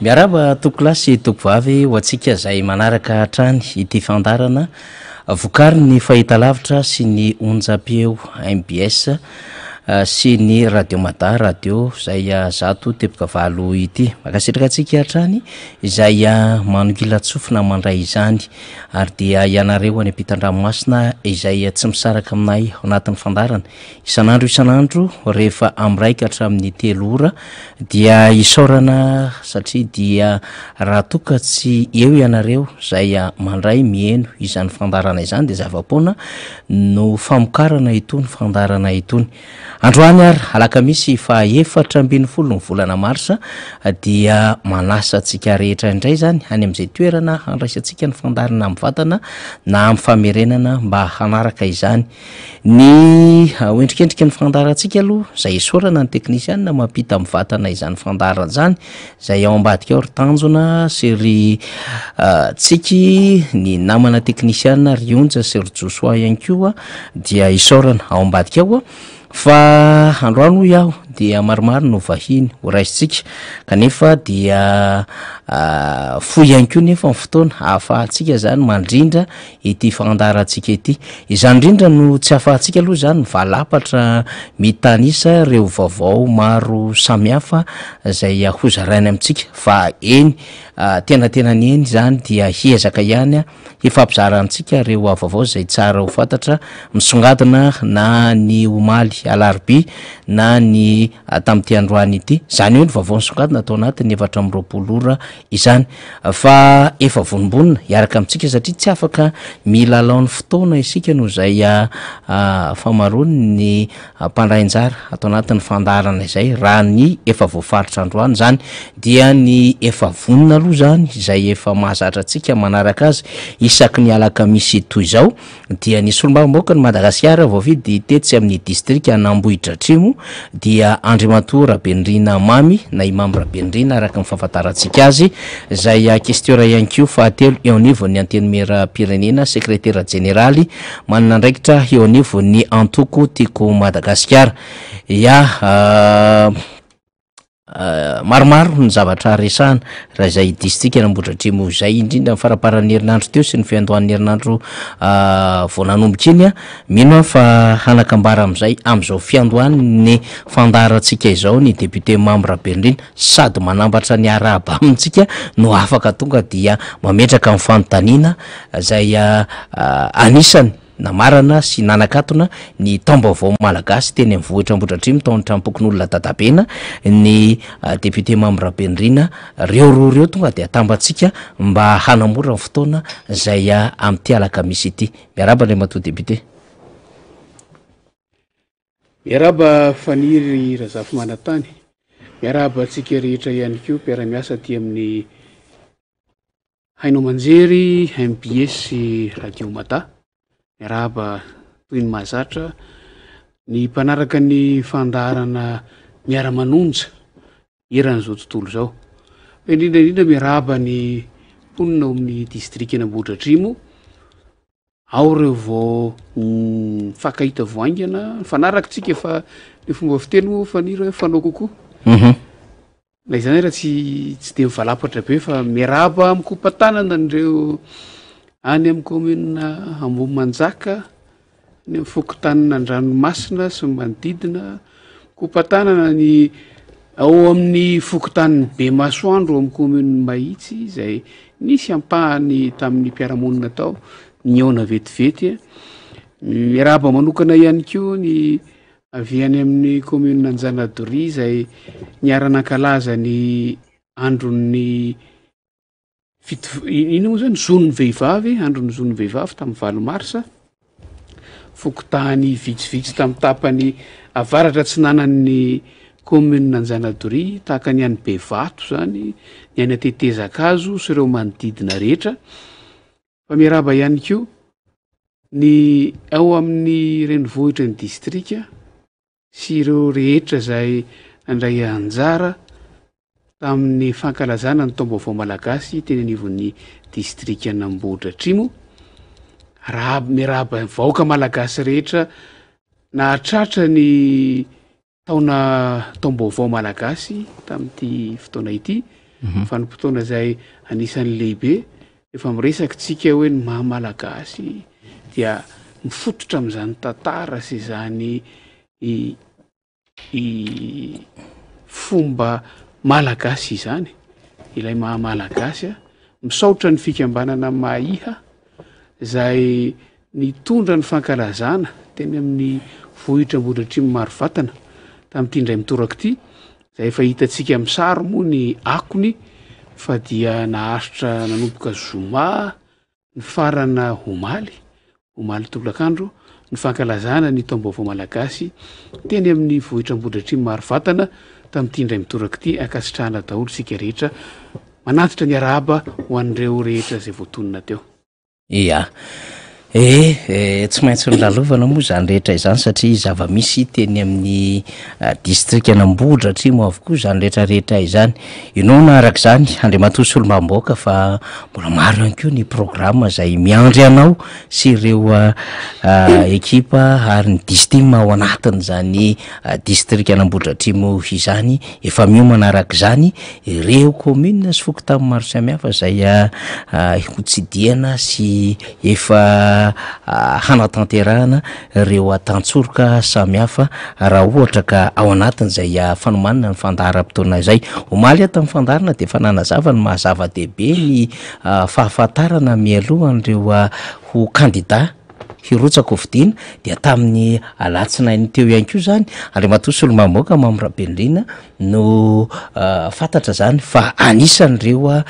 Miarahaba tompokolahy sy tompokovavy ho antsika izay manaraka hatrany ity fandaharana vokarin'ny fahitalavitra sy ny onjam-peo mbs sy ny Radio Mada radio izay 100.8 ity. Mankasitraka antsika hatrany izay manongilan-tsofina mandray izany ary dia ianareo any ampitan-dranomasina izay tsy misaraka aminay ao anatin'ny fandaharana Isan'andro isan'andro rehefa amin'ny iray ka hatramin'ny telo ora dia isaorana satria dia raha toa ka tsy eo ianareo izay mandray miheno izany fandaharana izany dia zava-poana no famokarana itony fandaharana itony. Androany ary alakamisy faha 14 ny volana marsa dia manasa antsika rehetra indray izany any amin'izay toerana handraisantsika ny fandaharana mivantana na amin'ny famerenana mba hanaraka izany. Ny ho endrikendriky ny fandaharantsika aloha, izay isaorana ny teknisianina mampita mivantana izany fandaharana izany, izay ao ambadika ao ry Tanjona sy ry Tsiky, ny namana teknisianina ry Onja sy ry Josoa ihany koa dia isaorana ao ambadika ao. Fa androany hoy aho dia maromaro no vahiny ho raisintsika kanefa dia fohy ihany koa nefa ny fotoana ahafahantsika izany mandrindra ity fandaharantsika ity. Izany indrindra no tsy ahafahantsika aloha izany mivalapatra mitanisa ireo vaovao maro samihafa izay hozaraina amintsika fa eny tena tenany eny izany dia hiezaka ihany hifampizara amintsika ireo vaovao izay tsara ho fantatra misongadina na ny omaly alarobia na ny tamin'ity androany ity. Izany hoe ny vaovao nisongadina tao anatin'ny 24 ora izany fa efa vonombonona hiaraka amintsika satria tsy afaka milalao ny fotoana isika noho izay famaroan'ny mpandray anjara ato anatin'ny fandaharana izay. Raha ny efa voafaritra androany izany dia ny efa vonona aloha izany izay efa mahazatra antsika manaraka azy isaky ny alakamisy toy izao dia ny solombavambahoakan'i Madagasikara voafidy tetsy amin'ny distrikan'Ambohidratrimo dia Andriamatoa Rabenirina Mamy na i Mamy Rabenirina araka ny fahafantarantsika azy izay questeur ihany koa fahatelo eo anivon'ny Antenimierampirenena, sekretera jeneraly manana andraikitra eo anivon'ny antoko Tiako Madagasikara. Ya. Maromaro ny zavatra resahana raha izay distrikan'Ambohidratrimo izay, indrindra ny faramparan'ny herinandro teo sy ny fiandohan'ny herinandro vao nanomboka iny. Mino aho fa hanan-kambara amin'izay amin'izao fiandohan'ny fandaharantsika izao ny député Mamy Rabenirina, sady manambatra ny arahaba amintsika no afaka tonga dia mametraka ny fanontaniana izay anisany Namarana sy nanakatona ny taom-baovao malagasy teny amin'ny vohitra Ambohidratrimo tao an-tranom-pokonolona Dadabena ny député Mamy Rabenirina. Reo roa ireo tonga dia atambatsika mba hanamora ny fotoana izay amin'ity alakamisy ity. Miarahaba Andriamatoa député. Miarahaba Faniry Razafimanantany. Miarahaba antsika rehetra ihany koa mpiara-miasa aty amin'ny Haino aman-jery mbs sy Radio Mada, miarahaba toy ny mahazatra ny mpanaraka ny fandaharana Miara-manonja eran'izao tontolo izao. Fa indrindra indrindra miarahaba ny mponina ao amin'ny distrikan'Ambohidratrimo, ao ireo vao mifankahita vao haingana, mifanaraka tsika fa ny fomba fiteny moa Faniry hoe fanao kokoa. Na izany ara tsy tsy de mivalapatra be fa miarahaba mikopa-tanana an'ireo any amin'ny commune Ambohimanjaka, any amin'ny fokontanin'Andranomasina sy ny manodidina, mikopa-tanana ny ao amin'ny fokontanin'i Bemasoandro ao amin'ny commune Mahitsy izay nisy ampahany tamin'ny mpiara-monina tao nihaona vetivety. Miarahaba manokana ihany koa ny Avy any amin'ny kaominina Anjanadoria izay niara-nankalaza ny andron'ny fito, inona moa zany, zon'ny vehivavy, andron'ny zon'ny vehivavy tamin'ny 8 marsa. Fokontany vitsivitsy tamin'ny tapany avaratra atsinanan'ny kaominina Anjanadoria, tahaka ny any Bevato zany, ny any Antetezakazo sy ireo manodidina rehetra. Fa miarahaba ihany koa ny ao amin'ny renivohitry ny distrika sy ireo rehetra izay nandray anjara tamin'ny fankalazana ny taom-baovao malagasy teny anivon'ny distrikan'Ambohidratrimo. Arahaba, miarahaba ny vahoaka malagasy rehetra nahatratra ny taona taom-baovao malagasy tamin'ity fotoana ity. Vanim-potoana izay anisan'ny lehibe, rehefa miresaka isika hoe ny maha Malagasy dia mifototra amin'izany tantara sy izany fomba malagasy izany, ilay maha Malagasy a. Misaotra ny fikambanana Maiha izay nitondra ny fankalazana teny amin'ny vohitra Ambohidratrimo Marovatana tamin'ity indray mitoraka ity, izay efa hitantsika amin'ny sary moa ny akony fa dia naharitra nanomboka zoma Nifarana omaly, omaly tolakandro, ny fankalazana ny taom-baovao malagasy teny amin'ny vohitr'Ambohidratrimo Marovatana tamin'ity indray mitoraka ity. Ankasitrahana daholo isika rehetra manatitra ny arahaba ho an'ireo rehetra izay voatonona teo. Ia. Ee, tsy maintsy nolalovana moa izany rehetra izany satria zava-misy teny amin'ny distrikan'Ambohidratrimo avokoa izany rehetra rehetra izany. Inoana araka izany, Andriamatoa Solombavambahoaka fa mbola maro ihany koa ny programa izay miandry anao sy ireo ekipa ary ny distim ao anatin'izany distrikan'Ambohidratrimo izany. Efa miomana araka izany ireo commune sy fokontany maro samihafa izay hotsidihana sy efa hanatanterahana ireo tantsoroka samihafa raha ohatra ka ao anatin'izay fanomanana ny fandaharam-potoana izay. Omaly aho tamin'ny fandaharana dia efa nanazava ny maha zava-dehibe ny fahafantarana mialoha an'ireo ho kandida hirotsaka ho fidiana dia tamin'ny alatsinainy teo ihany koa izany Andriamatoa Solombavambahoaka Mamy Rabenirina no fantatra zany fa anisan'ireo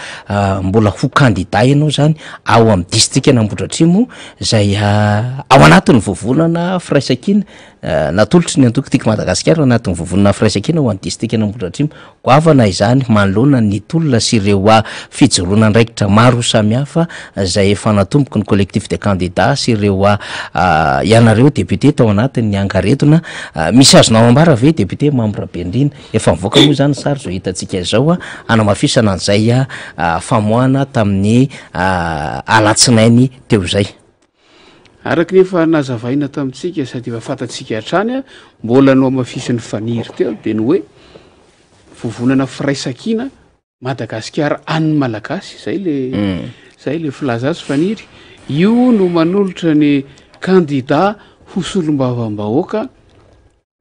mbola ho kandida ianao zany ao amin'ny distrikan'Ambohidratrimo izay ao anatin'ny vovonana firaisankina natolotry ny antoko Tiako Madagasikara ao anatin'ny vovonana firaisankina ho an'ny distrikan'Ambohidratrimo. Goavana izany manoloana ny tolona sy ireo fijoroana andraikitra maro samihafa izay efa natomboky ny collectif des candidats sy ireo ianareo député tao anatin'ny angaredona. Misy azonao ambara ve député Mamy Rabenirina? Efa nivoaka moa izany ny sary izao hitantsika izao hanamafisana an'izay famoahana tamin'ny alatsinainy teo izay. Araka ny efa nazavaina tamintsika sady efa fantatsika hatrany, mbola nohamafisin'i Faniry teo dia ny hoe vovonana firaisankina Madagasikara an'ny Malagasy, zay le zay le filaza azy Faniry. Io no manolotra ny kandida ho solombavambahoaka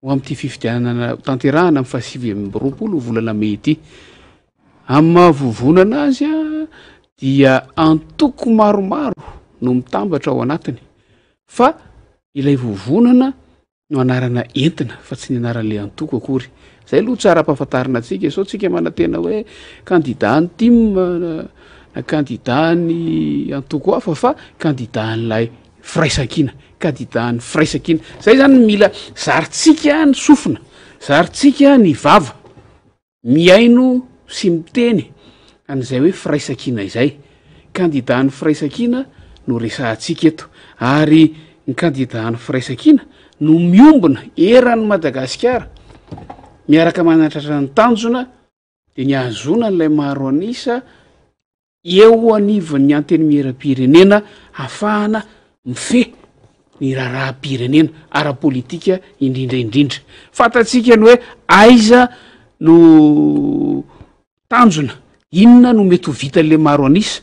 ho amin'ity fifidianana tanterahana amin'ny fahasivy amby roapolo volana mey ity. Amin'ny maha vovonana azy dia antoko maromaro no mitambatra ao anatiny fa ilay vovonana no anarana entina fa tsy ny anaran'ilay antoko akory. Zay aloha tsara ampahafantarina antsika sao tsika manantena hoe kandida ny tim na kandida ny antoko hafa fa kandida an'ilay firaisankina, kandida ny firaisankina. Zay zany no mila zarintsika ny sofina, zarintsika ny vava. Mihaino sy miteny an'izay hoe firaisankina izay. Kandidan'ny firaisankina no resahantsika eto. Ary ny kandidan'ny firaisankina no miombona eran'i Madagasikara miaraka manatratra ny tanjona dia ny hahazoana an'ilay maro an'isa eo anivon'ny Antenimierampirenena hahafahana mifehy ny raharaham-pirenena ara-politika indrindra indrindra. Fantatsika ny hoe aiza no tanjona, inona no mety ho vitan'le maro an'isa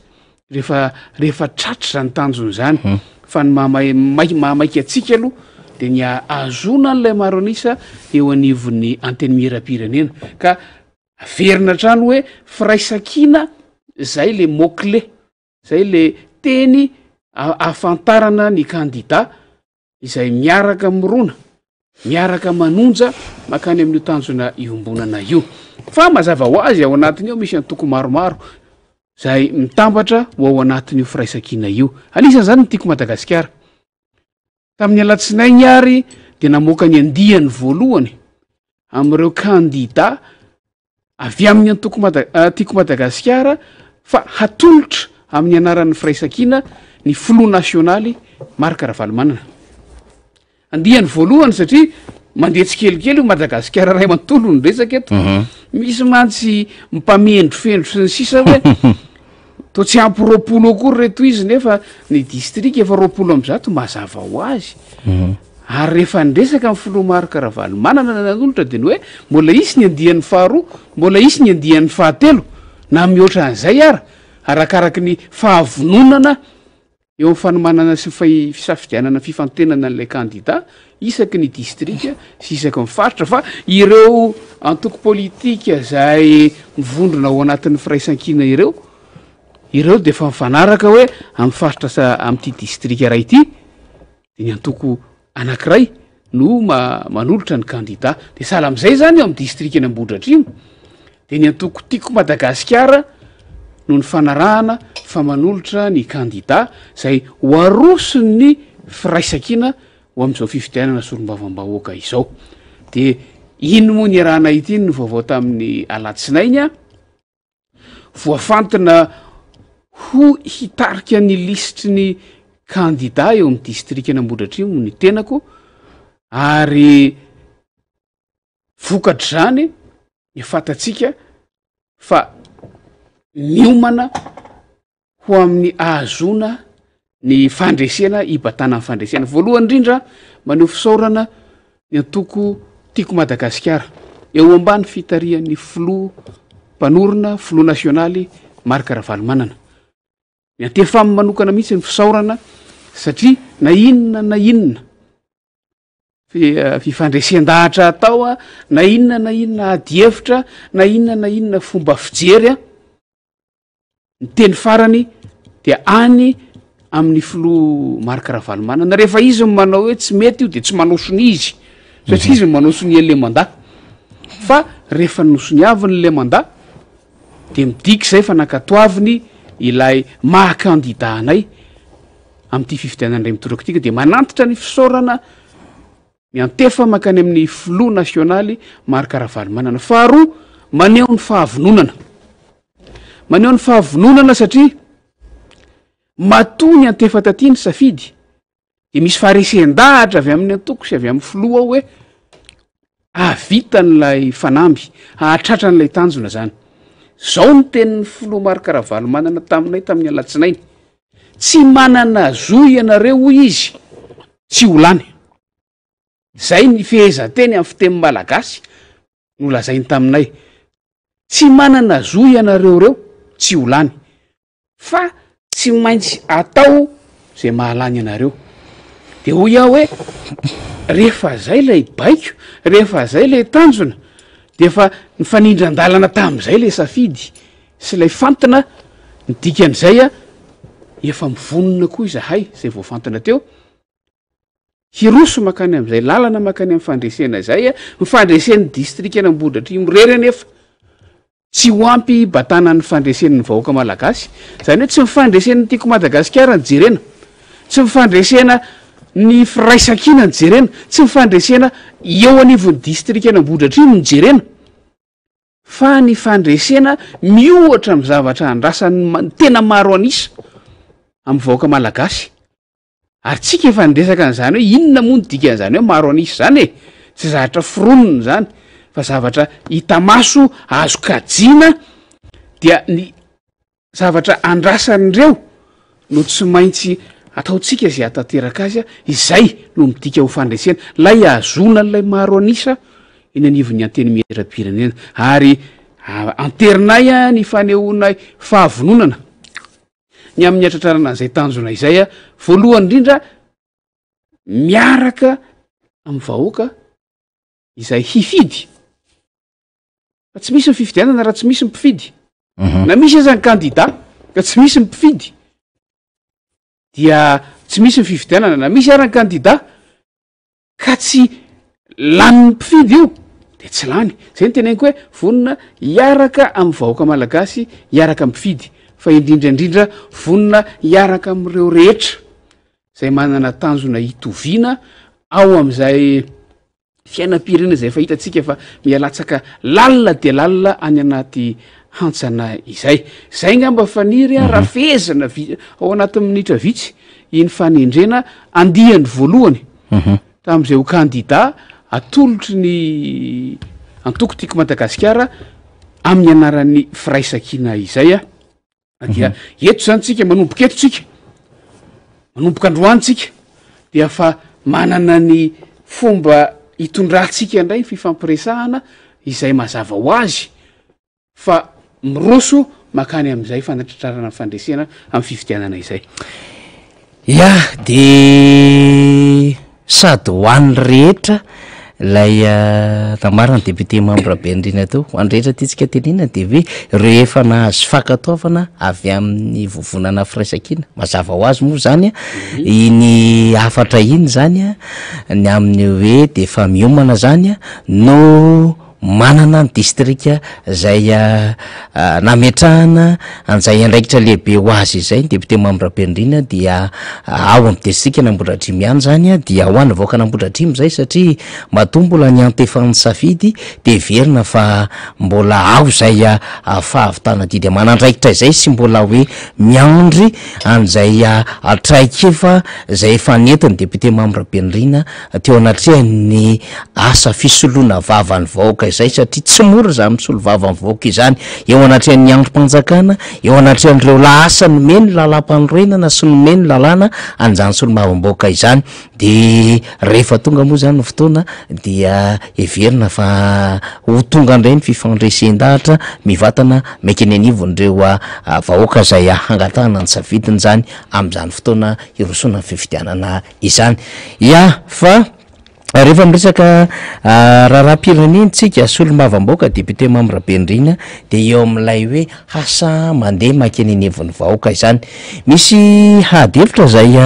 rehefa rehefa tratra izany tanjona izany. Hmm. Fa ny mahamay mahamaika antsika aloha dia ny ahazoana an'ilay maro an'isa eo anivon'ny Antenimierampirenena. Ka Averina hatrany hoe firaisankina zay le mot clé, zay le teny ahafantarana ny kandida izay miaraka mirona, miaraka manonja mankany amin'io tanjona iombonana io. Fa mazava ho azy ao anatiny ao misy antoko maromaro zay mitambatra ho ao anatin'io firaisankina io. Anisan'izany ny Tiako Madagasikara. Tamin'ny alatsinainy ary dia namoaka ny andiany voalohany amin'ireo kandida avy amin'ny antoko Mada- Tiako Madagasikara fa hatolotra amin'ny anaran'ny Firaisankina ny filoha nasionaly Marc Ravalomanana. Andiany voalohany satria mandeha tsikelikely io Madagasikara iray manontolo no resaka eto. Misy mantsy mpamendrofendro sy ny sisa hoe toa tsy ampy 20 akory reto izy nefa ny distrika efa 120 mazava ho azy. Ary rehefa niresaka ny filoha Marc Ravalomanana nanolotra dia ny hoe mbola hisy ny andiany faharoa, mbola hisy ny andiany fahatelo. na mihoatra an'izay ara, arakaraky ny fahavononana eo amin'ny fanomanana sy fisafidianana fifantenana an'ilay kandida isaky ny distrika sy isaky ny faritra, fa ireo antoko politika izay mivondrona ao anatin'ny firaisankina ireo, ireo dia efa mifanaraka hoe amin'ny faritra sa amin'ity distrika iray ity dia ny antoko anankiray no manolotra ny kandida. Dia sahala amin'izay izany eo amin'ny distrikan'i Ambohidratrimo dia ny antoko Tiako Madagasikara no nifanarahana fa manolotra ny kandida izay ho aroson'ny firaisankina ho amin'izao fifidianana solombavambahoaka izao. Dia iny moa niarahana ity ny vaovao tamin'ny alatsinainy a. Voafantina ho hitarika ny lisitry ny kandida eo amin'ny distrikan'Ambohidratrimo ny tenako ary vokatr'izany ny fantatsika fa miomana ho amin'ny ahazoana ny fandresena hibatana ny fandresena. Voalohany indrindra, maneho fisaorana ny antoko Tiako Madagasikara, eo ambany fitarihan'ny filoha mpanorina, filoha nasionaly Marc Ravalomanana. Miantefa aminy manokana mihitsy ny fisaorana satria na inona na inona fifandresen-dahatra atao, na inona na inona adihevitra, na inona na inona fomba fijery, Ny teny farany dia any amin'ny filoha Marc Ravalomanana, rehefa izy no manao hoe tsy mety io dia tsy manao sonia izy, satria izy no manao sonia le mandat, fa rehefa nosoniaviny le mandat dia midika izay fa nankatoaviny ilay maha kandida anay amin'ity fifidianana indray mitoraka ity, ka dia manantitra ny fisaorana Miantefa mankany amin'ny filoha nasionaly Marc Ravalomanana. Faharoa, maneho ny fahavononana. Maneho ny fahavononana satria matoa niantefa taty ny safidy dia misy faharesen-dahatra avy amin'ny antoko sy avy amin'ny filoha ao hoe hahavita an'ilay fanamby, hahatratra an'ilay tanjona zany. Zao ny tenin'ny filoha Marc Ravalomanana taminay tamin'ny alatsinainy. Tsy manana zo ianareo hoy izy tsy ho lany. Zay ny fehezanteny amin'ny fiteny malagasy nolazainy taminay. Tsy manana zo ianareo reo tsy ho lany fa tsy maintsy atao zay mahalany anareo. De hoy aho hoe rehefa zay lay baiko, rehefa zay lay tanjona de efa nifanindran-dalana tamin'izay lay safidy sy ilay fantina, ny dikan'izay a, efa mivonona koa izahay izay voafantina teo, hiroso mankany amin'izay lalana mankany amin'ny fandresena izay a, ny fandresen'ny distrikan'Ambohidratrimo irery anefa tsy ho ampy hibatana ny fandresen'ny vahoaka malagasy, izany hoe tsy ny fandresen'ny Tiako Madagasikara no jerena, tsy ny fandresena ny firaisankina no jerena, tsy ny fandresena eo anivon'ny distrikan'Ambohidratrimo no jerena, Fa ny fandresena miohatra amin'ny zavatra andrasan'ny tena maro an'isa amin'ny vahoaka malagasy. Ary tsika efa niresaka an'izany hoe inona moa ny dikan'izany hoe maro an'isa izany e? Tsy zavatra foronina izany fa zavatra hita maso azo kajiana dia ny Zavatra andrasan'ireo no tsy maintsy ataontsika izay hahatanteraka azy, izay no midika ho fandresena, ilay hahazoana an'ilay maro an'isa eny anivon'ny Antenimieram-pirenena. Ary anterinay ny fanehoanay fahavononana ny amin'ny hatratrarana an'izay tanjona izay, voalohany indrindra miaraka amin'ny vahoaka izay hifidy. Fa tsy misy ny fifidianana raha tsy misy ny mpifidy. Mhm. Na misy aza ny kandida ka tsy misy ny mpifidy dia tsy misy ny fifidianana. Na misy ara ny kandida ka tsy lanin'ny mpifidy io de tsy lany. Zay ny teneniko hoe vonona hiaraka amin'ny vahoaka malagasy, hiaraka amin'ny mpifidy, fa indrindra indrindra vonona hiaraka amin'ireo rehetra zay manana tanjona hitoviana ao amin'izay Fiainam-pirenena izay efa hitantsika fa miha-latsaka lalina dia lalina any anaty hantsana izay. Izay angamba faniry a, raha fehezina vi-, ao anatin'ny minitra vitsy iny fanendrena andiany voalohany tamin'izay ho kandida atolotry ny antoko Tiako Madagasikara amin'ny anaran'ny Firaisankina izay a. Dia eto zany tsika, manomboka eto tsika, manomboka androany tsika dia fa manana ny fomba hitondrantsika indray ny fifampiresahana izay mazava ho azy fa miroso mankany amin'izay fanatratrarana ny fandresena amin'ny fifidianana izay. Ya, de sady ho an'ny rehetra ilay nambaran'ny député Mamy Rabenirina teo, ho an'ny rehetra tiantsika tenenina de hoe ireo efa nahazo fankatoavana avy amin'ny vovonana firaisankina, mazava ho azy moa zany iny hafatra iny zany an, ny amin'ny hoe de efa miomana zany an no Manana ny distrika izay nametrahana an'izay andraikitra lehibe ho azy izay ny député Mamy Rabenirina dia ao amin'ny distrikan'Ambohidratrimo ihany izany dia ho an'ny vahoakan'Ambohidratrimo izay satria matoa mbola niantefan'ny safidy dia heverina fa mbola ao izay fahavitana adidy aman'andraikitra izay sy mbola hoe miandry an'izay traikefa izay efa nentin'ny député Mamy Rabenirina teo anatrehan'ny asa fisoloana vava ny vahoaka izay satria tsy mora izany misolo vava ny vahoaka izany eo anatrehan'ny andrim-panjakana, eo anatrehan'ireo lahasa nomeny lalàmpanorenana sy nomeny lalàna an'izany solombavambahoaka izany. De rehefa tonga moa izany ny fotoana dia heverina fa ho tonga indray ny fifandresen-dahatra mivantana maika eny anivon'ireo vahoaka izay hangatahana ny safidiny izany amin'izany fotoana hirosoana ny fifidianana izany. Ya, fa rehefa miresaka raharaham-pirenena tsika, solombavambahoaka, député Mamy Rabenirina, dia eo amin'ilay hoe asa mandeha mankeny anivon'ny vahoaka izany. Misy ady hevitra izay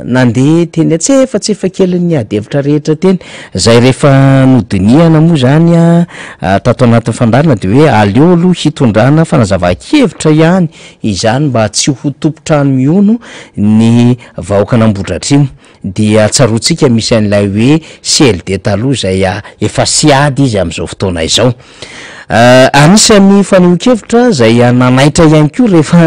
nandeha teny antsefatsefa kelin'ny ady hevitra rehetra teny, izay rehefa nodinihana moa izany tato anatin'ny fandaharana dia hoe aleo aloha hitondrana fanazavan-kevitra ihany Izany mba tsy ho tompon-trano mihono ny vahoakan'Ambohidratrimo. Dia tsaroantsika misy an'ilay hoe CLD taloha izay efa siady izy amin'izao fotoana izao. Anisan'ny fanehoan-kevitra izay nanaitra ihany koa rehefa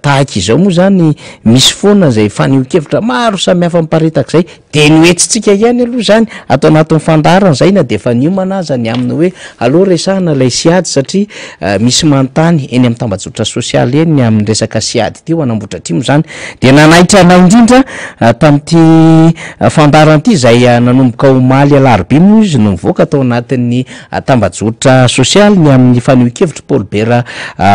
tahaka izao moa izany misy foana izay fanehoan-kevitra maro samihafa miparitaka izay. Dia nohetsitsika ihany aloha izany ato anatin'ny fandaharana izay na dia efa niomana aza ny amin'ny hoe aleo resahana ilay siady satria misy manontany eny amin'ny tambajotra sosialy eny ny amin'ny resaka siady ity ho an'Ambohidratrimo izany. Dia nanaitra anay indrindra tamin'ity fandaharana ity izay nanomboka omaly alarobia moa izy no nivoaka tao anatin'ny tambajotra sosialy ny amin'ny fanehoan-kevitr'i Paul Bert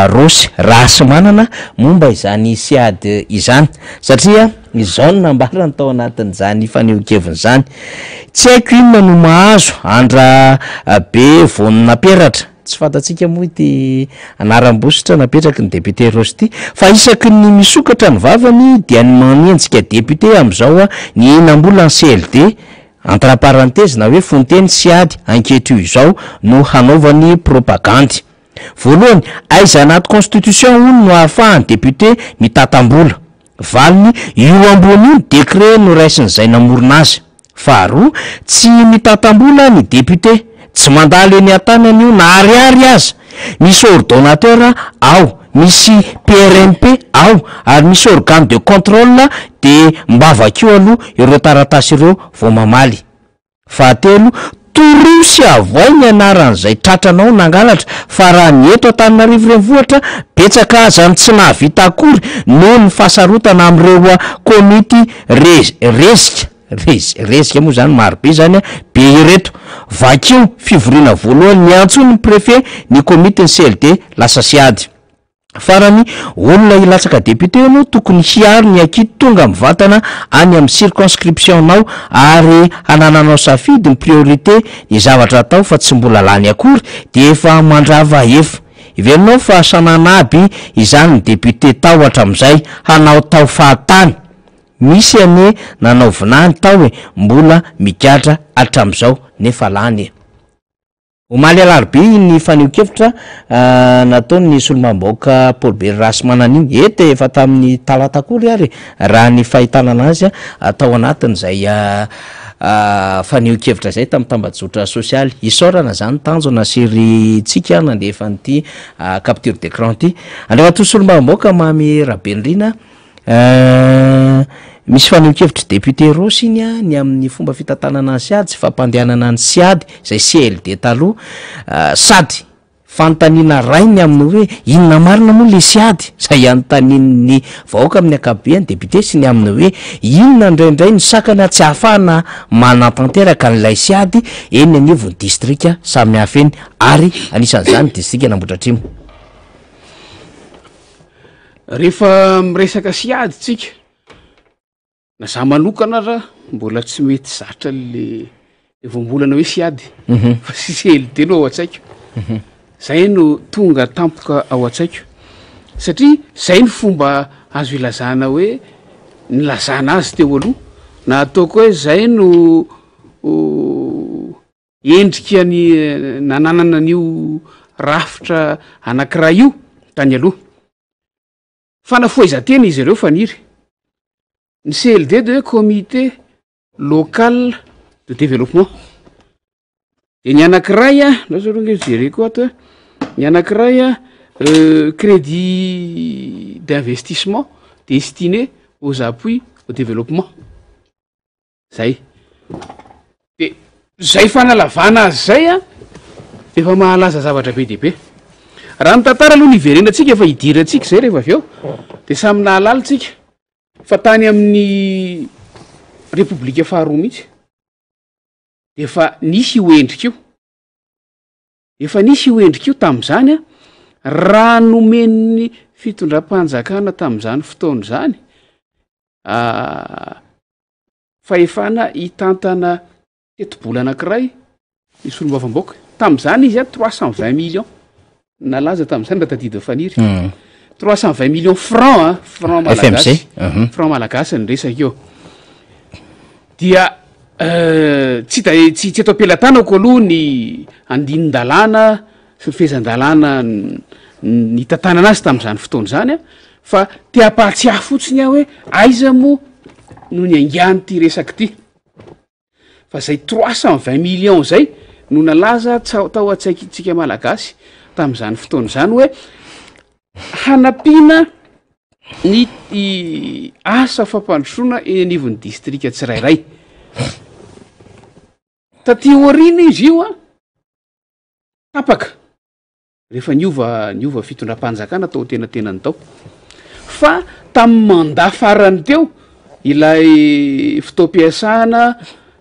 Rossy Rahasimanana momba izany siady izany satria Izao no nambarany tao anatin'izany fanehoan-keviny izany, Tsy haiko inona no mahazo an-dRabe Voninamperatra, tsy fantatsika moa ity anaram-bositra napetraky ny député Rossy ity, fa isaky ny misokatra ny vavany dia ny manenjika député amin'izao nihinam-bola ny CLD, entre parenthèses, na hoe fononteny sy ady ankehitrio izao no hanaovany propagandy. Voalohany, aiza anaty constitution hono no ahafahan'ny député mitantam-bola? Valiny, io ambony io ny décret noraisin'izay namorona azy. Faharoa, tsy mitantam-bola ny député. Tsy mandalo eny an-tanany io na ariary aza. Misy ordonnateur ao, misy PRMP ao, ary misy organe de contrôle de mba vakio aloha ireo taratasy ireo vao mamaly. Fahatelo, toroy sy avoay ny anaran'izay tratranao nangalatra fa raha ny eto Antananarivo renivohitra, betsaka aza ny tsy nahavita akory noho ny fahasarotana amin'ireo komity rezika, rezika moa izany marobe izany be ireto. Vakio, fivoriana voalohany niantsoan'ny préfet ny komitin'ny CLD lasa siady. Farany, olona hilatsaka député ianao tokony hiaro ny acquis tonga mivantana any amin'ny circonscription-nao ary hanananao safidy ny priorité ny zavatra atao fa tsy mbola lany akory dia efa mandrava efa. Heverinao fa sanana aby izany ny député tao hatramin'izay hanao tao fahatany? Misy anie nanao vinany tao e mbola migadra hatramin'izao nefa lany e. Omaly alarobia iny fanehoan-kevitra nataon'ny solombavambahoaka Paul Bert Rahasimanana iny. Ety e, efa tamin'ny talata akory ary raha ny fahitana anazy tao anatin'izay fanehoan-kevitra izay tamin'ny tambajotra sosialy. Isaorana izany tanjona sy ry Tsika nandefa an'ity capture d'écran ity. Andriamatoa solombavambahoaka Mamy Rabenirina. Misy fanehoan-kevitr'i député Rossy iny an, ny amin'ny fomba fitantanana ny Siad sy fampandehanana ny Siad, izay CLD taloha, sady Fanontaniana iray ny amin'ny hoe inona marina moa ilay siady izay anontanian'ny vahoaka amin'ny ankapobeny, député, sy ny amin'ny hoe inona indraindray no sakana tsy ahafahana manatanteraka an'ilay siady eny anivon'ny distrika samihafa eny ary anisan'izany ny distrikan'Ambohidratrimo. Rehefa miresaka siady tsika Na za manokana aza mbola tsy mety zatra le le voambolana hoe siady fa CLD no ao an-tsaiko. Zay no tonga tampoka ao an-tsaiko satria zay ny fomba azo ilazana hoe nilazana azy teo aloha na ataoko hoe zay no endrika ny nananana an'io rafitra anankiray io tany aloha. Fanafohezan-tena izy ireo Faniry. Ny CLD dia hoe Comité Local de Développement. De ny anankiray a, lasa aloha nge jereko ato e, ny anankiray a crédit d'investissement destiné aux appuis au développement. Zay. De zay fanalavana azy zay a, de efa mahalaza zavatra be dia be. Raha ny tantara aloha no hiverenantsika fa hidirantsika zay rehefa avy eo, de samy nahalala tsika fa tany amin'ny repoblika faharoa mihitsy de efa nisy io endrika io. Efa nisy io endrika io tamin'izany a, raha nomen'ny fitondram-panjakana tamin'izany fotoana izany fahefana hitantana tetibola anankiray ny solombavambahoaka. Tamin'izany izy a 320 millions nalaza tamin'izany raha tadidy Faniry. 320 millions francs a, franc malagasy. FMC. Franc malagasy ny resaka eo. Dia tsy hita- tsy tsy eto am-pelatanako aloha ny andinin-dalàna sy ny fehezan-dalàna nitantanana azy tamin'izany fotoana izany a, fa te hampahatsiahy fotsiny aho hoe aiza moa no niaingan'ity resaka ity, fa zay 320 millions zay no nalaza tao an-tsaintsika malagasy tamin'izany fotoana izany hoe hanampiana ny asa fampandrosoana eny anivon'ny distrika tsirairay. Taty aoriana izy io a, tapaka rehefa niova niova fitondram-panjakana tao antenatenany tao fa tamin'ny mandat farany teo ilay fotoam-piasana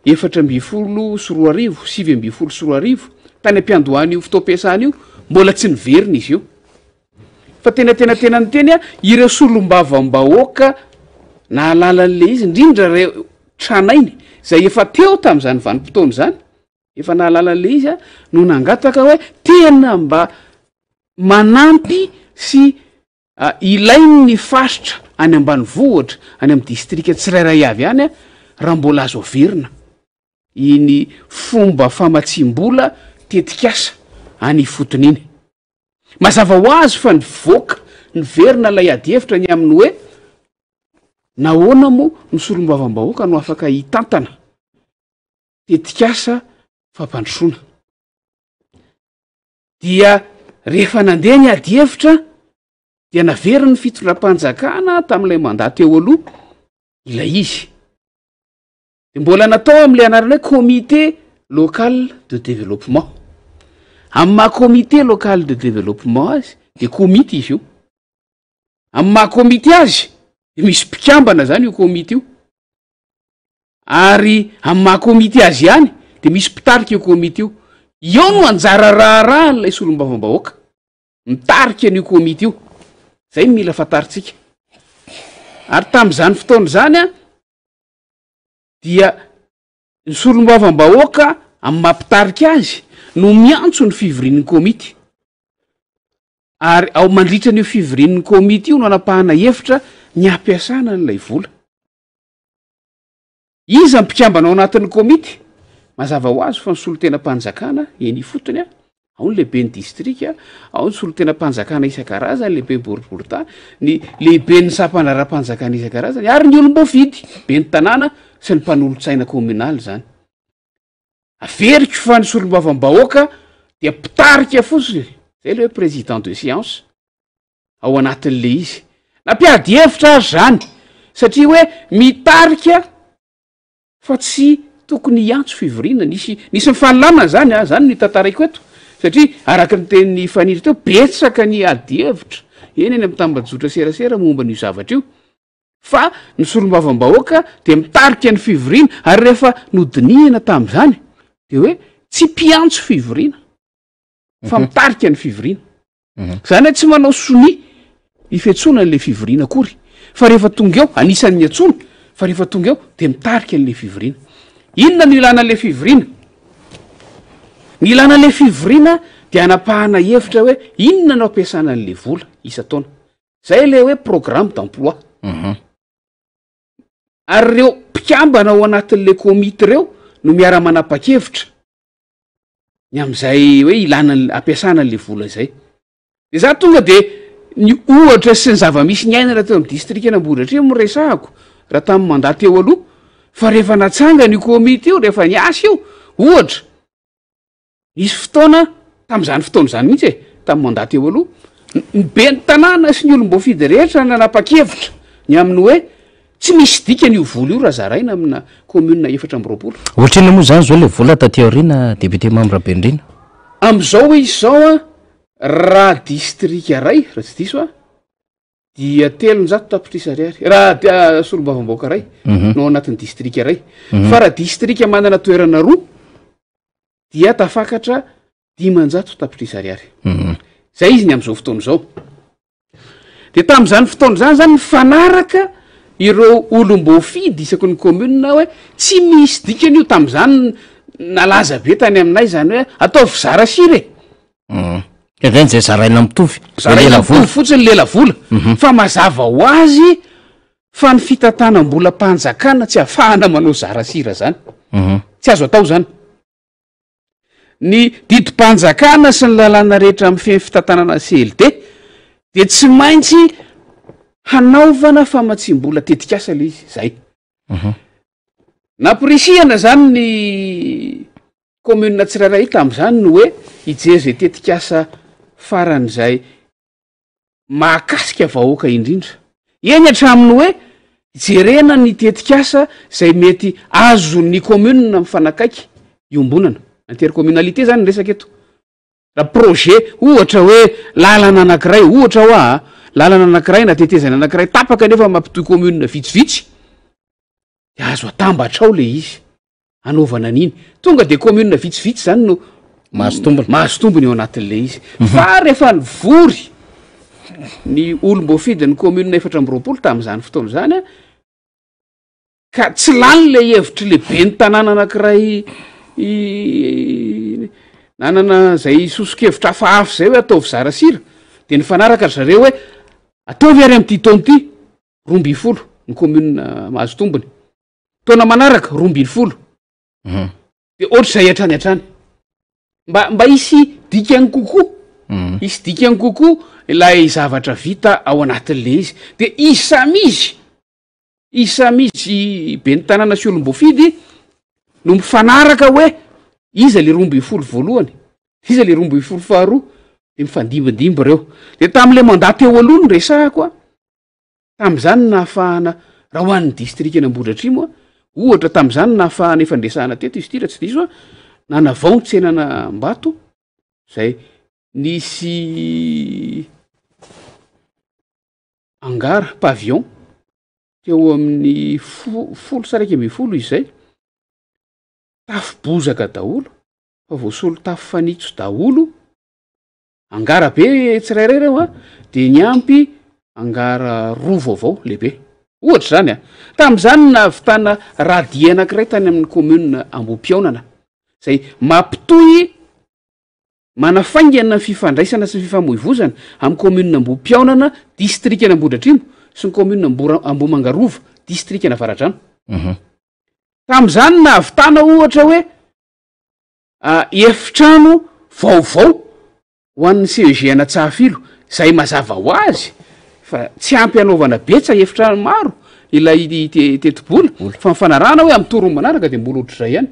2014, 2019 tany am-piandohan'io fotoam-piasana io mbola tsy niverina izy io fa tena tena tena niteny a ireo solombavambahoaka nahalala an'le izy indrindra reo tranainy zay efa teo tamin'izany vanim-potoana izany Efa nahalala an'ilay izy aho no nangataka hoe tena mba manampy sy ilain'ny faritra any ambanivohitra, any amin'ny distrika tsirairay avy any raha mbola azo averina iny fomba famatsiam-bola tetikasa any ifotony iny. Mazava ho azy fa nivoaka, niverina ilay adihevitra ny amin'ny hoe nahoana moa ny solombavambahoaka no afaka hitantana tetikasa fampandrosoana. Dia rehefa nandeha ny adihevitra dia naverin'ny fitondram-panjakana tamin'ilay mandat teo aloha ilay izy. De mbola natao amin'ilay anarana hoe comité local de développement. Amin'ny maha comité local de développement azy de komity izy io. Amin'ny maha komity azy de misy mpikambana zany io komity io. Ary amin'ny maha komity azy ihany de misy mpitarika io komity io. Eo no anjara raharahan'ilay solombavambahoaka, mitarika an'io komity io. Zay no mila fantarintsika. Ary tamin'izany fotoana izany an, dia ny solombavambahoaka amin'ny maha mpitarika azy no miantso ny fivorian'ny komity. Ary ao mandritra an'io fivorian'ny komity io no anapahana hevitra ny hampiasana an'ilay vola. Iza ny mpikambana ao anatin'ny komity? Mazava ho azy fa ny solontenam-panjakana eny ifotony, ao ny lehiben'ny distrika, ao ny solontenam-panjakana isan-karazany, lehiben'ny boriborintany, ny lehiben'ny sampandraharaham-panjakana isan-karazany ary ny olom-boafidy, ben'ny tanàna sy ny mpanolotsaina kominaly izany. Averiko fa ny solombavambahoaka dia mpitarika fotsiny, izay ilay hoe président de séance. ao anatin'le izy. Nampiady hevitra aza izany satria hoe mitarika fa tsy tokony hiantso fivoriana. Nisy nisy ny fahalalana izany a, zany no tantaraiko eto. Satria araka ny tenin'i Faniry teo, betsaka ny adihevitra eny eny amin'ny tambajotra serasera momba an'io zavatra io. Fa ny solombavambahoaka dia mitarika ny fivoriana ary rehefa nodinihina tamin'izany dia hoe tsy mpiantso fivoriana fa mitarika ny fivoriana. Zany hoe tsy manao sonia ifetsoana an'le fivoriana akory fa rehefa tonga eo, anisan'ny antsoina, fa rehefa tonga eo dia mitarika an'le fivoriana. Inona no ilana an'le fivoriana? Ny ilana an'le fivoriana dia hanapahana hevitra hoe inona no ampiasana an'le vola isan-taona. Zay le hoe programme d'emploi. Ary ireo mpikambana ao anatin'le komity ireo no miara-manapa-kevitra ny amin'izay hoe ilana an'l-, ampiasana an'le vola izay. De za tonga de ny ohatra sy ny zava-misy niainana teo amin'ny distrikan'Ambohidratrimo no resahako raha tamin'ny mandat teo aloha, fa rehefa natsangana io komity io, rehefa niasa io, ohatra, Nisy fotoana, tamin'izany fotoana izany mihitsy e, tamin'ny mandat teo aloha, ny ben'ny tanàna sy ny olom-boafidy rehetra nanapa-kevitra ny amin'ny hoe tsy misy dikany io vola io raha zaraina amina commune 24. Ohatrinona moa izany izao ilay vola taty aoriana député Mamy Rabenirina? Amin'izao izy izao an, raha distrika iray, raha tsy diso aho, dia 300 tapitrisa ariary raha dia solombavambahoaka iray no ao anatin'ny distrika iray. Fa raha distrika manana toerana roa dia tafakatra 500 tapitrisa ariary. Zay izy ny amin'izao fotoana izao. De tamin'izany fotoana izany zany nifanaraka ireo olom-boafidy isaky ny commune hoe tsy misy dikany io. Tamin'izany nalaza be tany aminay zany hoe ataovy zara sira e. Ka zay zay zaraina mitovy. Zaraina mitovy fotsiny lelavola. Fa mazava ho azy fa ny fitantanam-bolam-panjakana tsy ahafahana manao zara sira zany. Tsy azo atao zany. Ny didim-panjakana sy ny lalàna rehetra mifehy ny fitantanana CLD dia tsy maintsy hanaovana famatsiam-bola tetikasa ilay izy, zay. Nampirisihana zany ny commune tsirairay tamin'izany ny hoe hijery izay tetikasa faran'izay mahakasika vahoaka indrindra. Eny hatramin'ny hoe jerena ny tetikasa izay mety azon'ny commune mifanakaiky iombonana. Intercommunalité zany ny resaka eto. Raha projet ohatra hoe lalana anankiray, ohatra hoa a, lalana anankiray na tetezana anankiray tapaka nefa mampitohy commune vitsivitsy, de azo atambatra ao le izy. anaovana an'iny. Tonga de commune vitsivitsy zany no Mahazo tombony. mahazo tombony ao anatin'le izy. Fa rehefa nivory ny olom-boafidin'ny commune 24 tamin'izany fotoana izany a, ka tsy lany le hevitry le ben'ny tanàna anankiray nanana zay soso-kevitra hafahafa zay hoe ataovy zara sira, de nifanaraka ry zareo hoe ataovy ary amin'ity taona ity 12 ny commune mahazo tombony. Taona manaraka 12. De ohatr'izay hatrany hatrany. Mba, mba hisy dikany kokoa. Hisy dikany kokoa ilay zavatra vita ao anatin'le izy. De izy samy izy, izy samy izy ben'ny tanàna sy olom-boafidy no mifanaraka hoe iza le 12 voalohany, iza le 12 faharoa, de mifandimbindimby ireo. De tamin'le mandat teo aloha no resahako a, Tamin'izany no nahafahana, raha ho an'ny distrikan'Ambohidratrimo, ohatra, tamin'izany no nahafahana, efa niresahana teto izy ity raha tsy diso aho, nanavao ny tsenan'Ambato izay nisy hangar, pavillon, teo amin'ny 10 sa 11 izy izay, tafo bozaka daholo, fa voasolo tafo fanitso daholo. Angara be tsirairay ireo a, de niampy angara roa vaovao lehibe. Ohatra izany a, tamin'izany no nahavitana radier anankiray tany amin'ny commune Ambohipihaonana, izay mampitohy, manafaingana ny fifandraisana sy ny fifamoivozana amin'ny commune Ambohipihaonana, distrikan'Ambohidratrimo, sy ny commune Ambora-, Ambohimangarova, distrikan'Avaradrano. Tamin'izany no nahavitana ohatra hoe Efitrano vaovao ho an'ny CEG Anatsahafilo, izay mazava ho azy fa tsy ampy hanaovana betsa efitrano maro ilay tetibola, fa nifanarahana hoe amin'ny tour manaraka dia mbola ohatr'izay ihany.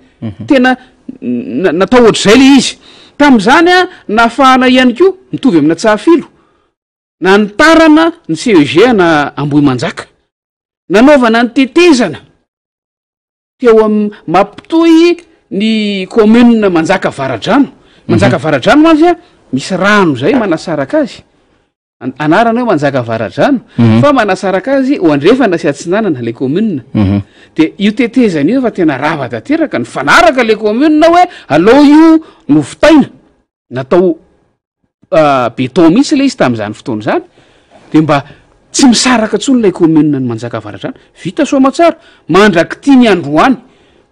Tena natao ohatr'izay ilay izy. Tamin'izany nahafahana ihany koa, mitovy amin'Antsahafilo, nanitarana ny CEG ana Ambohimanjaka, nanaovana ny tetezana. Teo amin'ny mampitohy ny commune Manjaka Avaradrano Manjaka Avaradrano mantsy a, misy rano zay manasaraka azy, anarana hoe Manjaka Avaradrano, fa manasaraka azy ho andrefana sy atsinanana le commune. De io tetezana io efa tena rava tanteraka, nifanaraka le commune hoe alao io no vitaina, natao béton mihitsy le izy tamin'izany fotoana izany, de mba tsy misaraka intsony ilay commune ny Manjaka Avaradrano, vita soamatsara, mandrak'ity ny androany,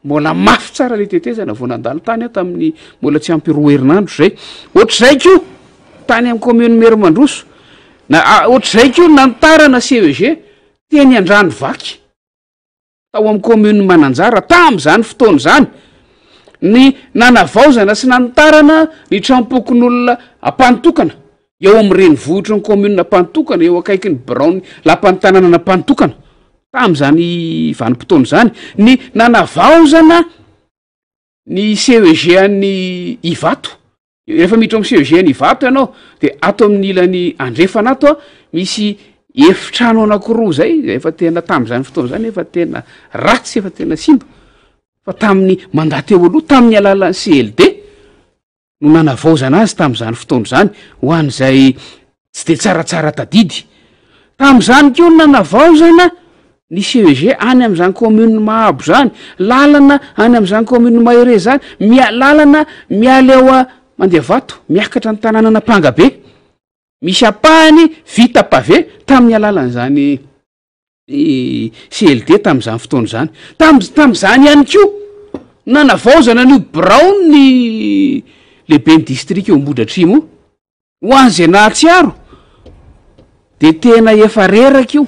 mbola mafy tsara le tetezana, vao nandalo tany aho tamin'ny mbola tsy ampy roa herinandro zay, ohatr'izay koa tany amin'ny commune Merimandroso, na ohatr'izay koa nanitarana CEG teny Andranovaky. tao amin'ny commune Mananjara tamin'izany fotoana izany, ny nanavaozana sy nanitarana ny tranompokonolona Ampanotokana, eo amin'ny renivohitry ny commune Ampanotokana, eo akaikin'ny biraon'ny lapan'ny tanànan'Ampanotokana, tamin'izany vanim-potoana izany, ny nanavaozana ny CEG an'i Ivato. Rehefa miditra ao amin'ny CEG any Ivato ianao de ato amin'ny ilany andrefana ato a, misy efitrano anankiroa zay, zay efa tena tamin'izany fotoana zany efa tena ratsy, efa tena simba, fa tamin'ny mandat teo aloha, tamin'ny alalan'ny CLD no nanavaozana azy tamin'izany fotoana izany, ho an'izay tsy de tsaratsara tadidy. Tamin'izany koa no nanavaozana ny CEG any amin'izany commune Mahabo zany, lalana any amin'izany commune Mahereza zany, mia- lalana miala eo a Mandiavato miakatra ny tanànan'Ampangabe, misy ampahany vita pavé tamin'ny alalan'izany CLD tamin'izany fotoana izany. Tam- tamin'izany ihany koa nanavaozana an'io biraon'ny lehiben'ny distrika eo Ambohidratrimo io. Ho an'izay nahatsiaro dia tena efa reraka io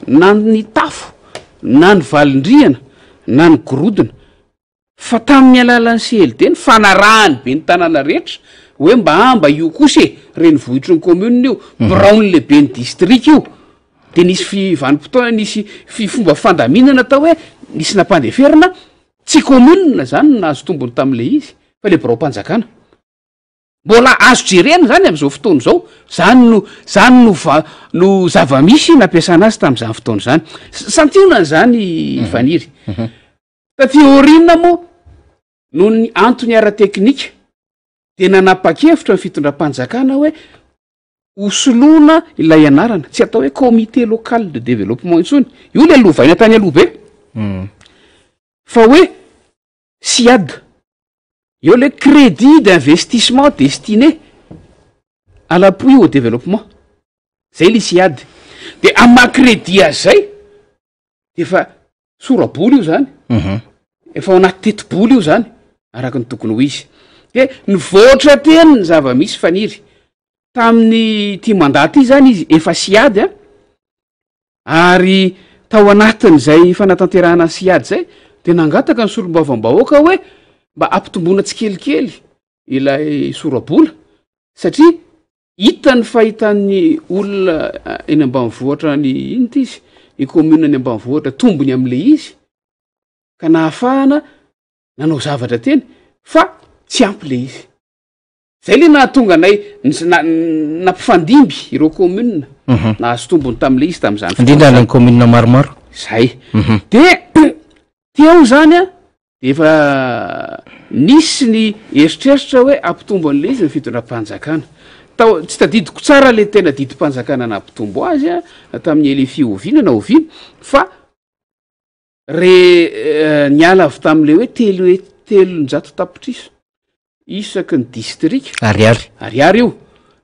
na ny tafo na ny valindrihana na ny gorodona fa tamin'ny alalan'ny CLD ny fanarahan'ny ben'ny tanàna rehetra hoe mba amba io kosa e, renivohitry ny commune io, biraon'ny lehiben'ny distrika io, dia nisy fi- vanim-potoana nisy fi- fomba fandaminana atao hoe nisy nampandeferina, tsy commune zany no nahazo tombony tamin'ilay izy fa le biraom-panjakana. Mbola azo jerena izany amin'izao fotoana izao, izany no izany no va- no zava-misy nampiasana azy tamin'izany fotoana izany. S- Santionany izany Faniry. Taty aoriana moa, noho ny antony ara-teknika, dia nanapa-kevitra ny fitondram-panjakana hoe hosoloina ilay anarana, tsy atao hoe comité local de développement intsony, io ilay lovaina tany aloha be, fa hoe CIAD, eo le crédit d'investissement destiné à l'appui au développement, zay le CIAD, de amy maha crédit azy zay de efa sora-bola io zany, efa ao anaty teti-bola io zany araky ny tokony ho izy, de nivoatra teny ny zava-misy Faniry, tamin'ny ty mandat ty zany izy efa CIAD a, Ary tao anatin'izay fanatanterahana ny CIAD izay dia nangataka ny solombavambahoaka hoe mba ampitomboina tsikelikely ilay sora-bola satria hita ny fahitan'ny olona eny ambanivohitra any inona ity izy, ny commune any ambanivohitra tombony amin'ilay izy ka nahafahana nanao zavatra teny fa tsy ampy ilay izy. Zay le nahatonga anay nampifandimby ireo commune nahazo tombony tam'le izy tam'zany fotoana Indrindra zany. any commune maromaro. Zay. De teo zany a, de efa nisy ny eritreritra hoe hampitombo an'le izy ny fitondram-panjakana. Tao, tsy tadidiko tsara le tena didim-panjakana nampitombo azy a, na tamin'ny LFI oviana na oviana, fa re niala avy tam'le hoe telo he-, 300 tapitrisa isaky ny distrika. Ariary. Ariary io.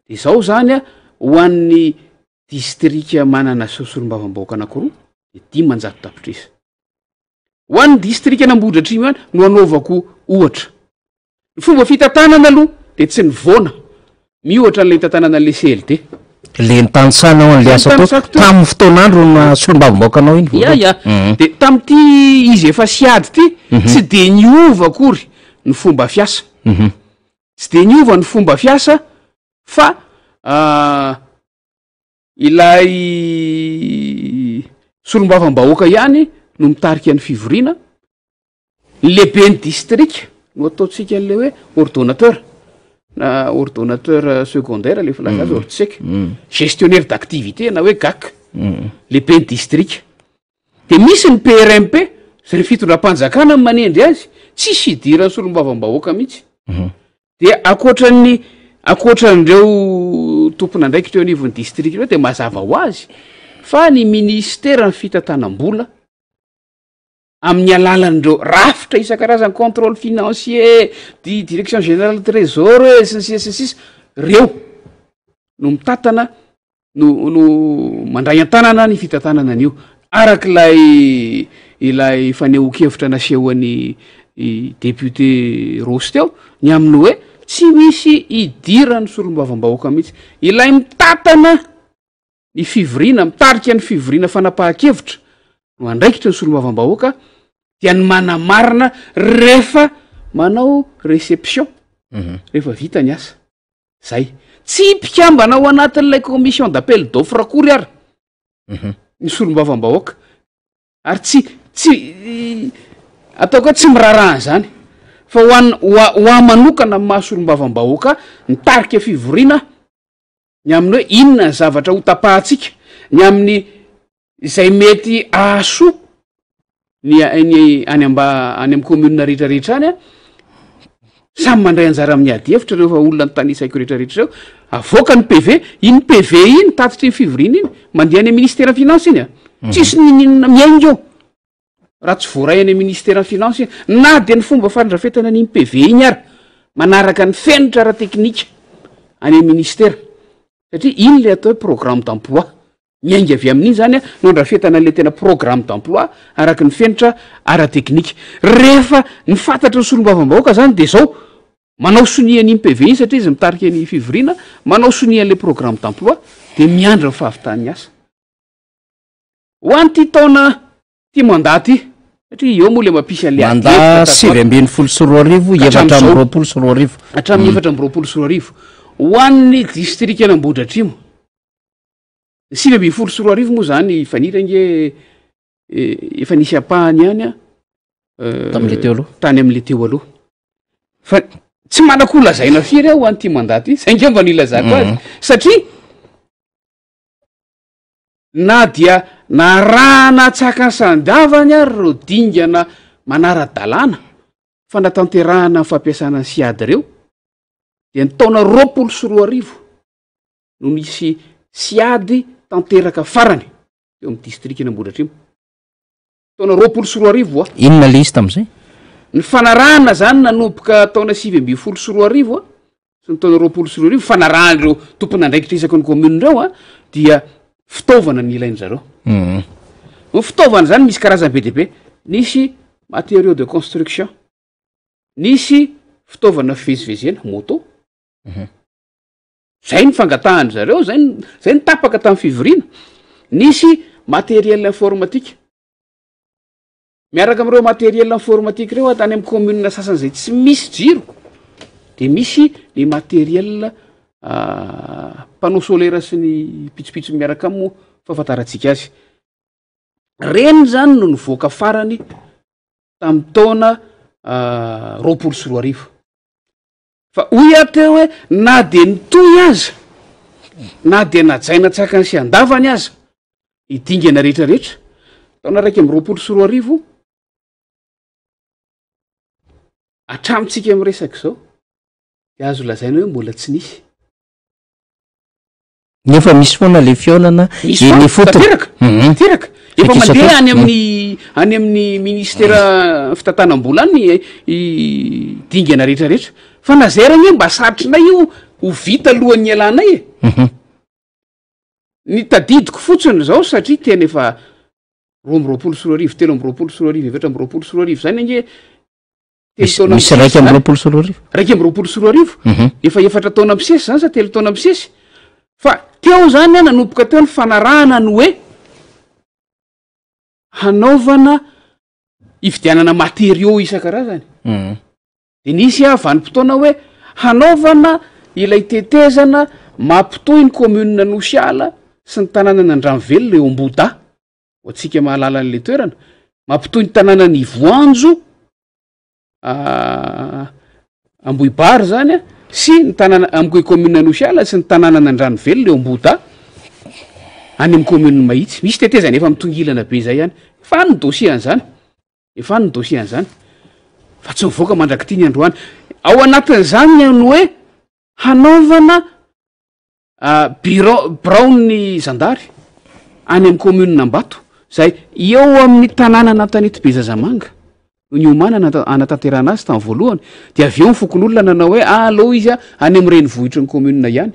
De zao zany a, ho an'ny distrika manana solombavambahoaka anankiroa de 500 tapitrisa. Ho an'ny distrikan'Ambohidratrimo ihany no anaovako ohatra. Ny fomba fitantanana aloha de tsy nivoana miohatra an'ilay nitantanana an'ilay CLD. Le nitanisanao an'le asa teo Nitanisako teo. tamin'ny fotoan'andro no naha solombavambahoaka anao iny Ya, voalohany. ya. De tamin'ity izy efa siady ity, tsy de niova akory ny fomba fiasa. Tsy de niova ny fomba fiasa fa ilay solombavambahoaka ihany no mitarika ny fivoriana. Ny lehiben'ny distrika no ataontsika an'ilay hoe ordonnateur na ordonnateur secondaire le filaza azy, ordsec, gestionnaire d'activité na hoe gac, lehiben'ny distrika. De misy ny PRMP zay ny fitondram-panjakana no manendry azy, tsisy idiran'ny solombavambahoaka mihitsy. Dia ankoatran'ny ankoatran'ireo tompon'andraikitra eo anivon'ny distrika ireo dia mazava ho azy fa ny minisiteran'ny fitantanam-bola amin'ny alalan'ireo rafitra isan-karazany contrôle financier, di direction générale trésor e, sy ny sisa sy ny sisa, reo no mitantana no no mandray an-tanana ny fitantanana an'io arak'ilay ilay fanehoan-kevitra nasehon'ny i député Rossy teo ny amin'ny hoe tsy misy idiran'ny solombavambahoaka mihitsy ilay mitantana ny fivoriana mitarika ny fivoriana fanapahan-kevitra no andraikitra ny solombavambahoaka dia ny manamarina rehefa manao réception rehefa vita ny asa Zay. Tsy mpikambana ao anatin'ilay commission d'appel d'offre akory ary ny solombavambahoaka. Ary tsy, tsy, ataoko hoe tsy miraharaha an'izany. Fa ho an-, ho a-, ho ahy manokana amin'ny maha solombavambahoaka ahy, nitarika fivoriana aho ny amin'ny hoe inona ny zavatra ho tapahantsika, ny amin'ny izay mety hahasoa ny ny any amba any amin'ny commune rehetrarehetra any a, samy mandray anjara amin'ny ady hevitra ireo fa olona notanisaiko rehetrarehetra ireo, avoaka ny PV, iny PV iny tatitry ny fivoriana iny mandeha any amin'ny ministère finance iny a, tsisy n'inon'inona miainga eo raha tsy voaray any amin'ny ministère finance iny, na dia ny fomba fandrafetana an'iny PV iny ara manaraka ny fenitra ara-teknika any amin'ny ministère satria iny le atao hoe programme d'emploi. Miainga avy amin'iny izany no andrafetana an'ilay tena programme d'emploi araka ny fenitra ara-teknika. Rehefa ny fantatry ny solombavambahoaka izany dia izao, manao sonia an'iny PV iny satria izy mitarika ny fivoriana, manao sonia an'ilay programme d'emploi dia miandry ny fahavitan'ny asa. Ho an'ity taona ity mandat ity, satria eo moa ilay mampisy an'ilay ady hevitra Mandat tato 2019, ato. Hatramin'izao. 2024. Hatramin'ny 2024. Ho an'ny distrikan'Ambohidratrimo. Ny 2019 moa zany Faniry ange efa nisy ampahany ihany an, Tamin'ilay teo aloha. Tany amin'ilay teo aloha. Fa tsy manako lazaina firy aho ho an'ity mandat ity, zay angamba no ilazako azy. Satria na dia narahana antsakany sy andavany ary ireo dingana manara-dalàna fanatanterahana ny fampiasana ny SIAD ireo, dia ny taona 2020 no nisy siady tanteraka farany teo amin'ny distrikan'Ambohidratrimo. Taona 2020 a. Inona le izy tamin'izay? Ny fanarahana zany nanomboka taona 2019 a, sy ny taona 2020, fanarahan'ireo tompon'andraikitra isaky ny commune ireo a, dia fitaovana ny ilain-dry zareo. Ny fitaovana zany misy karazany be dia be. Nisy matériaux de construction, nisy fitaovana fivezivezena, moto. Zay ny fangatahan-dry zareo, zay ny, zay ny tapaka tamin'ny fivoriana. Nisy matériel informatique. Miaraka amin'ireo matériel informatique ireo any amin'ny commune sasany zay tsy misy jiro, de misy ny matériel panneau solaire sy ny pitsopitsony miaraka aminy moa fahafantarantsika azy. Reny zany no nivoaka farany tamin'ny taona 2020. Fa hoy aho teo hoe na dia nitohy aza, na dia najaina an-tsakany sy an-davany aza ny dingana rehetra rehetra, taona 2021, hatramintsika miresaka izao, dia azo lazaina hoe mbola tsy nisy. Nefa misy foana le fihaonana Misy eny foana, ifotony. tanteraka, tanteraka. Efa Saika mandeha isan-taona. any amin'ny, any amin'ny ministera fitantanam-bola any ny i dingana rehetra rehetra. Fa na zay ary anie mba sarotrinay io ho vita alohan'ny hialanay e. Ny tadidiko fotsiny zao satria tena efa 2022, 2023, 2024 zany ange Telo Misy taona misy misesy iraika amby zany. 2020. 2021. Efa efatra taona misesy zany sa telo taona misesy? Fa teo zany an, nanomboka teo ny fanarahana ny hoe hanaovana hividianana matériaux isan-karazany. De nisy a vanim-potoana hoe hanaovana ilay tetezana mampitohy ny commune Anosiala sy ny tanànan'Andranovelona eo Ambohidahy. Ho antsika mahalala an'ilay toerana, mampitohy ny tanànan'Ivoanjo Ambohibary zany a, sy ny tanàna amin'ny commune Anosiala sy ny tanànan'Andranovelona eo Ambohidahy, any amin'ny commune Mahitsy. Misy tetezana efa mitongilana be zay any. Efa any ny dossier an'izany. Efa any ny dossier an'izany. Fa tsy mivoaka mandrak'ity ny androany. Ao anatin'izany ny hoe hanaovana Birao, biraon'ny zandary any amin'ny kaominina Ambato, izay eo amin'ny tanànan'Antanety Bezazamanga no niomanana hanatanterahana azy tamin'ny voalohany, dia avy eo ny fokonolona nanao hoe aleo izy any amin'ny renivohitry ny kaominina ihany,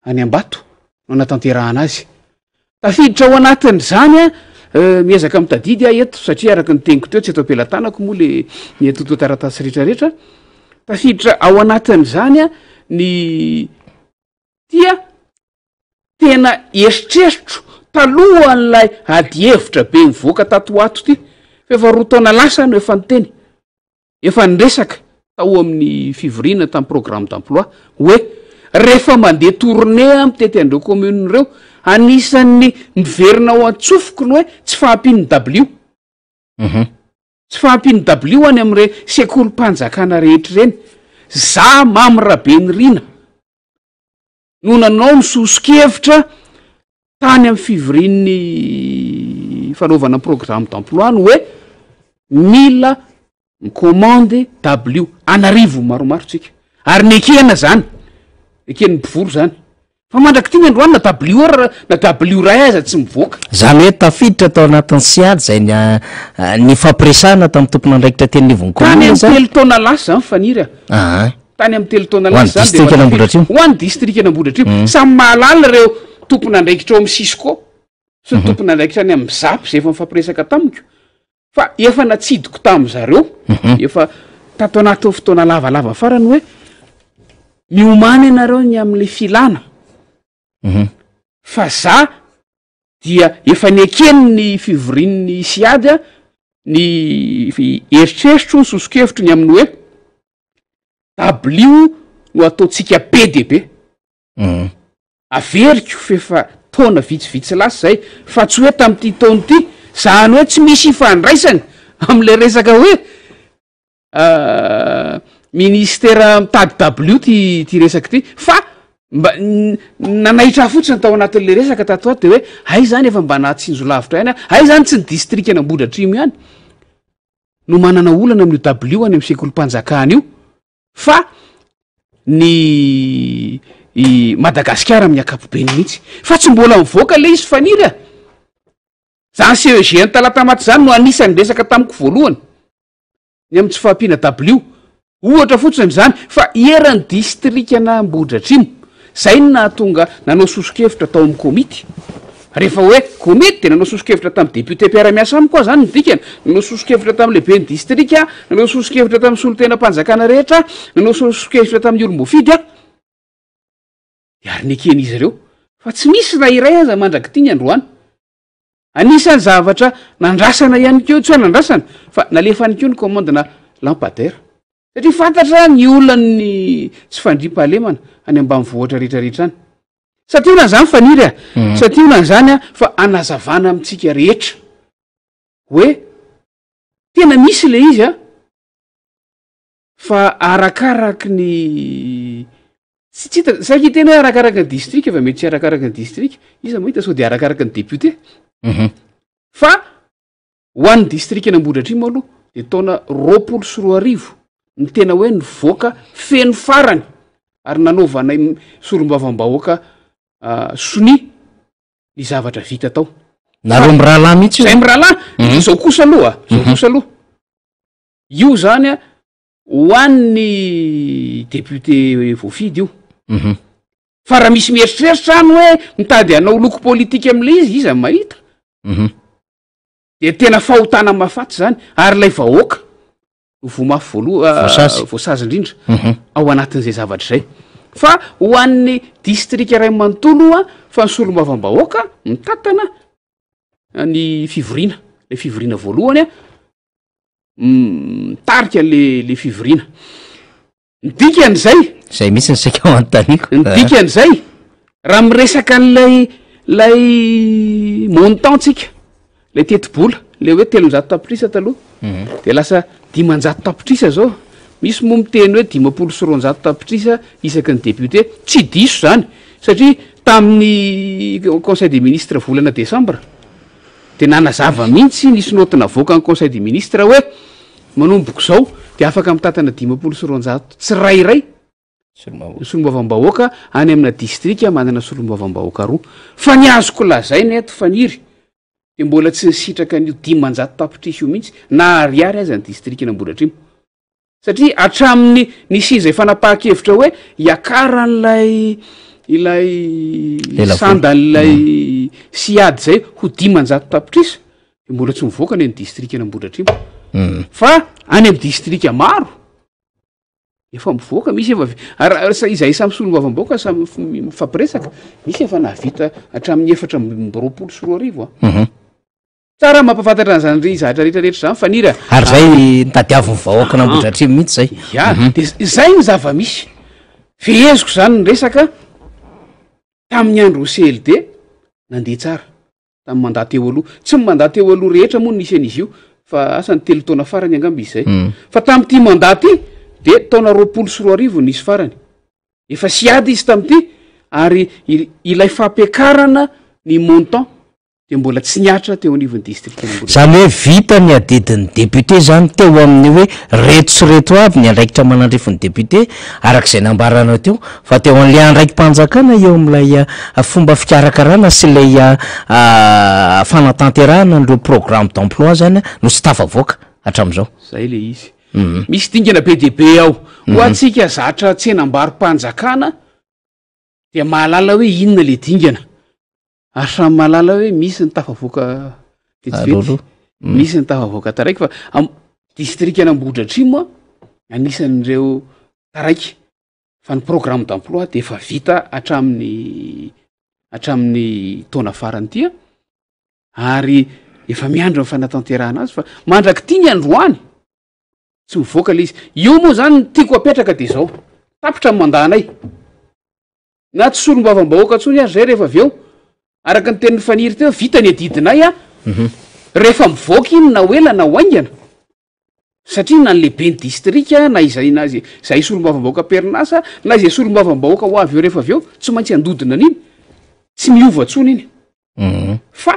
any Ambato no hanatanterahana azy. Tafiditra ao anatin'izany, miezaka mitadidy aho eto satria araka ny teniko teo tsy eto am-pelatanako moa le ny antontan-taratasy rehetrarehetra, tafiditra ao anatin'izany ny Tia tena eritreritro talohan'ilay adihevitra be nivoaka tato ho ato ity, fa efa roa taona lasa aho no efa niteny, efa niresaka tao amin'ny fivoriana tamin'ny programme d'emploi hoe rehefa mandeha tournée aho mitety an'ireo commune ireo, anisan'ny miverina ao an-tsofiko ny hoe tsy fahampian'ny dabilio. Tsy fahampian'ny dabilio any amin'ireny sekolim-panjakana rehetra ireny. Za Mamy Rabenirina no nanao ny soso-kevitra tany amin'ny fivorian'ny fanaovana programme d'emploi ny hoe mila mi-commande dabilio an'arivony maromaro tsika. Ary nekena zany, eken'ny mpivory zany. Fa mandrak'ity ny androany na dabilio ar na dabilio iray aza tsy mivoaka. Izany hoe tafiditra tao anatin'ny SIAD izay nifampiresahana tamin'ny tompon'andraikitra teny anivon'ny Tany kaominina amin'ny izany? telo taona lasa izany Faniry a. Aa. Tany amin'ny telo taona Ho an'ny lasa izany dia efa distrikan'Ambohidratrimo? Ho an'ny distrikan'Ambohidratrimo. Samy mahalala ireo tompon'andraikitra ao amin'ny Cisco sy ny tompon'andraikitra any amin'ny Zap izay efa nifampiresaka tamiko fa efa natsidiko tamin-dry zareo, efa tato anatin'ny fotoana lavalava farany hoe miomàna ianareo ny amin'ilay filàna fa za dia efa neken'ny fivorian'ny SIAD ny eritreritro, ny soso-kevitro ny amin'ny hoe dabilio no ataontsika be dia be. Averiko f'efa taona vitsivitsy lasa izay fa tsy hoe tamin'ity taona ity, izany hoe tsy misy ifandraisany amin'ilay resaka hoe ministera mitady dabilio ity ity resaka ity fa mba nanaitra ahy fotsiny tao anatin'ilay resaka tato ho ato de hoe hay zany efa mba nahatsinjo lavitra ihany aho, hay zany tsy ny distrikan'Ambohidratrimo ihany no manana olana amin'io dabilio any amin'ny sekolim-panjakana io. Fa ny i Madagasikara amin'ny ankapobeny mihitsy. Fa tsy mbola mivoaka ilay izy Faniry a! Zany CEG an'i Talatamaty zany no anisan'ny resaka tamiko voalohany, ny amin'ny tsy fahampiana dabilio. Ohatra fotsiny izany, fa eran'ny distrikan'Ambohidratrimo. Zay no nahatonga nanao soso-kevitra tao amin'ny komity. Rehefa hoe komity dia nanao soso-kevitra tamin'ny député mpiara-miasa amiko aho zany ny dikany, nanao soso-kevitra tamin'ny lehiben'ny distrika aho, nanao soso-kevitra tamin'ny solontenam-panjakana rehetra aho, nanao soso-kevitra tamin'ny olom-boafidy aho. Dia ary neken'izy ireo fa tsy misy na iray aza mandrak'ity ny androany. Anisan'ny zavatra nandrasana ihany koa, tsy hoe nandrasana fa nalefa ihany koa ny commande-na lampadaire. Satria fantatra ny olan'ny tsy fandriampahalemana any ambanivohitra rehetra rehetra any. Santionany izany Faniry a! Santionany izany a, fa anazavana amintsika rehetra hoe tena misy ilay izy a, fa arakaraky ny tsy tsy hita, saika hiteny hoe arakaraky ny distrika fa mety tsy arakaraky ny distrika, iza moa hita sao dia arakaraky ny député. Fa Ho an'ny distrikan'Ambohidratrimo aloha dia taona 2020 ny tena hoe nivoaka feno farany ary nanaovanay solombavambahoaka sonia ny zavatra vita tao. Nareo mirahalahy mihitsy io? Zay mirahalahy, izao kosa aloha, izao kosa aloha, io zany a, ho an'ny député voafidy io. Fa raha misy mieritreritra any hoe mitady hanao loko politika amin'ilay izy, iza no mahita? Dia tena fahotana mahafaty izany, ary ilay vahoaka no voa mafy voaloha, Voasazy. voasazy indrindra ao anatin'izay zavatra izay. Fa ho an'ny distrika iray manontolo a, fa ny solombavambahoaka mitantana ny fivoriana, ilay fivoriana voalohany a, mitarika an'le le fivoriana. Ny dikan'izay. Izay mihitsy no saika ho anontaniako. Ny dikan'izay, raha miresaka an'ilay ilay montant tsika, ilay tetibola, ilay hoe 300 tapitrisa taloha, de lasa 500 tapitrisa zao. Misy moa miteny hoe 250 tapitrisa isaky ny député. Tsy diso izany, satria tamin'ny conseil des ministres volana desambra, de nanazava mihitsy, nisy note navoakan'ny conseil des ministres hoe manomboka izao. dia afaka mitantana 250 tsirairay ny solombavambahoaka any amina distrika manana solombavambahoaka roa. Fa ny azoko lazaina eto Faniry dia mbola tsy nisitraka an'io 500 tapitrisa io mihitsy na ariary aza ny distrikan'Ambohidratrimo. Satria hatramin'ny nisian'izay fanapahan-kevitra hoe hiakaran'ilay ilay sandan'ilay SIAD izay ho 500 tapitrisa dia mbola tsy mivoaka ny any distrikan'Ambohidratrimo. Fa any amin'ny distrika maro efa mivoaka, misy efa ary izahay samy solombavambahoaka samy mifampiresaka, misy efa nahavita hatramin'ny 2024 an. Tsara mampahafantatra an'izany ry zatra rehetra rehetra izany Faniry a. Ary zay nitadiavin'ny vahoaka an'Ambohidratrimo mihitsy zay. Ya, de zay ny zava-misy. Feheziko zany ny resaka tamin'ny andron'ny CLD nandeha tsara tamin'ny mandat teo aloha. Tsy ny mandat teo aloha rehetra moa no nisy an'izy io fa asa ny 3 taona farany angamba izy zay. Fa tamin'ity mandat ity de taona 2020 no nisy farany. Efa siady izy tamin'ity ary ilay fampiakarana ny montant dia mbola tsy nihatra teo anivon'ny distrikan'Ambohidratrimo. Izany hoe vita ny adidin'ny député izany teo amin'ny hoe reto sy reto avy ny andraikitra manandrify ny député araka izay nambaranao teo fa teo an'ilay andraiki-panjakana eo amin'ilay fomba fikarakarana sy ilay fanatanterahana an'ireo programme d'emploi izany no tsy tafavoaka hatramin'izao. Izay ilay izy. Misy dingana be dia be ao. Ho antsika zatra tsenam-baro-panjakana dia mahalala hoe inona ilay dingana. Ary samy mahalala hoe misy ny tafavoaka vetivety, misy ny tafavoaka taraiky fa am distrikan'Ambohidratrimo a, anisan'ireo taraiky fa ny programme d'emploi de efa vita hatramin'ny hatramin'ny taona farany ity a, ary efa miandry ny fanatanterahana azy fa mandrak'ity ny androany tsy mivoaka le izy. Io moa zany ny tiako apetraka de zao, tapitra ny mandat-nay. Na tsy solombavambahoaka intsony ary zay rehefa avy eo, araka ny tenin'i Faniry teo, vita ny adidinay a, rehefa mivoaka iny na ho ela na ho haingana, satria na ny lehiben'ny distrika na izay na izay zahay solombavambahoaka am-perinasa na izay solombavambahoaka ho avy eo rehefa avy eo, tsy maintsy handodina an'iny, tsy miova intsony iny, fa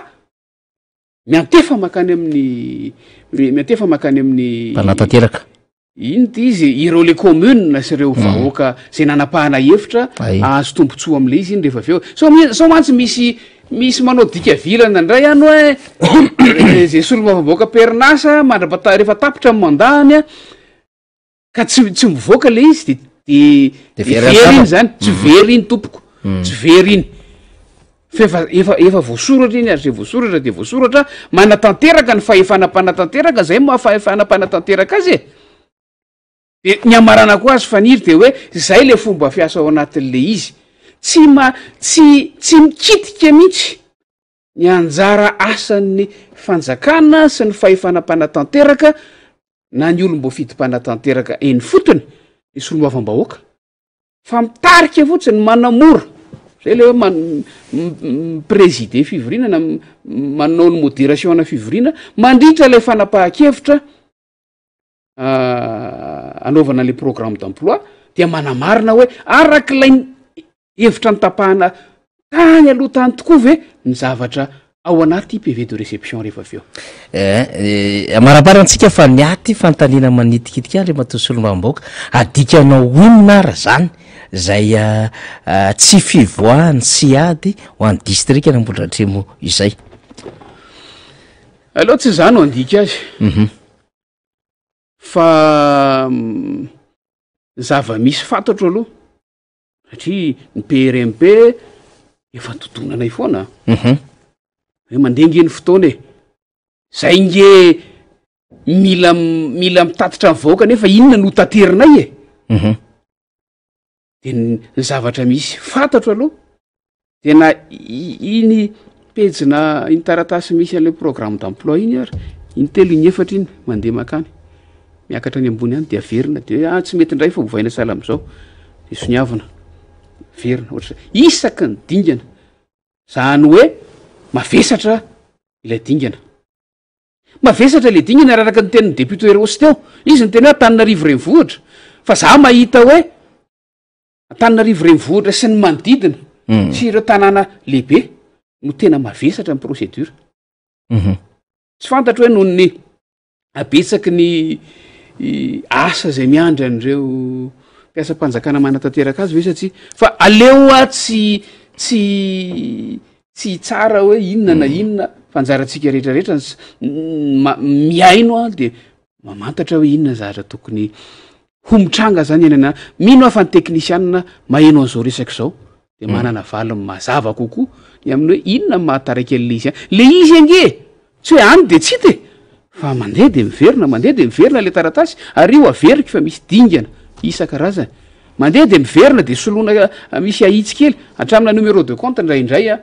miantefa mankany amin'ny, miantefa mankany amin'ny. Mpanatanteraka. Ino ty izy, ireo le commune sy ireo vahoaka zay nanapahana hevitra ahazo tombotsoa amle izy iny rehefa avy eo. Sao mi- sao mantsy misy misy manao dika vilana indray any hoe zay solombavambahoaka am-perinasa mandrapata- rehefa tapitra ny mandat-ny an, ka tsy tsy mivoaka le izy de de De de very very an-tava. iny zany, tsy very iny tompoko, tsy very iny. Fa efa efa efa voasoratra iny ary zay voasoratra de voasoratra, manatanteraka ny fahefana mpanatanteraka, zay maha fahefana mpanatanteraka azy e! De ny hamaranako azy Faniry de hoe zay le fomba fiasa ao anatin'le izy, tsy ma- tsy tsy mikitika mihitsy ny anjara asan'ny fanjakana sy ny fahefana mpanatanteraka na ny olom-boafidy mpanatanteraka eny ifotony, ny solombavambahoaka. Fa mitarika fotsiny, manamora, zay le hoe man- mi-presider fivoriana na manao ny moderation ana fivoriana mandritra ilay fanapahan-kevitra anaovana le programme d'emploi dia manamarina hoe arak'ilay hevitra notapahana tany aloha tany tokoa ve ny zavatra ao anaty PV de réception rehefa avy eo. Eh, eh, amarabarantsika fa ny aty fanontaniana manitikitika Andriamatoa Solombavambahoaka, adikanao inona ara zany zay ah, ah, tsy fivoahan'ny SIAD ho an'ny distrikan'Ambohidratrimo izay? Aleo tsy za no handika azy. Fa mm, zava-misy fantatro aloha Satria ny PRMP efa dodonanay foana. Hoe mandeha nge ny fotoana e. Zay nge mila mila mitatitra ny vahoaka nefa inona no taterinay e. De ny zavatra misy fantatro aloha Tena iny pejina iny taratasy misy an'ilay programme d'emploi iny ary intelo inefatra iny mandeha mankany, miakatra any ambony any de averina de hoe ah tsy mety indray fa ovaina sahala amin'izao de soniavina, averina ohatr'izay, isaky ny dingana, zany hoe mavesatra ilay dingana. Mavesatra ilay dingana raha araka ny tenin'ny député Rossy teo, izy niteny hoe Antananarivo renivohitra, fa za mahita hoe Antananarivo renivohitra sy ny manodidina sy ireo tanàna lehibe no tena mavesatra ny procédure. Tsy fantatro hoe noho ny habetsaky ny asa izay miandry an'ireo mpiasam-panjakana manatanteraka azy ve sa tsia? Fa aleo hoa tsy tsy tsy hitsara hoe inona na inona fa anjarantsika rehetra rehetra ny mihaino a de mamantatra hoe inona ny zavatra tokony ho mitranga zany eny ana. Mino aho fa ny teknisianina maheno an'izao resaka izao de manana valiny mazava kokoa ny amin'ny hoe inona ny mahataraiky an'le izy any. Le izy ange tsy hoe any de tsy hita e! Fa mandeha de miverina, mandeha de miverina le taratasy ary io averiko fa misy dingana isan-karazany. Mandeha de miverina de soloina misy ahitsy kely hatramina numéro de compte indraindray a,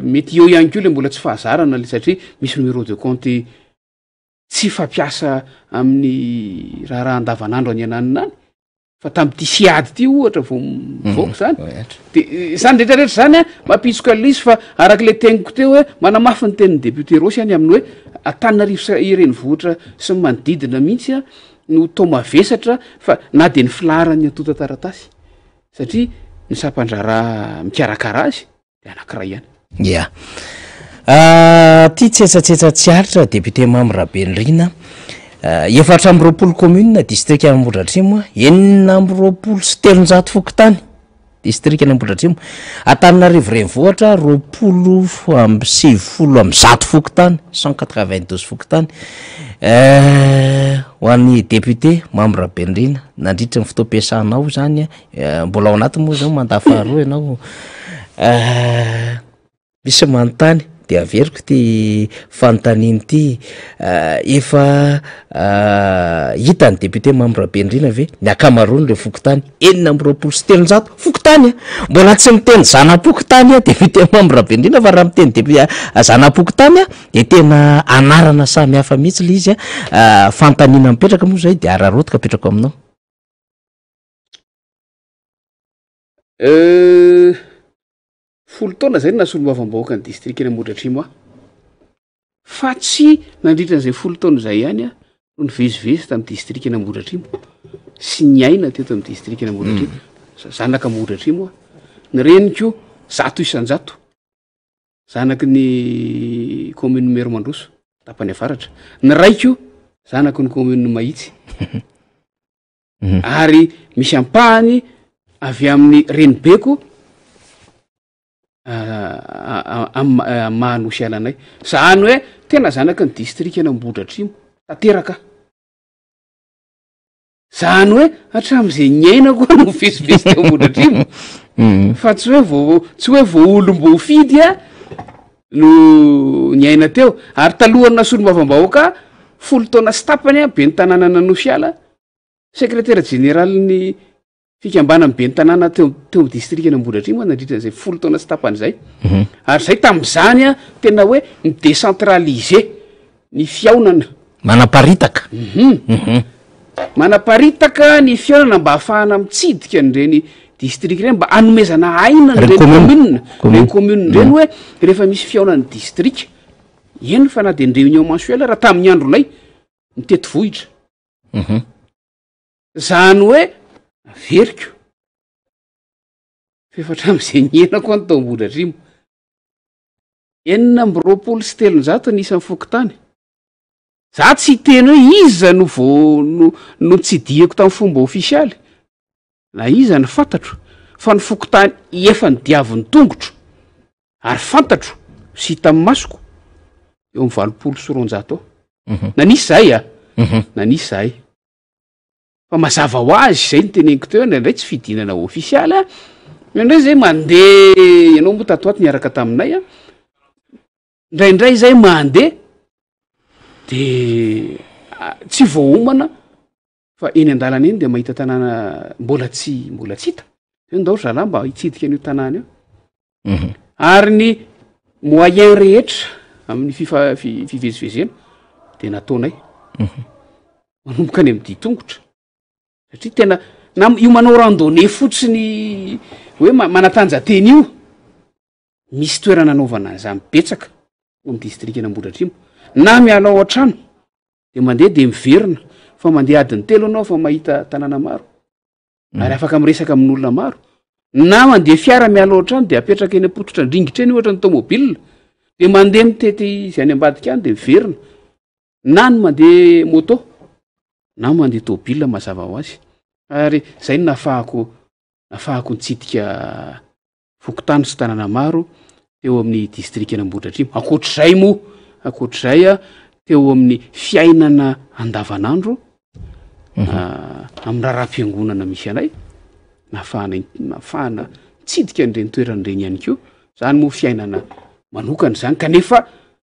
mety eo ihany koa le mbola tsy fahazarana le satria misy numéro de compte tsy fampiasa amin'ny raharaha andavanandro any ananona any fa tamin'ity siady ity ohatra vao mivoaka zany de zany rehetrarehetra zany a mampitsoka an'ilay izy fa arak'ilay teniko teo hoe manamafy ny tenin'ny député Rossy any amin'ny hoe Antananarivo sy renivohitra sy ny manodidina mihitsy a no toa mavesatra fa na de ny filaharan'ny antontan-taratasy satria ny sampan-draharaha mikarakara azy de anankiray ihany. Ya. Ty tsetsatsetsa tsy aritra député Mamy Rabenirina, 24 commune district Ambohidratrimo, 326 fokontany district Ambohidratrimo, Antananarivo renivohitra 190 fokontany, 192 fokontany, ho an'ny député Mamy Rabenirina nandritry ny fotoam-piasanao zany Mbola ao anaty moa zao mandat faharoa ianao. Misy manontany de averiko ity fanontaniana ity, efa hitan'ny député Mamy Rabenirina ve ny ankamaroan'ireo fokontany 326 fokontany a! Mbola tsy miteny zana-pokontany aho député Mamy Rabenirina fa raha miteny dépu- zana-pokontany aho de tena anarana samy hafa mihitsy le izy a, fanontaniana mipetraka moa zay de araraotiko apetrako aminao. Folo taona zay no naha solombavambahoakan'ny distrikan'i Ambohidratrimo ahy. Fa tsy nandritra an'izay folo taona izay ihany aho no nivezivezy tamin'ny distrikan'Ambohidratrimo sy niaina teto amin'ny distrikan'Ambohidratrimo. Zanak'Ambohidratrimo aho. Ny reniko 100%. Zanaky ny commune Merimandroso, tapany avaratra. Ny raiko zanaky ny commune Mahitsy. Ary misy ampahany avy amin'ny renibeko amin'ny maha Nosy ala anay. Zany hoe tena zanaky ny distrikan'Ambohidratrimo tanteraka aho. Zany hoe hatramin'izay niainako aho no nivezivezy teo Ambohidratrimo. Fa tsy hoe vao, tsy hoe vao olom-boafidy aho no niaina teo. Ary talohan'ny naha solombavambahoaka ahy, folo taona sy tapany aho ben'ny tanànan'Anosiala, sekretera jeneralin'ny fikambanan'ny ben'ny tanàna teo teo amin'ny distrikan'Ambohidratrimo aho nandritra izay folo taona sy tapany izay. Ary izay tamin'izany aho tena hoe mi-décentraliser ny fihaonana. Manaparitaka. Manaparitaka ny fihaonana mba hahafahana mitsidika an'ireny distrika ireny, mba hanomezana aina an'ireny commune, ireny commune ireny hoe rehefa misy fihaonan'ny distrika, eny fa na dia ny réunion mensuelle raha tamin'ny andronay mitety vohitra. Zany hoe averiko fa efa hatramin'izay niainako aho ny tao Ambohidratrimo. 326 ny isan'ny fokontany. Za tsy hiteny hoe iza no vao no no notsidihiko tamin'ny fomba ofisialy na iza no fantatro fa ny fokontany efa nodiavin'ny tongotro ary fantatro sy hitan'ny masoko eo amin'ny 280 eo. Nanisy zahay a! Nanisy zahay. Fa mazava ho azy izay no teneniko teo, indraindray tsy fidinana ofisialy a, indraindray zay mandeha, ianao moa tato ato niaraka taminay a, indraindray zay mandeha de tsy voaomana fa eny an-dalana eny de mahita tanàna mbola tsy mbola tsy hita, de ndao ry zalahy mba hitsidika an'io tanàna io. Ary ny moyen rehetra amin'ny fifa- fi- fivezivezena de nataonay. Manomboka any amin'ny dian-tongotra satria tena na io manao randonnée fotsiny hoe manatanjatena io, misy toerana anaovana an'izany betsaka ao amin'ny distrikan'Ambohidratrimo, na miala ao an-trano de mandeha de miverina fa mandeha adiny telo ianao fa mahita tanàna maro ary afaka miresaka amin'olona maro, na mandeha fiara miala ao an-trano de apetraka eny am-pototra andringitra eny ohatra ny tomobile de mandeha mitety izay any ambadika any de miverina, na ny mandeha moto. na mandeha tôbila mazava ho azy. Ary zay no nahafahako nahafahako nitsidika fokontany sy tanàna maro teo amin'ny distrikan'Ambohidratrimo. Ankoatr'izay moa, ankoatr'izay teo amin'ny fiainana andavanandro amin'ny raharaham-piangonana misy anay, nahafahana nahafahana nitsidika an'ireny toerana ireny ihany koa. Zany moa fiainana manokana izany kanefa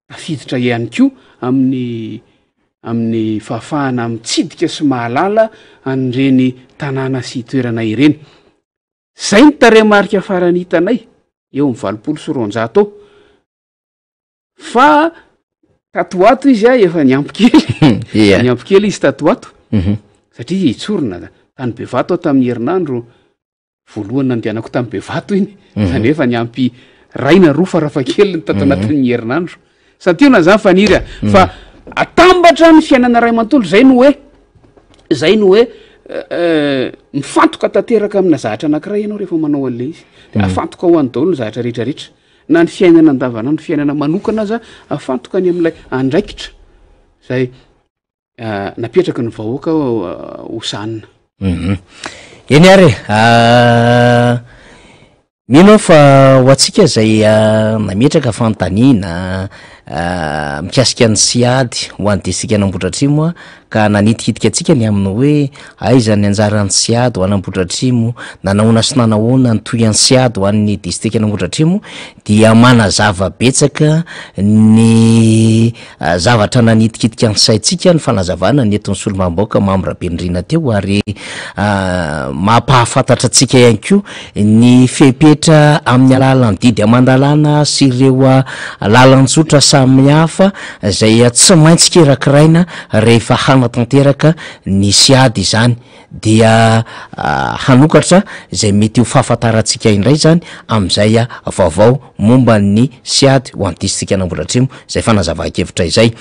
tafiditra ihany koa amin'ny amin'ny fahafahana mitsidika sy mahalala an'ireny tanàna sy toerana ireny. Zay ny tarehimarika farany hitanay eo amin'ny 280 eo. Fa tato ho ato izy a efa niampy kely. Ia. Niampy kely izy tato ho ato. Mhm. Satria itsorina tany Bevato aho tamin'ny herinandro voalohany nandehanako tany Bevato iny. Mhm. Zany hoe efa niampy ray na roa farafahakeliny tato Mhm. anatin'ny herinandro. Santionany zany Faniry a. Fa atambatra ny fiainana ray manontolo, zay no hoe, zay no hoe mifantoka tanteraka amina zavatra anankiray ianao rehefa manao an'ilay izy. De afantoka ho any daholo ny zavatra rehetrarehetra. Na ny fiainana andavanandro, fiainana manokana aza afantoka any amin'ilay andraikitra zay napetraky ny vahoaka ho sahanina. Mhm. Eny ary e, mino aho fa ho antsika izay nametraka fanontaniana mikasika ny SIAD ho an'ny distrikan'Ambohidratrimo ka nanitikitika antsika ny amin'ny hoe aiza ny anjaran'ny SIAD ho an'Ambohidratrimo, nanahoana sy nanahoana ny tohian'ny SIAD ho an'ny distrikan'Ambohidratrimo dia manazava betsaka ny Zavatra nanitikitika ny saintsika ny fanazavana nentin'ny solombavambahoaka Mamy Rabenirina teo ary mampahafantatra antsika ihany koa ny fepetra amin'ny alalan'ny didy aman-dalàna sy ireo lalan-tsotra samihafa izay tsy maintsy kirakiraina rehefa hanatanteraka ny SIAD izany dia hanokatra izay mety ho fahafantarantsika indray izany amin'izay vaovao momba ny SIAD ho an'ny distrikan'Ambohidratrimo izay fanazavan-kevitra izay.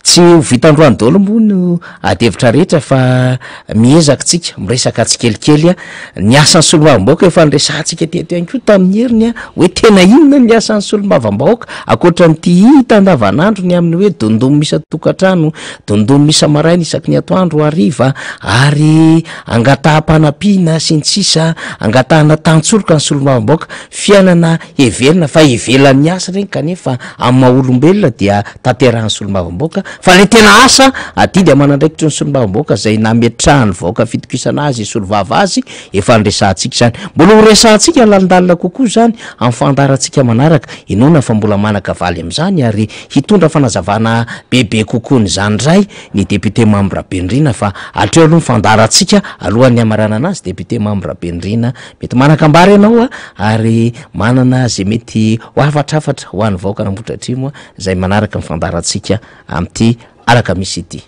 Tsy ho vita androany daholo moa no adihevitra rehetra fa miezaka tsika miresaka tsikelikely ny asan'ny solombavambahoaka efa niresahantsika teto ihany koa tamin'ny heriny hoe tena inona ny asan'ny solombavambahoaka ankoatra an'ity hita andavanandro ny amin'ny hoe dondom isan-tokantrano, dondom isa-maraina isaky ny atoandro hariva ary angataham-panampiana sy ny sisa angatahana tantsoroka ny solombavambahoaka fiainana Heverina fa ivelan'ny asa ireny kanefa amin'ny maha olombelona dia tanterahan'ny solombavambahoaka fa ilay tena asa adidy aman'andraikitry ny solombavambahoaka izay nametrahan'ny vahoaka fitokisana azy hisolovava azy efa niresahantsika izany. Mbola ho resahantsika lalindalina kokoa izany amin'ny fandaharantsika manaraka. Inoana fa mbola manan-kavaly amin'izany ary hitondra fanazavana bebe kokoa an'izany indray ny député Mamy Rabenirina fa hatreo aloha ny fandaharantsika alohan'ny hamaranana azy député Mamy Rabenirina Mety manan-kambara ianao ary manana izay mety ho hafatrafatra ho an'ny vahoakan'Ambohidratrimo izay manaraka ny fandaharantsika amin'ity alakamisy ity.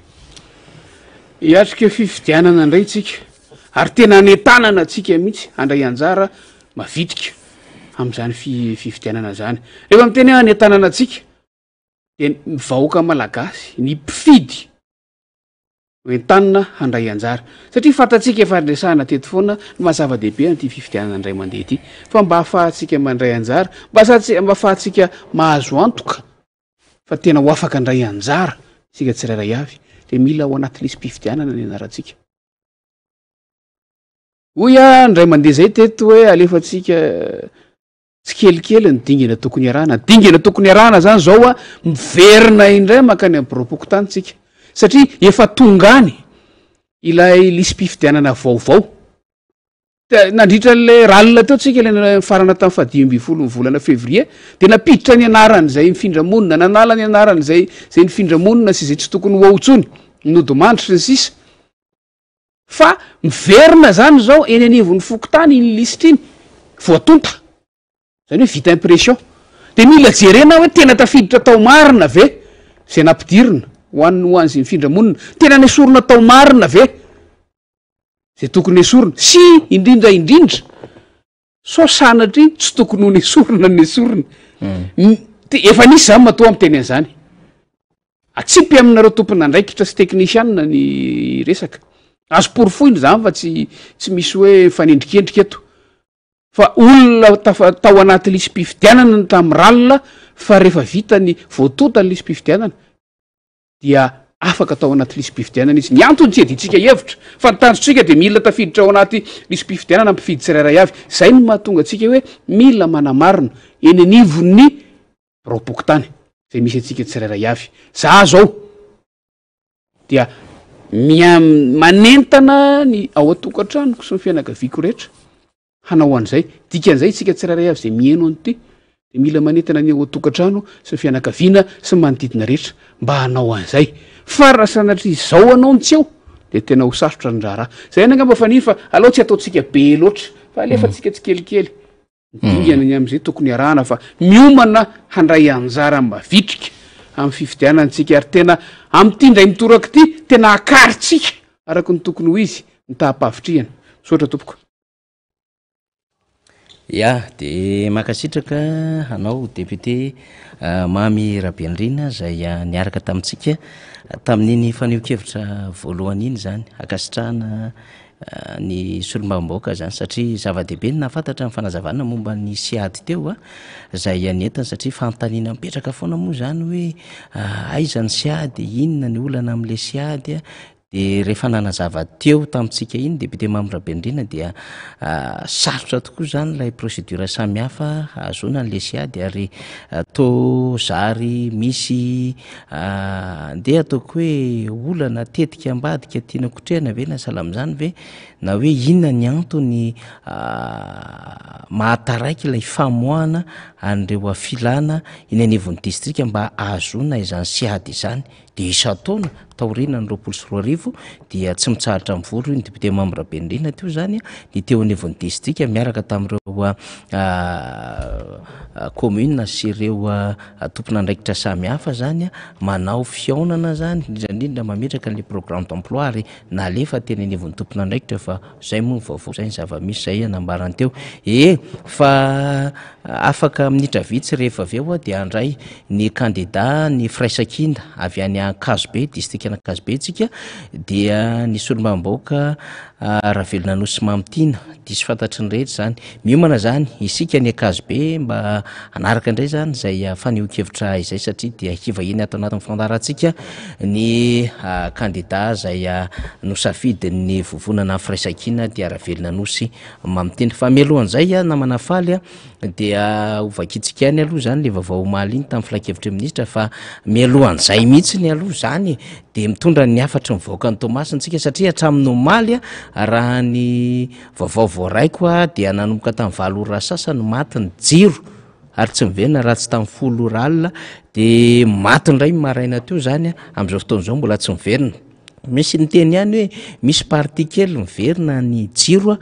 Hiatrika fifidianana indray isika ary tena anentanana antsika mihitsy handray anjara mavitrika amin'izany fifidianana izany. Rehefa miteny hoe anentanana antsika dia ny vahoaka malagasy, ny mpifidy no entanina handray anjara. Satria fantatsika efa niresahana teto foana ny maha zava-dehibe an'ity fifidianana indray mandeha ity. Fa mba ahafahantsika mandray anjara, mba mba ahafahantsika mahazo antoka fa tena ho afaka handray anjara isika tsirairay avy, dia mila ao anaty lisi-pifidianana ny anarantsika. Hoy aho indray mandeha izay teto hoe alefantsika Tsikelikely ny dingana tokony hiarahana. Dingana tokony hiarahana zany zao a, miverina indray mankany amin'ny biraom-pokontany tsika. Satria efa tonga any ilay lisi-pifidianana vaovao. Nandritra an'ilay ralina teo tsika, ilay nifarana tamin'ny fahadimy ambin'ny folon'ny volana février, dia nampiditra ny anaran'izay nifindra monina, nanala ny anaran'izay izay nifindra monina sy izay tsy tokony ho ao intsony, nodimandry sy ny sisa. Fa miverina zany zao eny anivon'ny fokontany iny lisitra iny, voatonta, zany hoe vita impression. De mila jerena hoe tena tafiditra tao marina ve zay nampidirina ho an'ny ho an'izay nifindra monina, tena nesorina tao marina ve zay tokony nesorina, sy indrindra indrindra Sao sanatria tsy tokony ho nesorina ny nesorina. Efa nisy zany matoa miteny an'izany. Atsipy aminareo tompon'andraikitra sy teknisianina ny resaka. Azo porofoina izany fa tsy tsy misy hoe mifanendrikendrika eto. Fa olona tafa tao anaty lisi-pifidianana ny tamin'ny RAL fa rehefa vita ny voatonta ny lisi-pifidianana dia. afaka tao anaty lisi-pifidianana izy. Ny antony tsy iadiantsika hevitra fa ny tanjontsika dia mila tafiditra ao anaty lisi-pifidianana ny mpifidy tsirairay avy. Izay no mahatonga antsika hoe mila manamarina eny anivon'ny biraom-pokontany izay misy antsika tsirairay avy. Za zao dia mia- manentana ny ao an-tokantranoko sy ny fianakaviako rehetra hanao an'izay. Dikan'izay isika tsirairay avy izay miheno an'ity dia mila manentana ny ao an-tokantrano sy ny fianakaviana sy ny manodidina rehetra mba hanao an'izay. Fa raha sanatria izao anao no tsy eo dia tena ho sarotra ny raharaha. Izay ihany angamba Faniry fa aleo tsy ataontsika be loatra fa alefantsika tsikelikely ny dingana ny amin'izay tokony arahana fa miomana handray anjara mavitrika amin'ny fifidianana isika ary tena amin'ity indray mitoraka ity tena akarintsika araka ny tokony ho izy ny taham-pahavitrihana. Misaotra tompoko. Ya, de mankasitraka anao député Mamy Rabenirina izay niaraka tamintsika tamin'iny fanehoan-kevitra voalohany iny izany. Ankasitrahana ny solombavambahoaka izany satria zava-dehibe ny nahafantatra ny fanazavana momba ny SIAD teo izay nentiny satria fanontaniana mipetraka foana moa izany hoe aiza ny SIAD, inona ny olana amin'ilay SIAD, Dia rehefa nanazava teo tamintsika iny député Mamy Rabenirina dia sarotra tokoa izany ilay procédure samihafa hahazoana an'ilay SIAD ary toa zary misy ndeha ataoko hoe olana tetika ambadika tiana kotrehana ve na sahala amin'izany ve na hoe inona ny antony mahataraiky ilay famoahana an'ireo filana eny anivon'ny distrika mba hahazoana izany SIAD izany. Dia isan-taona, taorianan'ny 2020, dia tsy mitsahatra mivory, hoy ny député Mamy Rabenirina teo izany, ny teo anivon'ny distrika miaraka tamin'ireo commune sy ireo tompon'andraikitra samihafa izany, manao fihaonana izany, indrindra indrindra mametraka an'ilay programme d'emploi ary nalefa teny anivon'ny tompon'andraikitra fa izay moa ny vaovao, izay ny zava-misy, izay nambarany teo. E, fa Afaka minitra vitsy rehefa avy eo dia handray ny kandida ny Firaisankina avy any Ankazobe, distrikan'Ankazobe isika, dia ny solombavambahoaka Ravelonanosy Mamitiana. Diso fantatry ny rehetra izany. Miomana izany isika any Ankazobe mba hanaraka indray izany izay fanehoan-kevitra izay satria dia hivahiny ato anatin'ny fandaharantsika ny kandida izay nosafidin'ny vovonana Firaisankina dia Ravelonanosy Mamiteny. Fa mialohan'izay a, namana Faly a, dia ho vakintsika ihany aloha izany le vaovao omaly iny tamin'ny filankevitry ny minisitra fa mialohan'izay mihitsy ny aloha izany dia mitondra ny hafatry ny vahoakan'i Toamasina isika satria hatramin'ny omaly a, raha ny vaovao voaraiko a, dia nanomboka tamin'ny 8 ora sasany maty ny jiro ary tsy miverina raha tsy tamin'ny 10 ora alina dia maty indray ny maraina teo izany a, amin'izao fotoana izao mbola tsy miverina. Misy niteny ihany hoe misy partie kely miverina ny jiro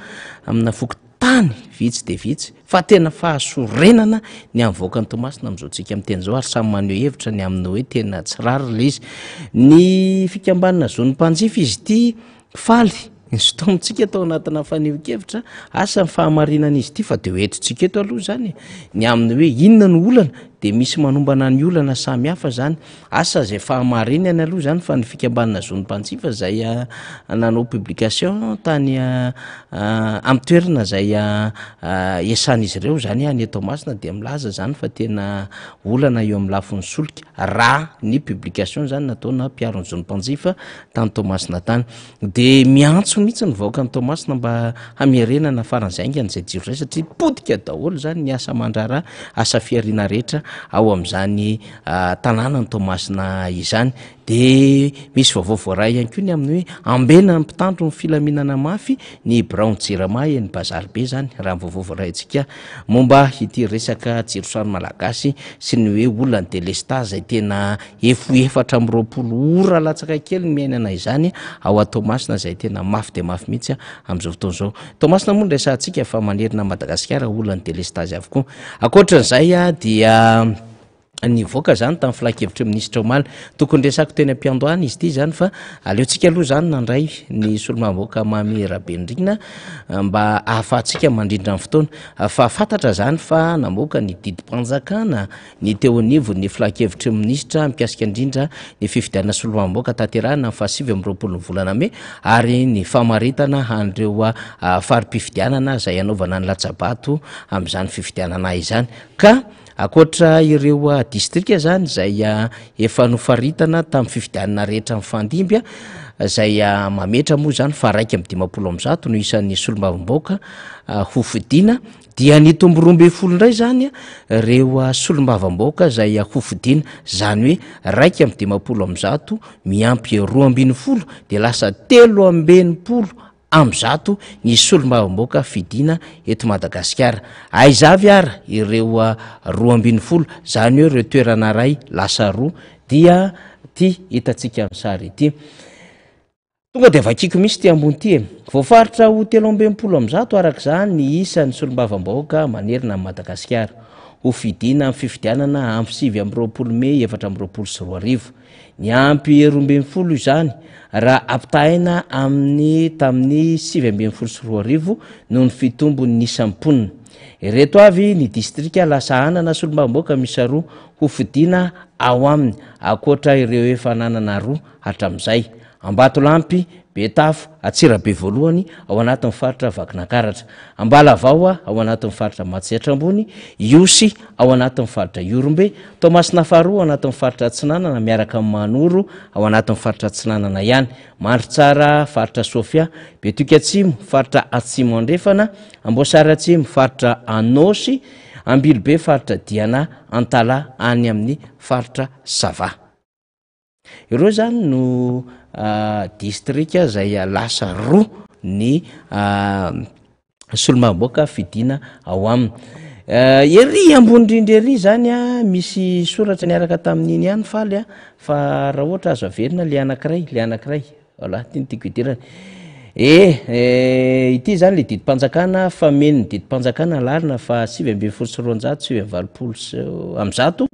amina fokontany vitsy dia vitsy fa tena fahasorenana ny amin'ny vahoakan'i Toamasina amin'izao tsika miteny izao ary samy maneho hevitra ny amin'ny hoe tena tsy rariny ilay izy. Ny fikambanana zon'ny mpanjifa izy ity faly Nosintomintsika tao anatina fanehoan-kevitra, asa ny fahamarinan'izy ity fa dia ho entintsika eto aloha izany e. Ny amin'ny hoe inona no olana dia misy manombana ny olana samy hafa izany. Asa izay fahamarinany aloha izany fa ny fikambanana zon'ny mpanjifa izay nanao publication tany amin'ny toerana izay iasan'izy ireo izany any Toamasina dia milaza izany fa tena olana eo amin'ny lafiny solika raha ny publication izany nataona mpiaro ny zon'ny mpanjifa tany Toamasina tany. Dia miantso mihitsy ny vahoakan'i Toamasina mba hamerenana faran'izay haingana izay jiro izay satria potika daholo izany ny asa aman-draharaha, asa fihariana rehetra ao amin'izany tanànan'i Toamasina izany. Dia misy vaovao voaray ihany koa ny amin'ny hoe ambena ny mpitandro ny filaminana mafy ny biraon'ny Jirama eny Bazary be izany raha ny vaovao voaraintsika momba ity resaka jiro sy rano malagasy sy ny hoe olan'ny delestazy izay tena Efo 24 ora latsaka kely ny miainana izany ao a Toamasina izay tena mafy dia mafy mihitsy amin'izao fotoana izao. Toamasina moa no resahantsika fa manerana an'i Madagasikara olan'ny delestazy avokoa. Ankoatran'izay dia nivoaka izany tamin'ny filankevitry ny minisitra omaly. Tokony resako teny am-piandohana izy ity izany fa aleontsika aloha izany nandray ny solombavambahoaka Mamy Rabenirina mba ahafahantsika mandrindra ny fotoana. Fa fantatra izany fa namoaka ny didim-panjakana ny teo anivon'ny filankevitry ny minisitra mikasika indrindra ny fifidianana solombavambahoaka tanterahina amin'ny faha 29 ny volana mey ary ny famaritana an'ireo fari-pifidianana izay hanaovana ny latsa-bato amin'izany fifidianana izany ka. Ankoatra ireo distrika izany izay efa nofaritana tamin'ny fifidianana rehetra mifandimby, izay mametra moa izany fa 151 no isan'ny solombavambahoaka hofidiana, dia nitombo 12 indray izany ireo solombavambahoaka izay hofidiana, izany hoe 151 miampy 12 dia lasa 163 ny solombavambahoaka fidiana eto Madagasikara. Aiza avy ara ireo 12, izany hoe ireo toerana iray lasa roa, dia ity hitantsika amin'ny sary ity. Tonga dia vakiko mihitsy ity ambony ity e. Voafaritra ho 163 araka izany ny isan'ny solombavambahoaka manerana an'i Madagasikara. Ho fidiana amin'ny fifidianana amin'ny 29 mey 2024. Niampy 12 izany raha ampitahaina amin'ny tamin'ny 2019 noho ny fitombon'ny isan'ny mponina. Ireto avy ny distrika lasa hanana solombavambahoaka miisa roa ho fidiana ao aminy ankoatra ireo efa nanana roa hatramin'izay. Ambatolampy, Betafo, Antsirabe voalohany ao anatin'ny faritra Vakinankaratra, Ambalavao ao anatin'ny faritra Matsiatra Ambony, Ihosy ao anatin'ny faritra Ihorombe, Toamasina faharoa ao anatin'ny faritra Atsinanana miaraka amin'i Mahanoro ao anatin'ny faritra Atsinanana ihany, Mandritsara, faritra Sofia, Betioky Atsimo, faritra Atsimo Andrefana, Amboasary Atsimo, faritra Anôsy, Ambilobe, faritra Diana, Antalaha any amin'ny faritra Sava. Ireo izany no distrika izay lasa roa ny solombavambahoaka fidiana ao aminy. Ery ambony indrindra ery izany a, misy soratra niaraka tamin'iny ihany Faly a, fa raha ohatra azo averina le anankiray, le anankiray. Voilà, ity no tiako hidirana. Eh, eh, ity izany le didim-panjakana fameno ny didim-panjakana larina fa 21989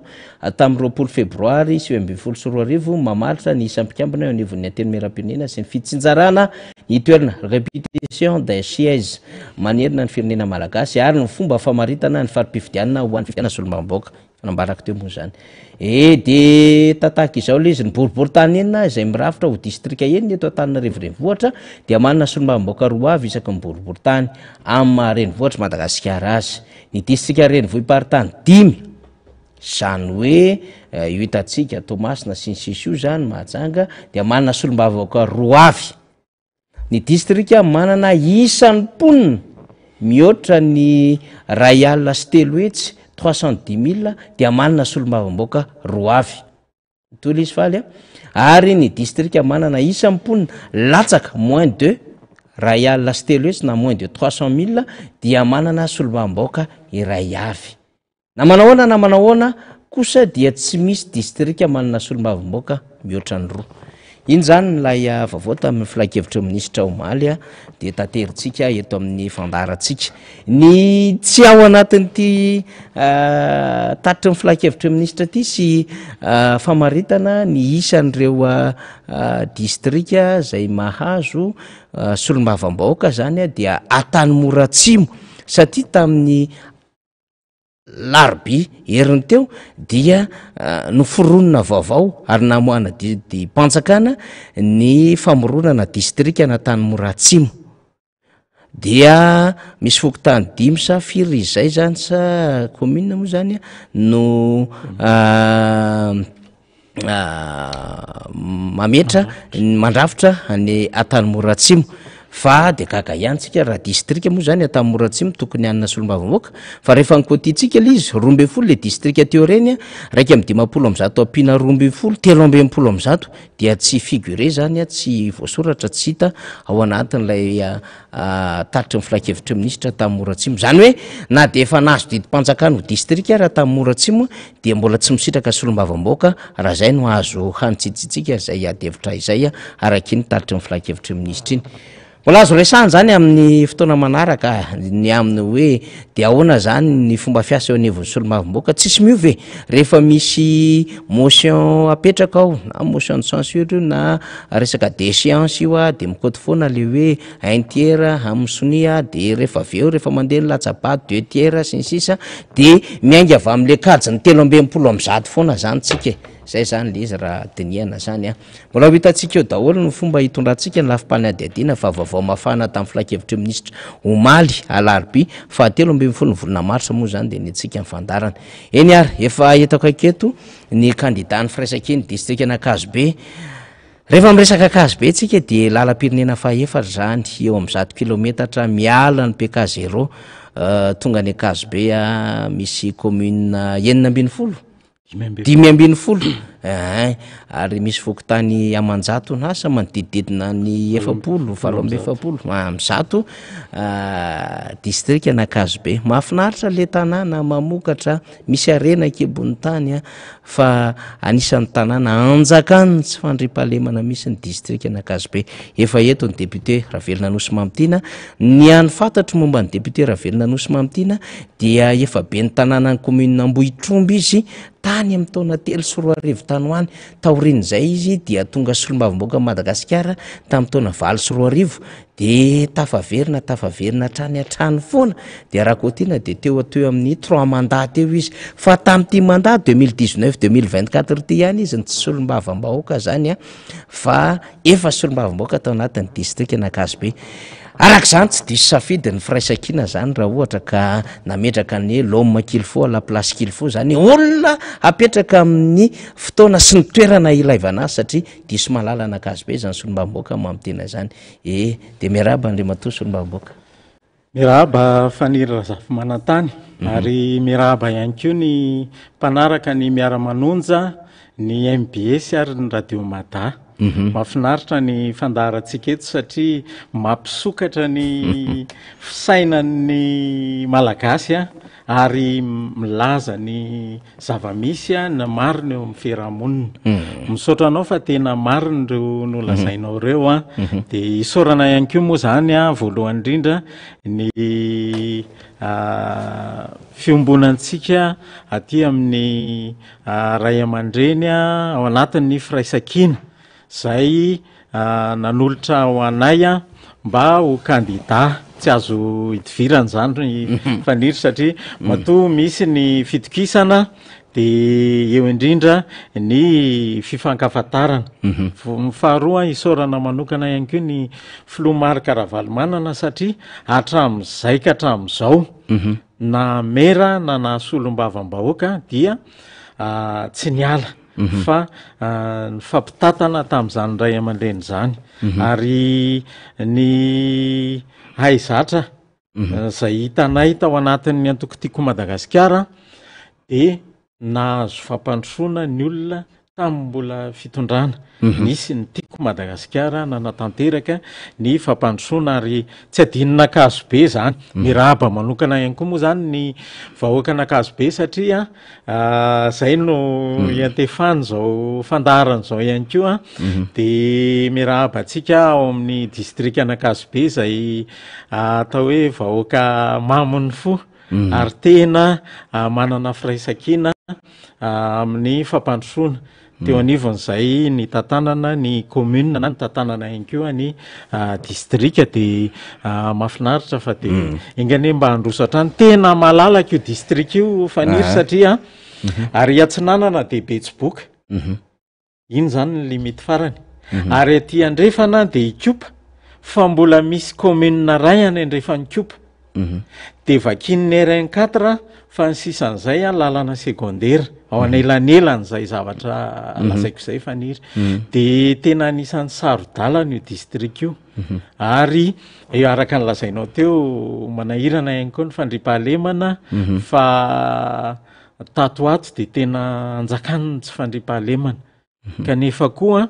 tamin'ny 20 febroary 2019 mamaritra ny isan'ny mpikambana eo anivon'ny Antenimierampirenena sy ny fitsinjarana ny toerana, répartition des sièges, manerana ny firenena malagasy ary ny fomba famaritana ny fari-pifidianana ho an'ny fifidianana solombavambahoaka. Nambarako teo moa izany. E, de tatahaka izao ilay izy, ny boriborintany enina izay mirafitra ho distrika enina eto Antananarivo renivohitra dia manana solombavambahoaka roa avy isaky ny boriborintany amin'ny maha renivohitr'i Madagasikara azy. Ny distrika renivohi-paritany dimy, izany hoe io hitantsika Toamasina sy ny sisa io izany, Mahajanga, dia manana solombavambahoaka roa avy. Ny distrika manana isan'ny mponina mihoatra ny 301 000, 310 000, dia manana solombavambahoaka roa avy. Mitohy ilay izy faly a. Ary ny distrika manana isan'ny mponina latsaka, moins de 301 000 na moins de 300 000, dia manana solombavambahoaka iray avy. Na manao ahoana na manao ahoana kosa dia tsy misy distrika manana solombavambahoaka mihoatra ny roa. Iny izany ilay vaovao tamin'ny filankevitry ny minisitra omaly dia taterintsika eto amin'ny fandaharantsika. Ny tsy ao anatin'ity tatitry ny filankevitry ny minisitra ity sy famaritana ny isan'ireo distrika izay mahazo solombavambahoaka izany dia Antanimora Atsimo satria tamin'ny Larobia heriny teo dia noforonina vaovao ary namoahana didim-panjakana ny famoronana distrikan'Antanimora Atsimo. Dia misy fokontany dimy sa firy izay zany sa commune moa zany no mametra mandrafitra ny Antanimora Atsimo fa de gaga ihany tsika raha distrika moa zany Antanimora Atsimo tokony hanana solombavambahoaka fa rehefa ny kotiantsika le izy 12 le distrika teo ireny a 151 ampiana 12, 163 dia tsy figure zany a tsy voasoratra tsy hita ao anatin'ilay Tatitry ny filankevitry ny minisitra Antanimora Atsimo. Izany hoe na dia efa nahazo didim-panjakana ho distrika ary Antanimora Atsimo dia mbola tsy misitraka solombavambahoaka raha izay no azo hanitsitsitsika izay ady hevitra izay araka iny tatitry ny filankevitry ny minisitra iny. Mbola azo resahana izany amin'ny fotoana manaraka ny amin'ny hoe dia ahoana izany ny fomba fiasa eo anivon'ny solombavambahoaka. Tsisy miova e! Rehefa misy motion apetraka ao na motion de censure io na resaka déchéance io a, de mikaoty foana le hoe un tiers amin'ny sonia, de rehefa avy eo rehefa mandeha ny latsa-bato deux tiers sy ny sisa, de miainga avy am'le kajin'ny 163 foana zany tsika e. Zay zany le izy raha dinihana zany a. Mbola ho hitantsika eo daholo ny fomba hitondrantsika ny lafim-panadihadiana fa vaovao mafana tamin'ny filankevitry ny minisitra omaly alarobia faha 13 ny volana marsa moa izany dia nentsika ny fandaharana. Eny ary, efa eto akaiky eto ny kandidan'ny firaisankiny distrikan'Ankazobe. Rehefa miresaka Ankazobe tsika dia lalam-pirenena fahaefatra izany, eo amin'ny 100 kilometatra miala ny PK zéro, tonga any Ankazobe misy commune 16. 15 eeh ary misy fokontany aman-jatony asa manodidididina ny 40, 48 amin'ny 100 distrika an'Ankazobe. Mahafinaritra le tanàna, mamokatra, misy harena an-kibon'ny tany a, fa anisan'ny tanàna anjakan'ny tsy fandriampahalemana misy ny distrika an'Ankazobe. Efa eto ny député Ravelonanosy Mamitiana. Ny hany fantatro momba ny député Ravelonanosy Mamitiana dia efa ben'ny tanànan'ny commune Ambohitromby izy tany amin'ny taona 2003 tany ho any. Taorian'izay izy dia tonga solombavambahoakan'i Madagasikara tamin'ny taona 2008, dia tafaverina, tafaverina hatrany hatrany foana. Dia raha kaotiana dia teo teo amin'ny trois mandats teo izy. Fa tamin'ity mandat 2019 2024 ity ihany izy no tsy solombavambahoaka zany a, fa efa solombavambahoaka tao anatin'ny distrikan'Ankazobe. Araka izany, tsy diso safidy ny firaisankina izany raha ohatra ka nametraka ny l'homme qu'il faut à la place qu'il faut, izany hoe olona hapetraka amin'ny fotoana sy ny toerana ilaivana azy satria diso malala an'Ankazobe izany solombavambahoaka Mamitiana izany. E, dia miarahaba Andriamatoa solombavambahoaka. Miarahaba Faniry Razafimanantany ary miarahaba ihany koa ny mpanaraka ny Miara-manonja, ny mbs ary ny Radio Mada. Mahafinaritra ny fandaharantsika eto satria mampisokatra ny fisainan'ny Malagasy ary milaza ny zava-misy na marina eo amin'ny fiarahamonina. Misaotra anao fa tena marina ireo nolazainao ireo an. Dia isaorana ihany koa moa izany an, voalohany indrindra ny fiombonantsika aty amin'ny ray aman-dreny ao anatin'ny firaisankina. Izay nanolotra ho anay mba ho kandida. Tsy azo idivirana izany ry Faniry satria matoa misy ny fitokisana dia eo indrindra ny fifankafantarana. Ny faharoa, isaorana manokana ihany koa ny filoha Marc Ravalomanana satria hatramin'izay ka hatramin'izao na mera na naha solombavambahoaka dia tsy niala. fa nifampitantana tamin'izany ray aman-dreny izany ary ny haizatra izay hitanay tao anatin'ny antoko Tiako Madagasikara dia nahazo fampandrosoana ny olona tamin'ny mbola fitondrana. Nisy ny Tiako Madagasikara nanatanteraka ny fampandrosoana ary tsy adinon'Ankazobe izany. Miarahaba manokana ihany koa moa izany ny vahoakan'Ankazobe satria Zay no iantefany izao fandaharana izao ihany koa de miarahaba antsika ao amin'ny distrikan'Ankazobe izay atao hoe vahoaka mamon'ny fo ary tena manana firaisankina amin'ny fampandrosoana. Teo anivon'izay nitantanana ny commune na nitantanana ihany koa ny distrika dia mahafinaritra fa dia enga anie mba handroso hatrany. Tena malalaka io distrika io Faniry satria ary atsinanana dia Betsiboka. Iny izany ny limite farany. Ary aty andrefana dia Ikopa fa mbola misy commune iray any andrefan'Ikopa. Dia vakian'ny RN quatre fa ny sisan'izay an lalana secondaire ao anelanelan'izay zavatra lazaiko izay Faniry. Dia tena anisan'ny saro-dalana io district io. Ary araka ny lazainao teo manahirana ihany koa ny fandriampahalemana fa tato ho ato dia tena anjakan'ny tsy fandriampahalemana. Kanefa koa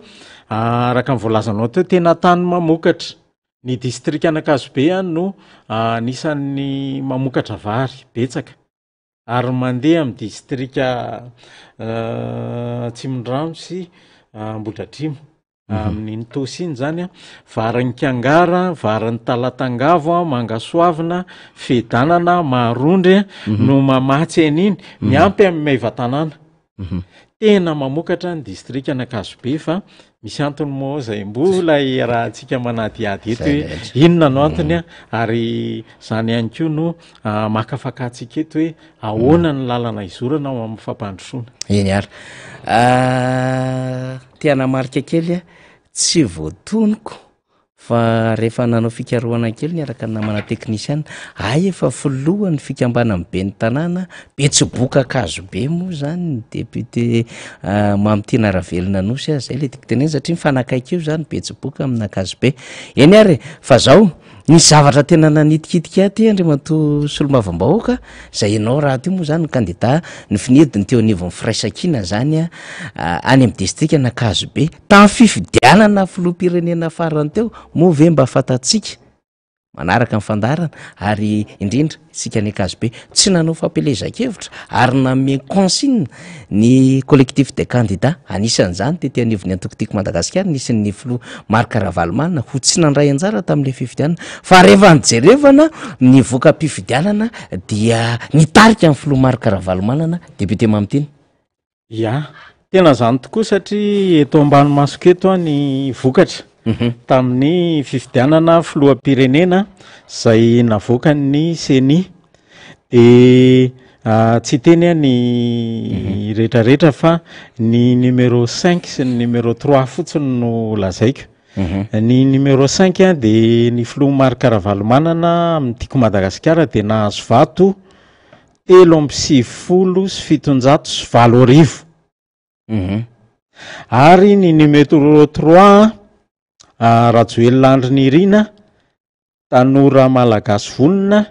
araka ny voalazanao teo tena tany mamokatra. Ny distrikan'Ankazobe no anisan'ny mamokatra vary betsaka ary mandeha amin'ny distrika Atsimondrano sy Ambohidratrimo. Amin'iny Tosy iny izany, varin'i Kiangara, varin'i Talatangavo, Mangasoavina, Fedanana, Maharondry no mamatsy an'iny, miampy amin'ny Maevatanàna. Tena mamokatra ny distrikan'Ankazobe fa. Misy antony moa izay mbola iarahantsika manadihady eto hoe inona no antony a, ary izany ihany koa no hamakafakantsika eto hoe ahoana ny lalana hizorana ao amin'ny fampandrosoana. Eny ary. Te hanamarika kely aho, tsy voatonoko Fa rehefa nanao fikarohana kely niaraka ny namana teknisiana, hay efa filohan'ny fikambanan'ny ben'ny tanàna Betsiboka Ankazobe moa zany ny député Mamitiana Ravelonanosy a, zay le tiako tenenina satria mifanakaiky eo zany Betsiboka amin'Ankazobe. Eny ary e, fa zao, nisy zavatra tena nanitikitika ahy ty Andriamatoa Solombavambahoaka, zay ianao rahateo moa zany no kandida nofinidiny teo anivon'ny firaisankina zany a, any amin'ny distrikan'Ankazobe. Tamin'ny fifidianana filoham-pirenena farany teo moa ve mba fantatsika manaraka ny fandaharana ary indrindra isika any Ankazobe tsy nanao fampielezan-kevitra ary nanome consigne ny collectif des candidats anisan'izany tety anivon'ny antoko Tiako Madagasikara nisy ny filoha Marc Ravalomanana ho tsy nandray anjara tamin'ilay fifidianana fa rehefa nijerevana ny voka-pifidianana dia nitarika ny filoha Marc Ravalomanana député Mamitiana. Ya, tena zany tokoa satria eto ambany masoko eto ny vokatra tamin'ny fifidianana filoham-pirenena izay navoakan'ny Ceni. De tsy hiteny aho ny rehetrarehetra fa ny numéro cinq sy ny numéro trois fotsiny no lazaiko. Ny numéro cinq de ny filoha Marc Ravalomanana amin'ny Tiako Madagasikara dia nahazo vato 8793. Ary ny numéro trois, Rajoelina Andry Nirina, tanora malagasy vonona,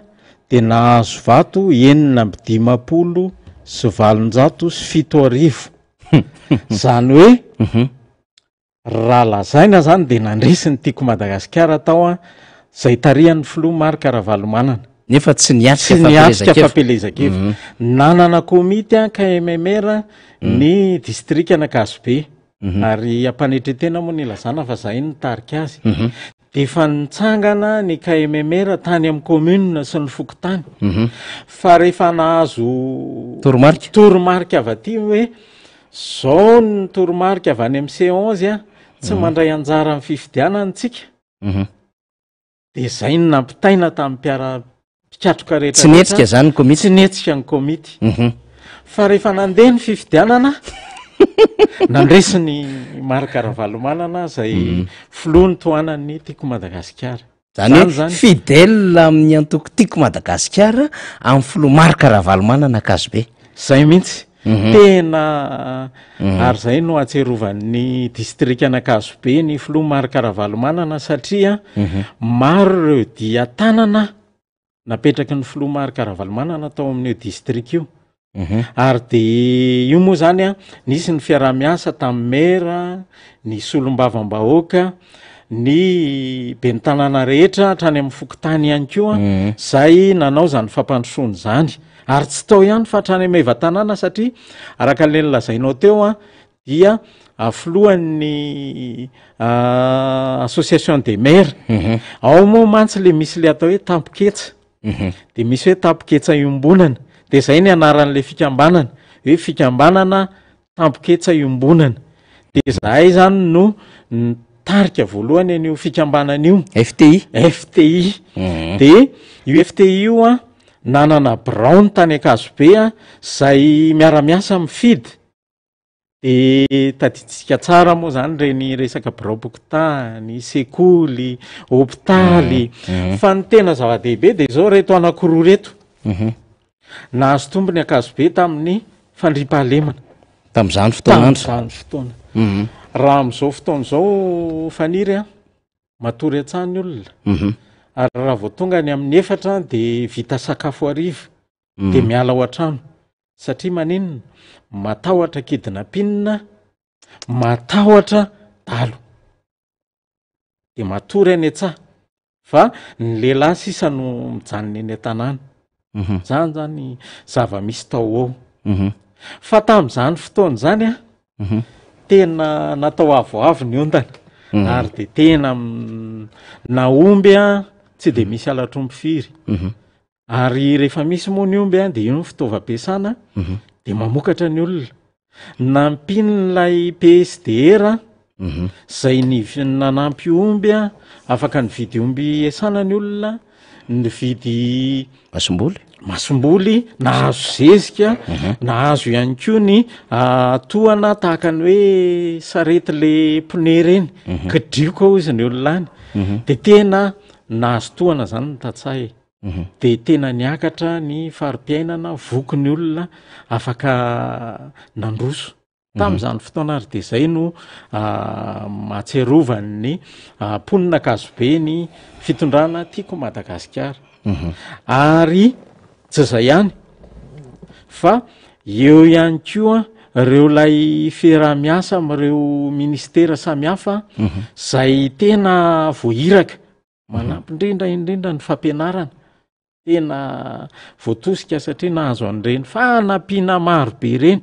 dia nahazo vato 856. Izany hoe Raha lazaina zany dia nandresy ny Tiako Madagasikara tao an, izay tarihan'ny filoha Marc Ravalomanana. Nefa tsy niatrika Tsy niatrika fampielezan-kevitra. Nanana komity an, KMMR, ny distrikan'Ankazobe. Ary am-panetren-tena moa nilazana fa izahay no nitarika azy. Dia efa nitsangana ny KMMR tany amin'ny commune sy ny fokontany. Fa rehefa nahazo Toromarika. toromarika avy aty hoe zao ny toromarika avy any amin'ny C11 a, tsy mandray anjara amin'ny fifidianana tsika. Dia zay no nampitaina tamin'ny mpiara mpikatroka rehetra Tsy nihetsika zany ny komity? Tsy nihetsika ny komity. Fa rehefa nandeha ny fifidianana, nandresy ny Marc Ravalomanana izay filoha nitohanan'ny Tiako Madagasikara. Zany hoe fidèle amin'ny antoko Tiako Madagasikara amin'ny filoha Marc Ravalomanana Ankazobe. Zay mihitsy. Tena ary zay no ahatsiarovan'ny distrikan'Ankazobe ny filoha Marc Ravalomanana satria maro ireo dia tanana napetraky ny filoha Marc Ravalomanana tao amin'io distrika io. Ary de io moa zany a, nisy ny fiaraha-miasa tamin'ny maire, ny solombavambahoaka, ny ben'ny tanàna rehetra hatrany amin'ny fokontany ihany koa zay nanao zany fampandrosoana izany. Ary tsy tao ihany fa hatrany Maevatanàna satria araka an'ilay nolazainao teo a dia filohan'ny association des maires. Ao moa mantsy le misy le atao hoe tampoketsa. De misy hoe tampoketsa iombonana. De zay ny anaran'ilay fikambanana hoe fikambanana tampoketsa iombonana. De zahay zany no nitarika voalohany an'io fikambanana io. FTI. FTI. De io FTI io a nanana biraony tany Ankazobe a zay miara-miasa amin'ny FID. De tadidintsika tsara moa zany reny resaka biraom-pokontany, sekoly, hopitaly. Fa ny tena zava-dehibe de zao reto anankiroa reto. Nahazo tombony Ankazobe tamin'ny fandriampahalemana. Tamin'izany fotoana andro. Tamin'izany fotoana. Raha amin'izao fotoana izao Faniry a, matory an-tsaha ny olona. Ary raha vao tonga ny amin'ny efatra de vita sakafo hariva, de miala ao an-trano. Satria maninona? Matahotra kidnapping, matahotra dalo. De matory any an-tsaha fa ny lehilahy sisa no mijanona eny an-tanàna. Zany zany zava-misy tao ho ao. Fa tamin'izany fotoana izany a, tena natao avoavo ny ondana ary de tena nahomby a, tsy de misy halatr'omby firy. Ary rehefa misy moa ny omby a, de io ny fitaovam-piasana de mamokatra ny olona. Nampian'ilay PSDR. Izay niv- nanampy omby a, afaka nividy omby iasana ny olona, nividy Masomboly? masomboly, nahazo zezika, nahazo ihany koa ny tohana tahaka ny hoe sarety le pneu reny, kidrioka hozy ny olona any. De tena nahazo tohana zany ny tantsaha e. De tena niakatra ny fari-piainana, voky ny olona, afaka nandroso. Tamin'izany fotoana ary dia izay no mahatsiarovan'ny mponina Ankazobe ny fitondrana Tiako Madagasikara. Ary tsy izay ihany fa eo ihany koa ireo ilay fiaraha-miasa amin'ireo ministera samihafa izay tena voahiraka manampy indrindra indrindra ny fampianarana. Tena voatosika satria nahazo an'ireny fanampiana maro be ireny.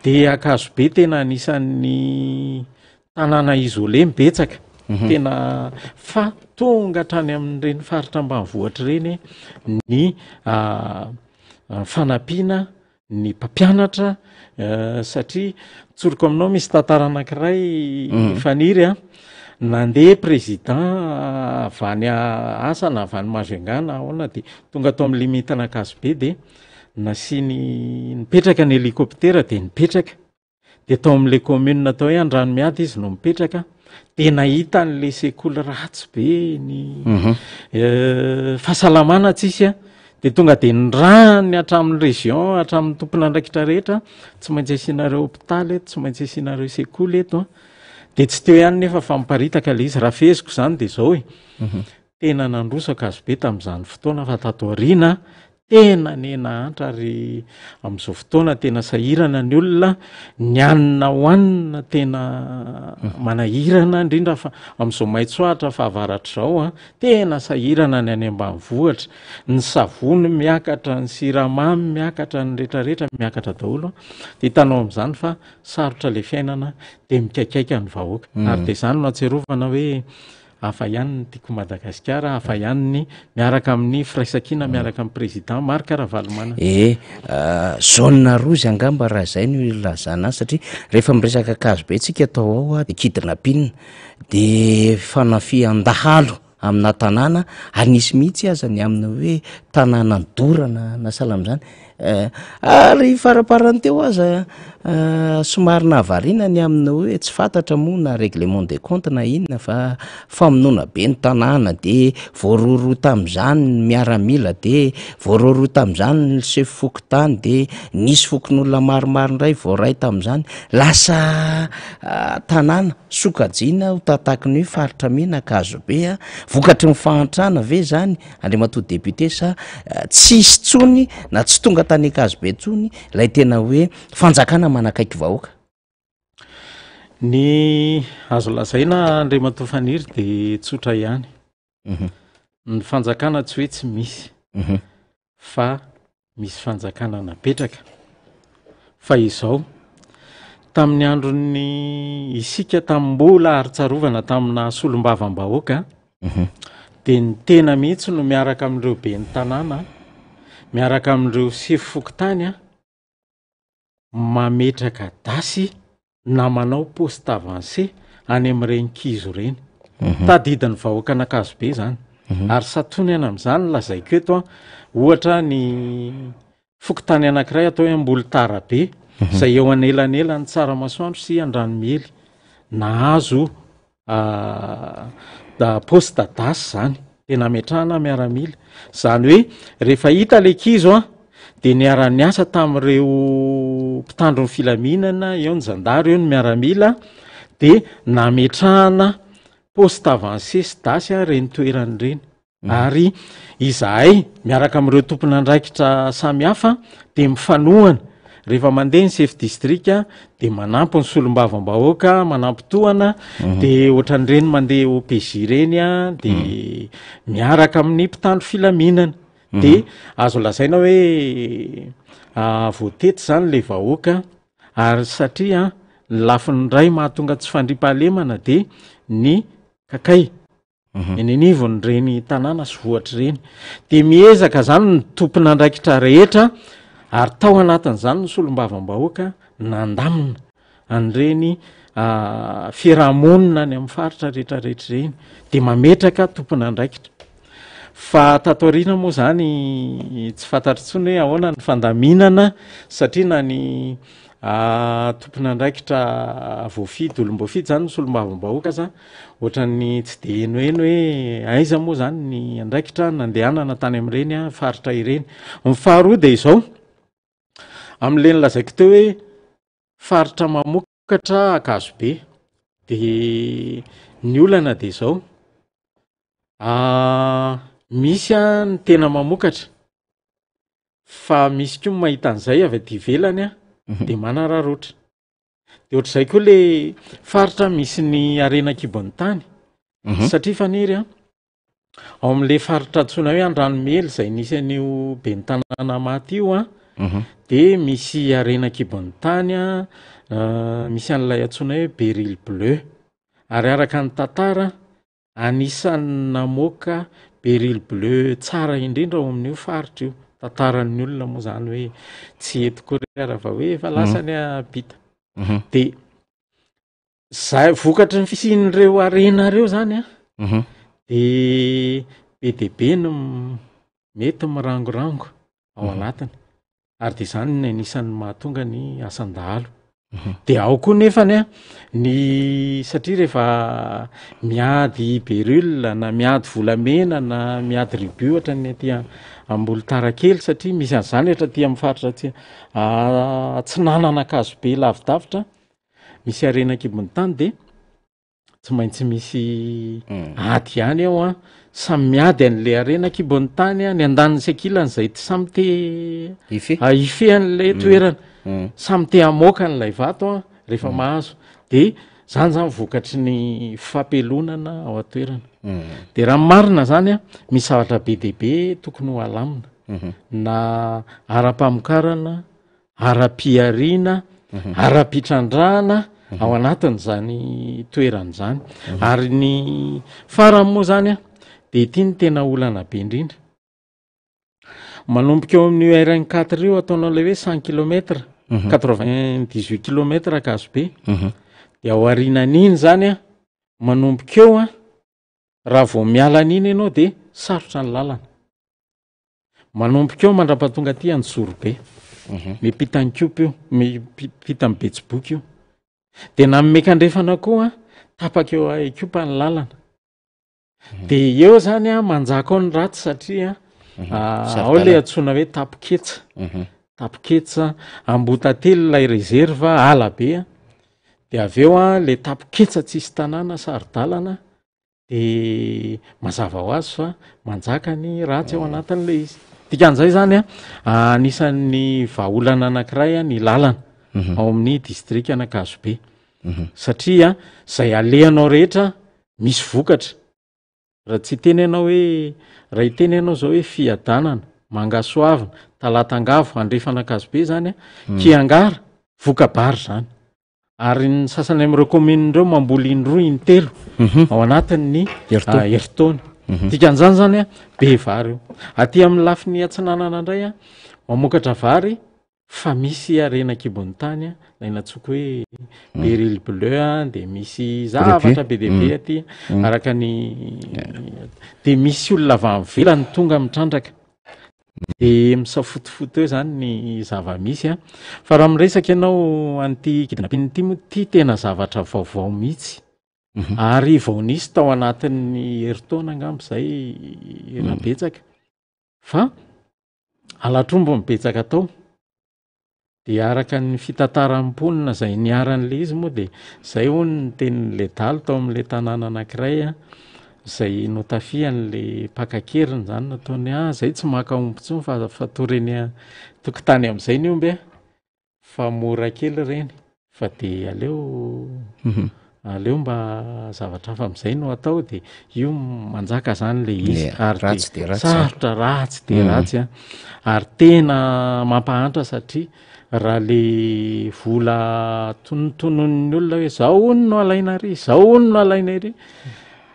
De Ankazobe tena anisan'ny tanàna isolé ny betsaka. Tena fa tonga hatrany amin'ireny faritra ambanivohitra ireny ny fanampiana ny mpampianatra satria tsoriko aminao misy tantara anankiray Faniry a, nandeha président avy any asa na avy any Majunga na ahoana de tonga tao amin'ny limite an'Ankazobe de nasiany nipetraka ny hélicoptère de nipetraka de tao amin'le commune atao hoe Andranomiady izy no mipetraka de nahita an'le sekoly ratsy be ny fahasalamana tsisy a, de tonga de nirahany hatramin'ny région hatramin'ny tompon'andraikitra rehetra, tsy maintsy asianareo hopitaly eto, tsy maintsy asianareo sekoly eto a, de tsy teo ihany nefa fa miparitaka le izy, raha feheziko zany de zao e, tena nandroso Ankazobe tamin'izany fotoana fa tato aoriana Tena niha-nahantra ary amin'izao fotoana tena sahirana ny olona, ny hanina hohanina tena manahirana indrindra fa amin'izao maitso ahitra fahavaratra izao an, tena sahirana ny any ambanivohitra, ny savony miakatra, ny siramamy miakatra, ny rehetrarehetra miakatra daholo an, dia hitanao amin'izany fa sarotra ilay fiainana dia mikaikaika ny vahoaka ary dia izany no ahatsiarovana hoe Hafa ihany ny Tiako Madagasikara, hafa ihany ny miaraka amin'ny firaisankina miaraka amin'ny Président Marc Ravalomanana. Ee, zone rouge angamba raha izay no ilazana azy satria rehefa miresaka Ankazobe tsika tao ao dia kidnapping, dia fanafihan-dahalo amina tanàna ary nisy mihitsy aza ny amina hoe tanàna nodorana na sahala amin'izany. Ary faraparany teo aza somary nahavariana ny amin'ny hoe tsy fantatra moa na règlement de compte na inona fa famonoana be ny tanàna de voarohirohy tamin'izany ny miaramila de voarohirohy tamin'izany ny sefo fokontany de nisy fokonolona maromaro indray voaray tamin'izany. Lasa tanàna sokajiana ho tahataky ny hoe faritra mena Ankazobe vokatry ny fahantrana ve zany? Andriamatoa député sa tsisy tsony na tsy tonga tany Ankazobe tsony ilay tena hoe fanjakana manakaiky vahoaka? Ny azo lazaina Andriamatoa Faniry dia tsotra ihany. Ny fanjakana tsy hoe tsy misy fa misy fanjakana napetraka. Fa izao, tamin'ny andron'ny isika tamin'ny mbola ary tsarovana tamina solombavambahoaka, dia ny tena mihitsy no miaraka amin'ireo ben'ny tanàna, miaraka amin'ireo sefo fokontany, mametraka dasy na manao poste avancé any amin'ireny kizo ireny. Tadidin'ny vahoakan'Ankazobe izany. Ary santionany amin'izany no lazaiko eto an, ohatra ny fokontany anankiray atao hoe Ambolotarabe, izay eo anelanelan'i Tsaramasoandro sy Andranomiely. Nahazo poste dasy zany de nametrahana miaramila, zany hoe rehefa hita le kizo an de niara-niasa tamin'ireo mpitandro ny filaminana, eo ny zandary eo ny miaramila de nametrahana poste avancé sy dasy ireny toerana ireny. Ary izahay miaraka amin'ireo tompon'andraikitra samihafa dia mifanohana. Rehefa mandeha ny chef district dia manampy ny solombavambahoaka, manampy tohana, dia ohatran'ireny mandeha OPJ ireny dia miaraka amin'ny mpitandro filaminana. Dia azo lazaina hoe voatety izany ilay vahoaka ary satria ny lafiny iray mahatonga tsy fandriampahalemana dia ny kakay. Eny anivon'ireny tanàna sy vohitra ireny. Dia miezaka izany ny tompon'andraikitra rehetra ary tao anatin'izany ny solombavambahoaka nandamina an'ireny. fiarahamonina any amin'ny faritra rehetrarehetra ireny de mametraka tompon'andraikitra. Fa tato aoriana moa zany tsy fantatro intsony hoe ahoana ny fandaminana satria na ny tompon'andraikitra voafidy, olom-boafidy zany ny solombavambahoaka aza ohatran'ny tsy de henoheno hoe aiza moa zany ny andraikitra nandehanana tany amin'ireny faritra ireny. Ny faharoa de izao, amin'le nolazaiko teo hoe faritra mamokatra Ankazobe de ny olana de izao, misy ny tena mamokatra fa misy koa ny mahita an'izay avy aty ivelany de manararaotra. De ohatr'izay koa le faritra misy ny harena an-kibon'ny tany satria Faniry a, ao amin'le faritra antsoina hoe Andranomely izay nisy an'io ben'ny tanàna maty io a, de misy harena an-kibon'ny tany a, misy an'ilay antsoina hoe béryl bleu ary araka ny tantara Anisan'ny namoaka béryl bleu tsara indrindra ao amin'io faritra io. Tantaran'ny olona moa izany hoe tsy eto koa re ara fa hoe efa lasa ny ampita. De zay vokatry ny fisian'ireo harena ireo izany an, de be dia be no mety mirangorango ao anatiny. Ary dia izany no anisan'ny mahatonga ny asan-dahalo. Dia ao koa nefany an, ny satria rehefa miady béryl na miady volamena na miady rubis ohatra ny aty Ambolotara kely satria misy an'izany ohatra aty amin'ny faritra aty atsinanana Ankazobe lavidavitra misy harena an-kibon'ny tany dia tsy maintsy misy ady ihany ao an, samy miady an'le harena an-kibon'ny tany an, ny andaniny sy ankilany izay samy te Hifehy. hifehy an'ilay toerana, samy te hamoaka an'ilay vato an rehefa mahazo, de zany zany vokatry ny fampelonana ao an-toerana. De raha ny marina zany an, misy zavatra be dia be tokony ho alamina, na ara-pamokarana, ara-pihariana, ara-pitrandrahana ao anatin'izany toerana izany. Ary ny farany moa zany a, de ity no tena olana be indrindra. Manomboka eo amin'io RN quatre io ataonao ilay hoe cent kilomètre, quatre-vingt-dix-huit kilomètre Ankazobe. De ao aorianan'iny zany a, manomboka eo a, raha vao miala an'iny ianao de sarotra ny lalana. Manomboka eo mandra-pahatonga aty Anjozorobe. Miampita an'Ikopa io, miampita amin'i Betsiboka io. De na miankandrefana koa, tapaka eo Ikopa ny lalana. De eo zany a, manjaka ao ny ratsy satria ao le antsoina hoe tapoketsa. Tapoketsa, Ambohitately ilay réserve, ala be a. De avy eo a, le tapoketsa tsisy tanàna, saro-dalana. De mazava ho azy fa manjaka ny ratsy ao anatin'ilay izy. Dikan'izay zany a, anisan'ny vahaolana anankiray a ny lalana ao amin'ny distrikan'Ankazobe. Satria zay alehanao rehetra misy vokatra. Raha tsy hiteny ianao hoe, raha hiteny ianao zao hoe Fiadanana, Mangasoavina, Talata Angavo, Andrefan'Ankazobe zany a, Kiangara, voka-bary zany. Ary ny sasany amin'ireo commune ireo mamboly indroa intelo ao anatin'ny Herintaona. herintaona. Dikan'izany zany a, be vary io. Aty amin'ny lafiny atsinanana indray a, mamokatra vary fa misy harena an-kibon'ny tany a, ilay nantsoiko hoe béryl bleu a, de misy zavatra be dia be aty araka ny de misy olona avy any ivelany tonga mitrandraka. De misafotofoto eo zany ny zava-misy a. Fa raha miresaka ianao an'ity kidnapping ity moa, ity tena zavatra vaovao mihitsy. Ary vao nisy tao anatin'ny herintaona angamba izay raha betsaka. Fa halatr'omby no betsaka tao. Dia araka ny fitantaran'ny mponina izay niharan'ilay izy moa dia izay hono ny tenin'ilay dahalo tao amin'ilay tanàna anankiray a, izay notafihan'ilay mpaka an-keriny izany nataony hoe ah izay tsy maka omby intsony fa fatory eny an-tokotany amin'izay ny omby a, fa mora kely ireny fa dia aleo Aleo mba zavatra hafa amin'izay no atao de io manjaka zany le izy Ie, ary ratsy de dia ratsy zany. sarotra ratsy de ratsy a ary tena mampahantra satria raha le vola tonotononin'ny olona hoe zao hono no alaina ary zao hono no alaina ery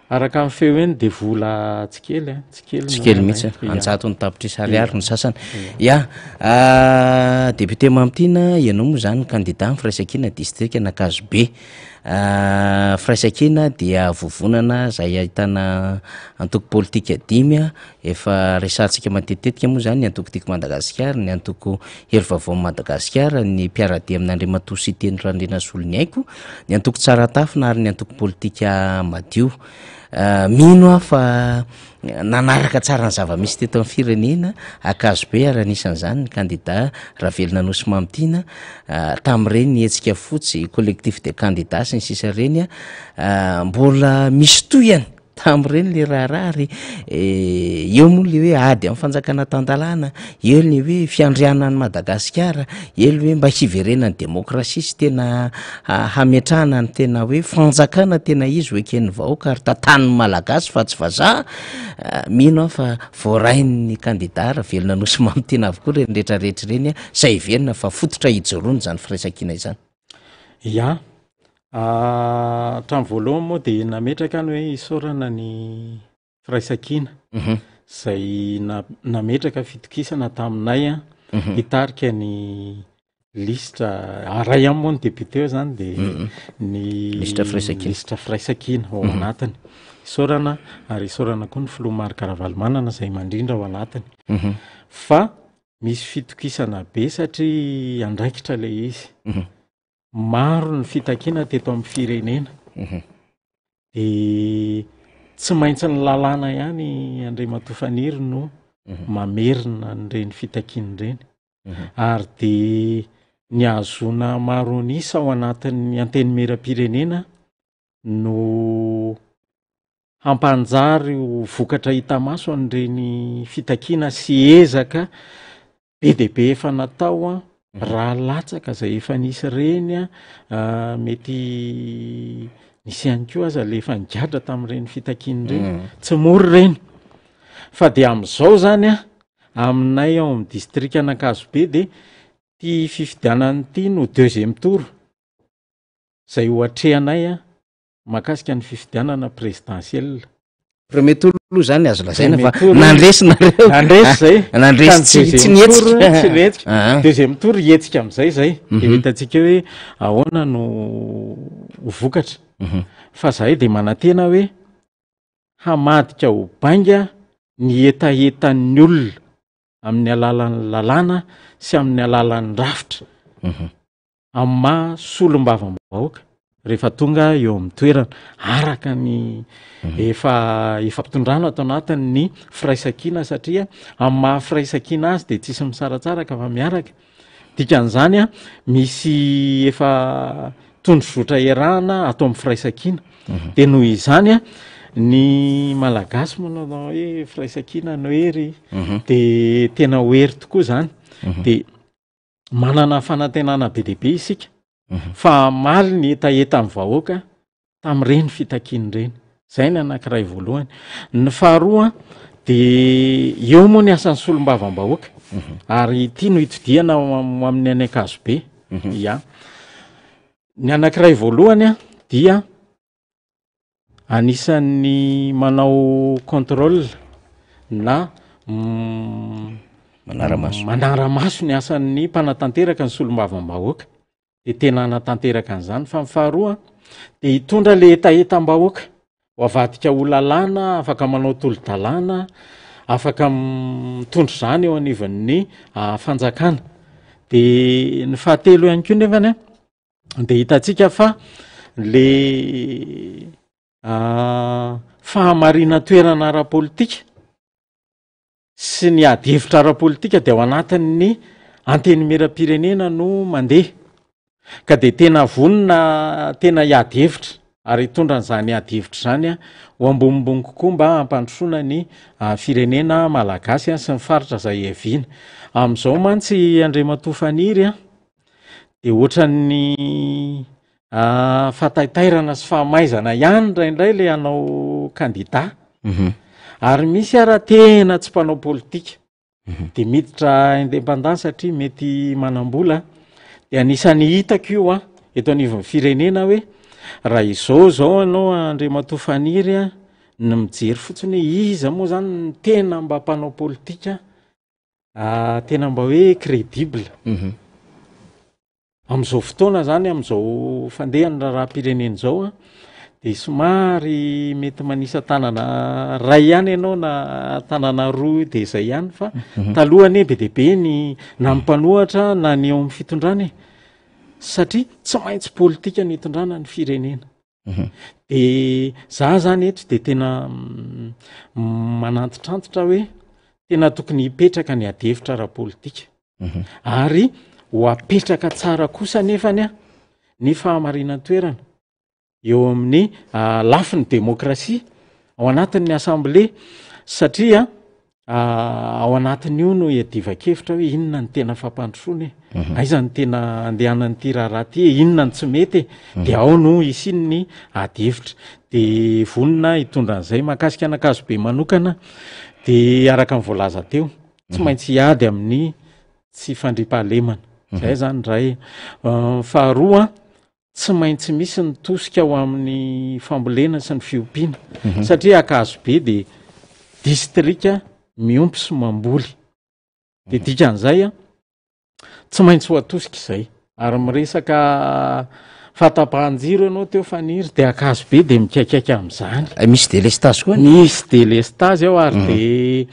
araka ny feo eny de vola tsy kely a tsy kely Tsy no kely mihitsy, alaina. Ia. an-jatony tapitrisa Ia. ariary ny sasany. Ia. Ya, ah, député Mamitiana, ianao moa zany kandida amin'ny Firaisankina distrikan'Ankazobe. Firaisankina dia vovonana izay ahitana antoko politika dimy, efa resahantsika matetitetika moa izany ny antoko Tiako Madagasikara, ny antoko Hery Vaovaon'i Madagasikara, ny mpiara-dia amin'Andriamatoa Siteny Randrianasoloniaiko, ny antoko Tsaratafina ary ny antoko politika Madio. Mino aho fa Nanaraka tsara ny zava-misy teto amin'ny firenena Ankazobe ary anisan'izany ny kandida Ravelonanosy Mamitiana tamin'ireny hetsika fotsy, collectif des candidats sy ny sisa ireny. Mbola misy tohiny tamin'ireny le raharaha ary eo moa le hoe ady amin'ny fanjakana tan-dalàna, eo ny hoe fiandrianan'i Madagasikara, eo le hoe mba hiverenan'ny demokrasia sy tena hametrahana ny tena hoe fanjakana tena izy ho eken'ny vahoaka ary tantanin'ny Malagasy fa tsy vazaha, mino aho fa voarain'ny kandida Ravelonanosy Mamitiana avokoa ireny rehetra rehetra ireny izay heverina fa fototra ijoroana izany firaisankina izany. Ya, hatramin'ny voalohany moa dia nametraka ny hoe isaorana ny Firaisankina izay nametraka fitokisana taminay hitarika ny lisitra, iray ihany moa ny député eo zany de ny Lisitra Firaisankina. lisitra Firaisankina ao anatiny. Isaorana ary isaorana koa ny filoha Marc Ravalomanana izay mandrindra ao anatiny. Fa misy fitokisana be satria andraikitra ilay izy. Maro ny fitakiana teto amin'ny firenena. Dia tsy maintsy ny lalàna ihany Andriamatoa Faniry no mamerina an'ireny fitakiana ireny. Ary dia ny hahazoana maro an'isa ao anatin'ny Antenimierampirenena no hampanjary ho vokatra hita maso an'ireny fitakiana sy ezaka Be dia be efa natao an, raha latsaka izay efa nisy ireny an, mety nisy ihany koa aza le efa nigadra tamin'ireny fitakiana ireny, tsy mora ireny. Fa dia amin'izao izany an, aminay ao amin'ny distrikan'Ankazobe dia ity fifidianana ity no deuxième tour izay ho atrehanay an, mahakasika ny fifidianana présidentielle. Premier tour aloha zany azo lazaina fa nandresy nareo. Nandresy zay. Nandresy tsy tsy nihetsika. Tsy nihetsika. Ah. Deuxième tour hihetsika amizay zay. Mhm. De hitantsika hoe ahoana no ho vokatra. Mhm. Fa zahay de manantena hoe hamadika ho bainga ny hetahetan'ny olona amin'ny alalan'ny lalàna sy amin'ny alalan'ny rafitra. Mhm. amin'ny maha solombavambahoaka rehefa tonga eo amin'ny toerana araka ny mhm. efa efa mpitondrana ato anatin'ny firaisankina satria amin'ny maha firaisankina azy de tsisy misaratsaraka fa miaraka dikan'izany a misy efa tondrozotra iarahana ato amin'ny firaisankina mhm. de noho izany a ny malagasy moa nanao hoe firaisankina no hery mhm. de tena ho hery tokoa zany de Manana fanantenana be dia be isika fa hamaly ny hetahetan'ny vahoaka tamin'ireny fitakiana ireny. Izay ny anankiray voalohany. Ny faharoa dia eo moa ny asan'ny solombavambahoaka ary ity no itodihana ho amin'ny any Ankazobe. Ya. Ny anankiray voalohany dia Anisan'ny manao contrôle na Manara-maso. manara-maso ny asan'ny mpanatanteraka ny solombavambahoaka de tena hanatanteraka an'izany fa ny faharoa de hitondra le hetahetam-bahoaka ho avadika ho lalàna afaka manao tolo-dalàna afaka mitondra izany eo anivon'ny fanjakana de ny fahatelo ihany koa nefany a de hitantsika fa le fahamarinan-toerana ara-politika sy ny ady hevitra ara-politika de ao anatin'ny antenimieram-pirenena no mandeha ka de tena vonona tena hiady hevitra ary hitondra an'izany ady hevitra izany a ho ambonimbony kokoa mba hampandrosoana ny firenena malagasy a sy ny faritra izay hiaviana amin'izao mantsy Andriamatoa Faniry a de ohatran'ny fahataitairana sy fahamaizana ihany indraindray le hanao kandida ary misy ara tena tsy mpanao politika de miditra indépendant satria mety manam-bola de anisan'ny hitako io a eto anivon'ny firenena hoe raha izao zao ianao Andriamatoa Faniry a ny mijery fotsiny hoe iza moa zany ny tena mba mpanao politika tena mba hoe crédible. Amin'izao fotoana izany, amin'izao fandehan'ny raharaham-pirenena izao an, dia somary mety manisa tanana ray ihany ianao na tanana roa dia izay ihany fa mhm. taloha anie be dia be ny na ny mpanohatra na ny eo amin'ny fitondrana e satria tsy maintsy politika ny hitondrana ny firenena. Mhm. De za zany eto de tena mm, manantitrantitra hoe tena tokony hipetraka ny adihevitra ara-politika. Mhm. Ary ho apetraka tsara kosa nefany a ny fahamarinan-toerana eo amin'ny ah, lafiny demokrasia ao anatin'ny assemblée satria Ao anatin'io no iadivan-kevitra hoe inona no tena fampandrosoana e, mhm. aiza no tena andehanan'ity raharaha ity e, inona no tsy mety e, mhm. de ao no hisian'ny ady hevitra. De vonona hitondra an'izay mahakasika an'Ankazobe manokana, de araka ny voalaza teo, tsy mhm. maintsy hiady amin'ny tsy fandriampahalemana. Zay zany ray. Faharoa, Tsy maintsy misy ny tosika ho amin'ny fambolena sy ny fiompiana mhm. satria Ankazobe dia distrika miompy sy mamboly. Dia mhm. dikan'izay a tsy maintsy ho atosika izay. Ary miresaka fahatapahan-jiro ianao teo Faniry dia Ankazobe dia mikaikaika amin'izany. Eh, misy delestazy koa? Misy delestazy ao ary mhm. dia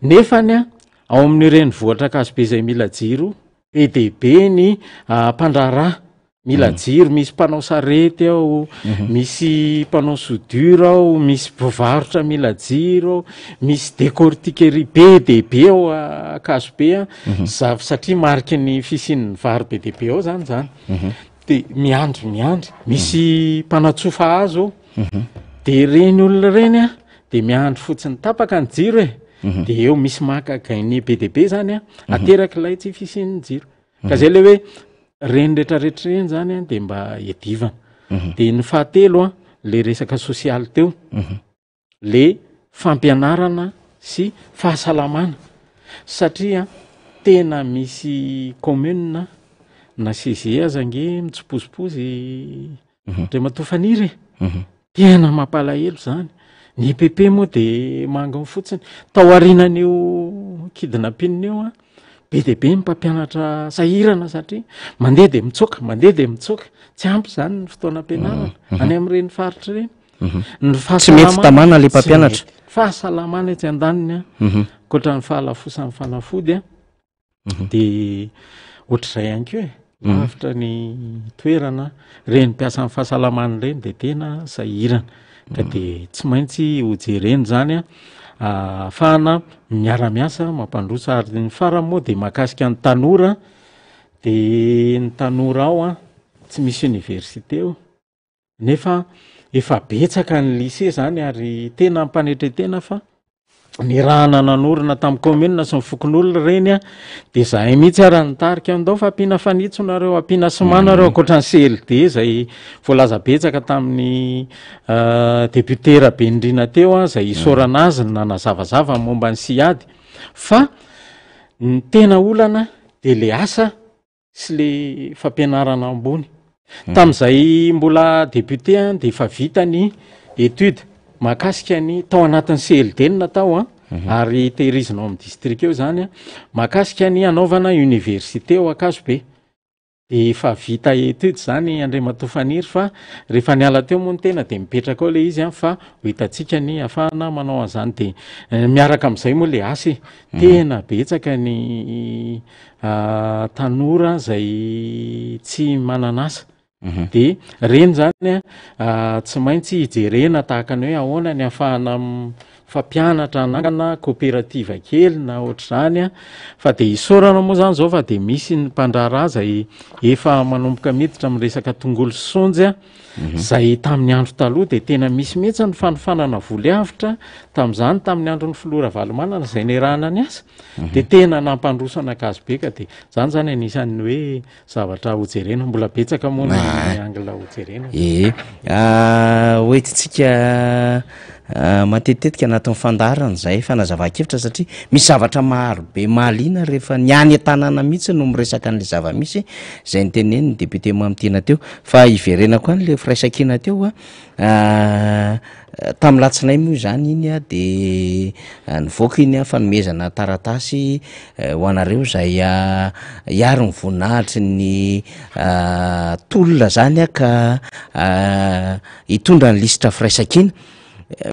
nefany a ao amin'ny renivohitra Ankazobe izay mila jiro be dia be ny ah, mpandraharaha mila mm. jiro misy mpanao sarety ao mhm. misy mpanao soudure ao misy mpivarotra mila jiro ao misy décortiquerie be dia be ao Ankazobe a mhm. za satria mariky ny fisian'ny vary be dia be ao zany zany mhm. de miandry miandry misy mpanatsofa hazo ao de reny olona reny a de miandry fotsiny tapaka ny jiro e de eo misy maka gaine be dia be zany a aterak'ilay tsy fisian'ny jiro ka zay le hoe reny retraretra reny zany a de mba iadivana mhm. de ny fahatelo a le resaka sosialy teo mhm. le fampianarana sy fahasalamana satria tena misy commune na cg aza nge mitsipozipozy mhm. Andriamatoa Faniry e. Mhm. Tena mampalahelo zany. Ny EPP moa de manginy fotsiny. Tao aorianan'io kidnapping io a, be dia be ny mpampianatra sahirana satria mandeha de mitsoaka, mandeha de mitsoaka. Tsy ampy zany ny fotoana ampianarana mhm. any amin'ireny faritra ireny. Mhm. Ny Tsy mety tamana le mpampianatra. Fahasalamana etsy andaniny a, ankoatra ny fahalafosan'ny fanafody a, Mhm. De ohatr'izay ihany koa e, mhm. lavitra ny toerana, ireny mpiasan'ny fahasalamana ireny de tena sahirana ka mhm. de tsy maintsy hojerena izany a, ahafahana miara-miasa mampandroso ary ny farany moa de mahakasika ny tanora de ny tanora ao a tsy misy université ao Nefa efa betsaka ny lycée zany ary tena ampanetretena fa nirahana nanorina tamin'ny commune sy ny fokonolona ireny a, de zahay mihitsy ara nitarika ndao fa ampiana fanitso nareo, ampiana ciment nareo mm. ankoatra ny CLD zay voalaza betsaka tamin'ny euh, député Rabenirina teo a, zay isaorana azy ny nanazavazava momba ny SIAD fa ny tena olana de le asa sy le fampianarana ambony. Mhm. Tamin'izay mbola député an de efa vita ny étude mahakasika ny tao anatin'ny CLD no natao an mhm. ary tehirizina ao amin'ny district eo zany an mahakasika ny hanaovana université ao Ankazobe. De efa vita étude zany Andriamatoa Faniry fa rehefa niala teo moa ny tena de mipetraka ao le izy an fa ho hitantsika ny ahafahana manao an'izany de eh, miaraka amin'izay moa le asa e. Mhm. Tena betsaka ny tanora izay tsy manana asa. Mhm. De reny zany a tsy maintsy hijerena tahaka ny hoe ahoana ny ahafahana fampianatra anangana coopérative kely na ohatr'izany a fa de isaorana moa zany zao fa de misy ny mpandraharaha zay efa manomboka miditra amin'ny resaka tongolo sy saonjy a mhm. zay tamin'ny andro taloha de tena misy mihitsy ny fanofanana voly avotra tamin'izany tamin'ny andron'ny filoha Ravalomanana zay niarahana niasa mhm. de tena nampandroso an'Ankazobe ka de zany zany anisan'ny hoe zavatra hojerena mbola betsaka moa ny ah. angle hojerena ee ah, hoentintsika Matetitetika anatin'ny fandaharana izay fanazavan-kevitra satria misy zavatra maro be mahaliana rehefa ny any an-tanàna mihitsy no miresaka an'ilay zava-misy izay notenenin'ny député Mamy Tiana teo. Fa hiverenako any ilay firaisankina teo a, tamin'ny latsinainy moa izany iny a de nivoaka iny a fanomezana taratasy ho anareo izay hiaro ny voninahitry ny tolona izany a ka hitondra ny lisitra firaisankina.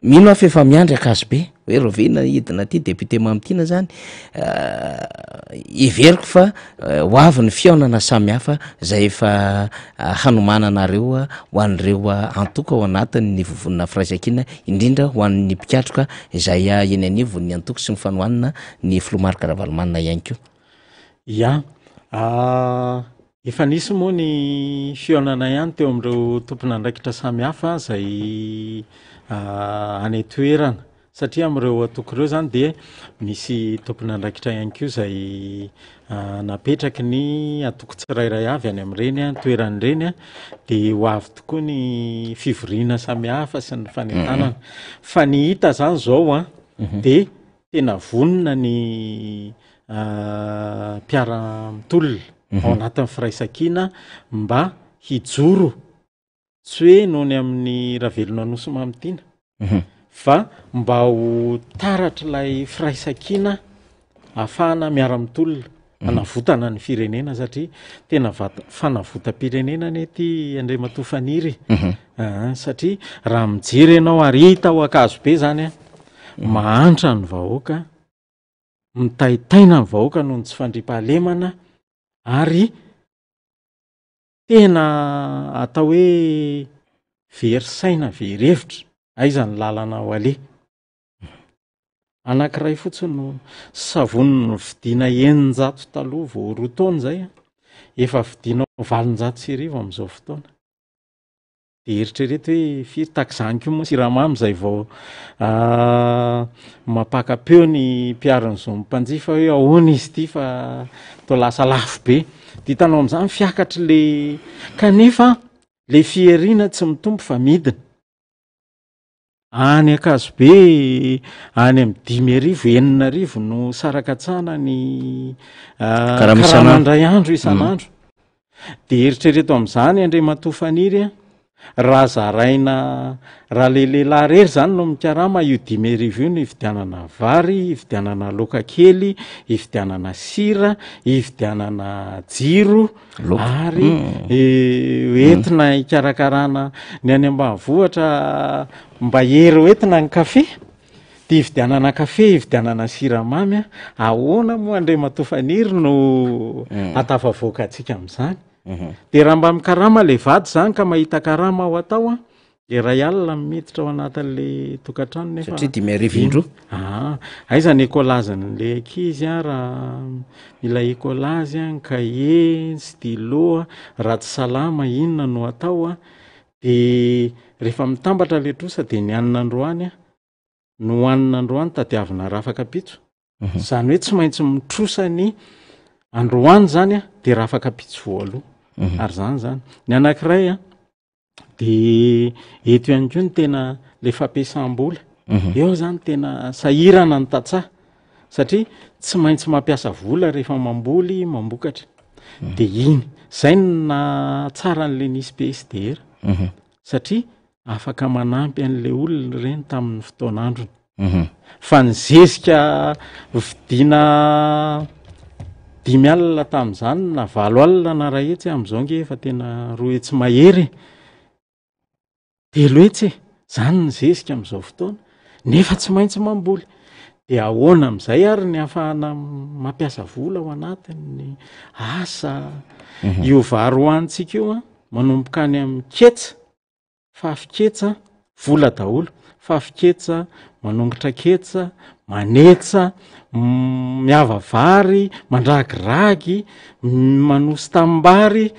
Mino aho fa efa miandry Ankazobe hoe rahoviana hidina aty député Mamy Tiana zany, heveriko fa ho avy ny fihaonana samihafa zay efa hanomananareo ho an'ireo antoko ao anatin'ny vovonana firaisankina, indrindra ho an'ny mpikatroka izay eny anivon'ny antoko sy ny fanohanana ny filoha Marc Ravalomanana ihany koa. Ya, Efa nisy moa ny fihaonana ihany teo amin'ireo tompon'andraikitra samihafa izay any an-toerana satria amin'ireo antoko ireo izany dia misy tompon'andraikitra ihany koa izay napetraky ny antoko tsirairay avy any amin'ireny toerana ireny dia ho avy tokoa ny fivoriana samihafa sy ny fanentanana. Fa ny hita izany izao an dia tena vonona ny mpiara-mitolona ao anatin'ny firaisankina mba hijoro tsy hoe noho ny amin'ny Ravelonanosy Mamitiana fa mba ho taratr'ilay firaisankina ahafahana miara-mitolona hanavotana ny firenena satria tena vat- fanavotam-pirenena anie ity Andriamatoa Faniry e. Aa, satria raha mijery ianao ary hita ao Ankazobe zany a, mahantra ny vahoaka, mitaitaina ny vahoaka noho ny tsy fandriampahalemana ary tena atao hoe very saina, very hevitra, aiza ny lalana ho aleha. Anankiray fotsiny no savony novidiana 600 taloha vao 2 taona izay, efa vidiana 1800 amin'izao fotoana. De eritrereto hoe firy tahaka izany koa moa siramamy izay vao mampaka-peo ny mpiaro ny zon'ny mpanjifa hoe ahoana izy ity fa toa lasa lafo be. De hitanao amin'izany fiakatry le kanefa le fihariana tsy mitombo fa midina. Any Ankazobe any amin'ny 5000, 6000 no sarakatsana ny Karama isan'andro. karama indray andro isan'andro. De eritrereto amin'izany Andriamatoa Faniry a, raha zaraina, raha le lehilahy irery zany no mikarama io 5000 io no ividianana vary, ividianana laoka kely, ividianana sira, ividianana jiro, Laoka. ary hoentina hikarakarana ny any ambanivohitra mba hery hoentina ny kafe de hividianana kafe hividianana siramamy a ahoana moa Andriamatoa Faniry no hatafavoaka antsika amin'izany de raha mba mikarama le vady zany ka mahita karama ao atao a De iray alina no miditra ao anatin'le tokantrano nefa Satria 5000 indroa. Ah, aiza ny écolage-n'le ankizy a raha mila écolage a, ny cahier, ny stylo a, raha tsy salama inona no atao a, de rehefa mitambatra le trosa de ny hanina androany a, no hohanina androany tadiavina rafakapitso, Izany hoe tsy maintsy mitrosa ny androany zany a, de rafakapitso voaloha. Ary zany zany. Ny anankiray a, de eto ihany koa ny tena le fampiasam-bola. Eo zany tena sahirana ny tantsaha satria tsy maintsy mampiasa vola rehefa mamboly, mamokatra. De iny, zay no nahatsara an'le nisy PSDR. Satria afaka manampy an'le olona ireny tamin'ny fotoan'androny. Fa ny zezika vidiana 50 tamin'izany na 8000 na 100 amin'izao nge efa tena 200 mahery e. 300 e, zany ny zezika amin'izao fotoana, nefa tsy maintsy mamboly. De ahoana amin'izay ary ny ahafahana mampiasa vola ao anatin'ny asa? Io vary hohanintsika io an, manomboka any amin'ny ketsa, Fafy ketsa, vola daholo, fafy ketsa, manongotra ketsa, manetsa, miava vary, mandragiragy, manosy tanimbary,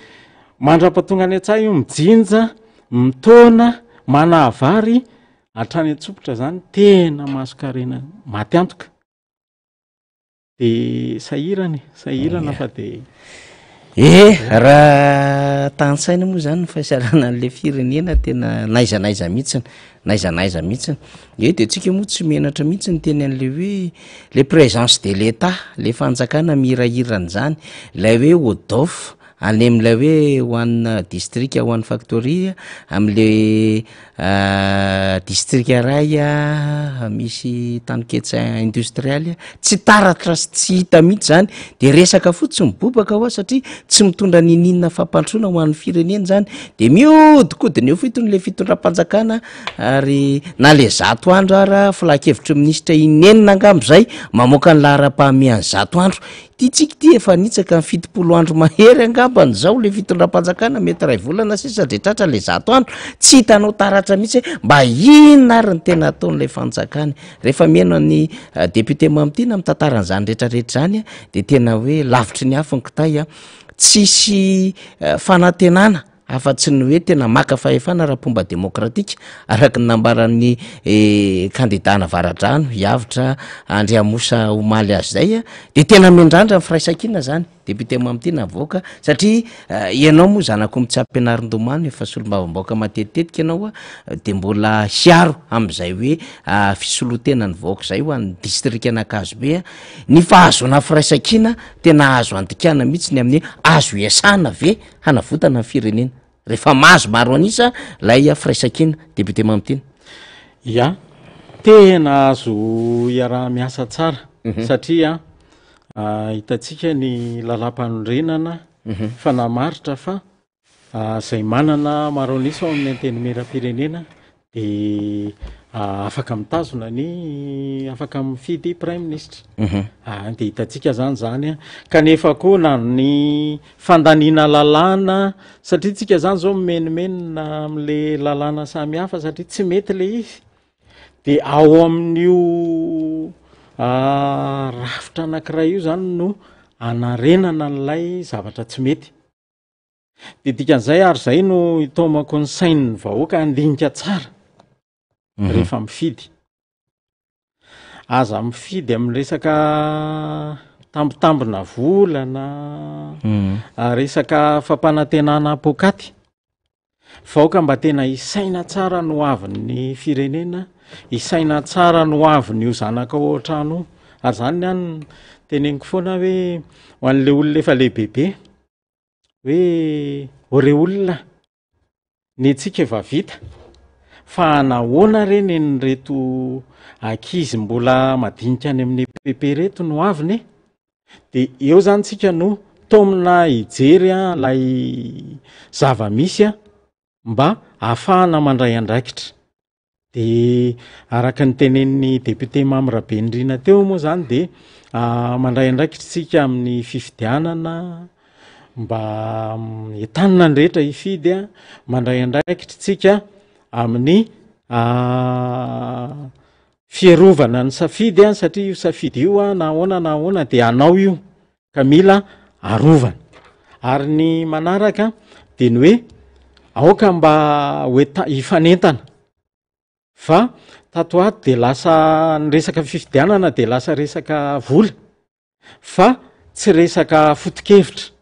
mandra-pahatonga any an-tsaha io mijinja, mitaona, manaha vary, hatrany an-tsopitra zany tena mason-karena maty antoka. De sahirana e, sahirana fa de. Eh, raha tantsaina moa zany ny fahasalana an'le firenena tena n'aiza n'aiza mihitsiny, n'aiza n'aiza mihitsiny. Eh, de tsika moa tsy menatra mihitsy niteny an'le hoe le présence de l'Etat, le fanjakana mihirahira an'izany, lay hoe ODOF any amin'ilay hoe ho an'ny distrika ho an'ny factory amin'le distrika iray misy taninketsa industrialy, tsy taratra sy tsy hita mihitsy zany, de resaka fotsiny mibobaka hoa satria tsy mitondra niniana fampandrosoana ho an'ny firenena zany, de mihodinkodina eo fotsiny le fitondram-panjakana ary na le 100 andro ara filan-kevitry ny minisitra inenina angamba zay mamoaka ny laharam-pahamehany 100 andro, Ty tsika ty efa nitsaka ny 70 andro mahery angambany zao le fitondram-panjakana, mety iray volana sisa de tratra le 100 andro, tsy hitanao taratra mihitsy hoe mba inona ary ny tena ataon'ilay fanjakana. Rehefa mihaino an'i député Mamitiana mitantara an'izany rehetrarehetra izany de tena hoe lavitry ny afo ny kitay a, tsisy fanantenana afa-tsy ny hoe tena maka fahefana ara-pomba demokratika, araka ny nambaran'ny kandida an'Avaradrano, Iavotra Andriamosa omaly azy izay, dia tena miandrandra ny firaisankina izany, député Mamitiana avoaka, satria ianao moa zanak'omby tsy ampianarin-domano, efa solombavambahoaka matetitetika ianao, dia mbola hiaro amin'izay hoe fisoloan-tena ny vahoaka izay ho an'ny distrikan'Ankazobe, ny fahazoana firaisankina tena azo andikana mihitsy ny amin'ny hoe azo iasana ve hanavotana ny firenena rehefa mahazo maro an'isa ilay firaisankina député Mamitiana. Ya, tena azo iaraha-miasa tsara satria hitantsika ny lalàmpanorenana fa namaritra fa izay manana maro an'isa ao amin'ny antenimierampirenena de afaka mitazona ny afaka mifidy praiminisitra. De hitantsika zany zany an, kanefa koa na ny fandaniana lalàna satria tsika zany zao mimenomenona am'le lalàna samihafa satria tsy mety le izy, de ao amin'io rafitra anankiray io zany no anarenana an'ilay zavatra tsy mety. De dikan'izay ary zay no itaomako ny sain'ny vahoaka handinika tsara rehefa mifidy. Aza mifidy amin'ny resaka tambitambina vola na resaka fampanantenana poakaty. Fa aoka mba tena hisaina tsara ny hoavin'ny firenena, hisaina tsara ny hoavin'io zanakao ao an-trano io. Ary zany ny ahy no teneniko foana hoe ho an'le olona efa lehibebe, hoe ô re olona, ny antsika efa vita fa nahoana re nen'ireto ankizy mbola madinika any amin'ny EPP reto no aviny e? De eo zany tsika no taomina hijery ilay zava-misy mba ahafahana mandray andraikitra. De araka ny tenenin'ny député Mamy Rabenirina teo moa zany de mandray andraikitra isika amin'ny fifidianana mba entanina ny rehetra hifidy a, mandray andraikitra isika amin'ny fiarovana ny safidy a satria io safidy io a na ahoana na ahoana de anao io ka mila arovana. Ary ny manaraka de ny hoe aoka mba ho enta- hifanentana fa tato ho ato de lasa ny resaka fifidianana de lasa resaka vola fa tsy resaka foto-kevitra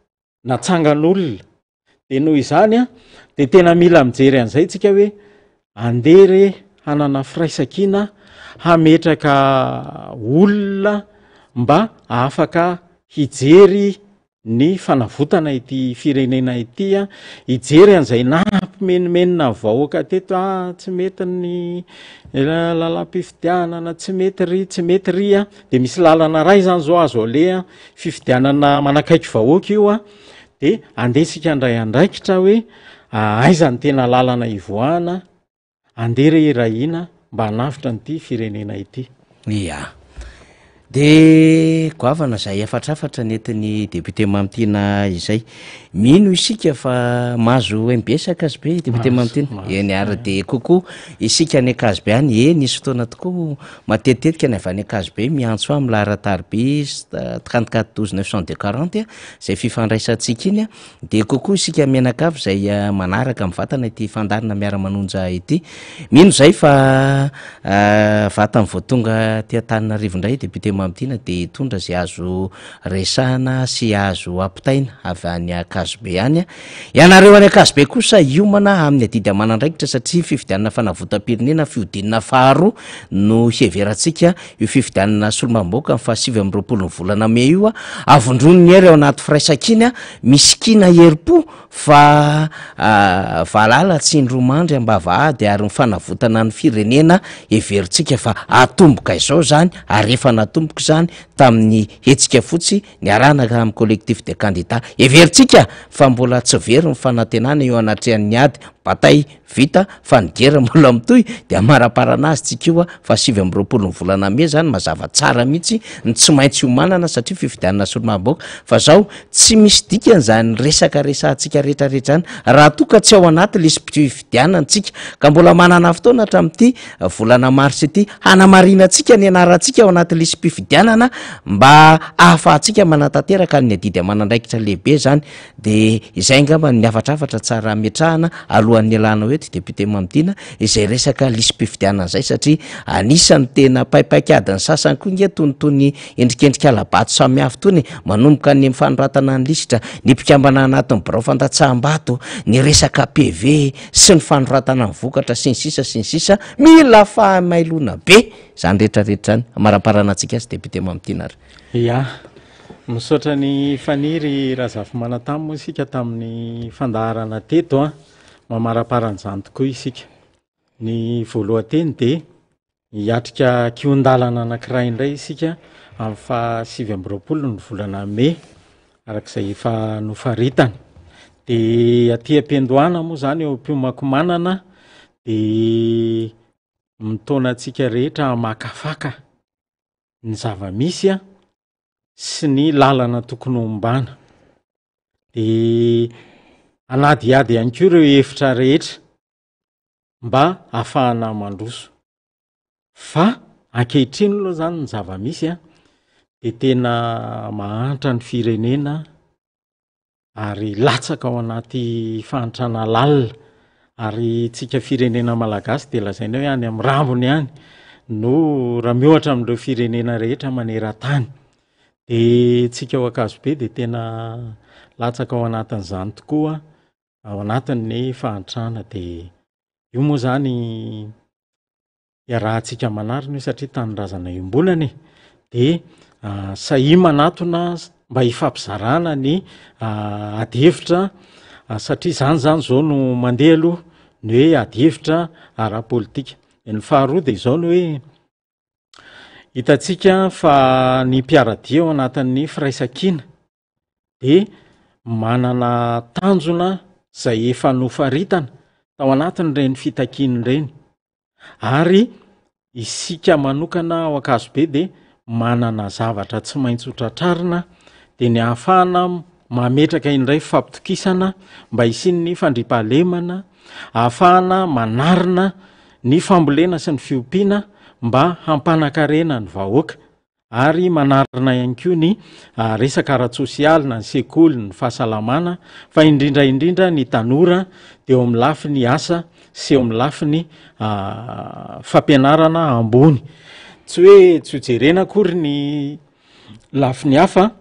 na tsangan'olona. De noho izany a, de tena mila mijery an'izay tsika hoe andeha re hanana firaisankina hametraka olona mba afaka hijery ny fanavotana ity firenena ity a, hijery an'izay nampimenomenona ny vahoaka teto, ah tsy mety ny lalam-pifidianana, tsy mety ry, tsy mety ry a, de misy lalana iray zany zao azo aleha, fifidianana manakaiky vahoaka io a, de andeha isika handray andraikitra hoe aiza ny tena lalana hivoahana, andeha re hirahina mba hanavotra an'ity firenena ity. Ia. De goavana izay hafatrafatra nentin'ny député Mamitiana izay. Mino isika fa mahazo MBS Ankazobe député Mamitiana. Eny ary de kokoa isika any Ankazobe any, e nisy fotoana tokoa matetitetika ny avy any Ankazobe miantso ahy amin'ny laharan-tariby 34 12 902 40 izay fifandraisantsika iny dia kokoa isika mianakavy izay manaraka mivantana ity fandaharana miara-manonja ity. Mino izay fa vatany vao tonga aty Antananarivo indray député Mamitiana. Mamitiana dia hitondra izay azo resahana sy azo ampitaina avy any Ankazobe any. Ianareo any Ankazobe kosa hiomana amin'ny adidy aman'andraikitra satria fifidianana fanavotam-pirenena fihodinana faharoa no hiheverantsika io fifidianana solombavambahoaka ny faha 29 ny volana mey io. Avondrony ny hery ao anaty firaisankina, misikina herim-po fa valala tsindromandry am-bavahady ary ny fanavotana ny firenena heverintsika fa atomboka izao izany ary efa natomboka izany tamin'ny hetsika fotsy niarahana amin'ny collectif des candidats. Heverintsika fa mbola tsy very ny fanantenana eo anatrehan'ny ady bataille vita fa ny guerre mbola mitohy dia hamaraparana azy tsika io fa 29 ny volana mey zany mazava tsara mihitsy ny tsy maintsy hiomanana satria fifidianana solombavambahoaka fa zao tsy misy dikany zany resaka resahantsika rehetra rehetra zany raha toa ka tsy ao anaty lisi-pifidianana tsika ka mbola manana fotoana hatramin'ity volana marsa ity hanamarinantsika ny anarantsika ao anaty lisi-pifidianana mba ahafahantsika manatanteraka ny adidy aman'andraikitra lehibe zany De izay angamba ny hafatrafatra tsara ametrahana alohan'ny hialanao eto député Mamitiana izay resaka lisi-pifidianana izay satria anisan'ny tena paipaik'adin'ny sasany koa nge tony tony endrikendrika hala-bato samihafa tony e, manomboka any amin'ny fanoratana ny lisitra, ny mpikambana anatin'ny birao fandatsaham-bato, ny resaka PV sy ny fanoratana ny vokatra sy ny sisa sy ny sisa, mila fahamailoana be izany rehetrarehetra izany. Amaraparana antsika azy député Mamitiana ary. Ya. Misaotra an'i Faniry Razafimanantany moa isika tamin'ny fandaharana teto an. Mamaraparana izany tokoa isika. Ny voalohan-teny dia hiatrika kihon-dalana anankiray indray isika amin'ny faha 29 ny volana mey araka izay efa nofaritana. Dia aty am-piandohana moa izany eo am-piomankomanana dia mitaona antsika rehetra hamakafaka ny zava-misy an. sy ny lalana tokony hombana. Dia hanadihady ihany koa ireo hevitra rehetra mba hahafahana mandroso. Fa ankehitriny aloha izany ny zava-misy an, dia tena mahantra ny firenena ary latsaka ao anaty fahantrana lalina ary tsika firenena malagasy dia lazaina hoe any amin'ny rambony any no raha miohatra amin'ireo firenena rehetra maneran-tany de tsika ao Ankazobe dia tena latsaka ao anatin'izany tokoa ao anatin'ny fahantrana de io moa zany iarahantsika manarina io satria tanindrazana iombonana e, de sahia manatona mba hifampizarana ny ady hevitra satria zany zany zao no mandeha aloha ny hoe ady hevitra ara-politika. De ny faharoa de izao ny hoe hitantsika fa ny mpiara-dia ao anatin'ny firaisankina de manana tanjona zay efa nofaritana tao anatin'ireny fitakiana ireny ary isika manokana ao Ankazobe de manana zavatra tsy maintsy ho tratrarina de ny ahafahana mametraka indray fampitokisana mba hisian'ny fandriampahalemana, ahafahana manarina ny fambolena sy ny fiompiana mba hampanakarena ny vahoaka. ary manarina ihany koa ny resaka ara-tsosialy na ny sekoly, ny fahasalamana, fa indrindra indrindra ny tanora dia eo amin'ny lafiny asa sy eo amin'ny lafiny fampianarana ambony. Tsy hoe tsy ho jerena akory ny lafiny hafa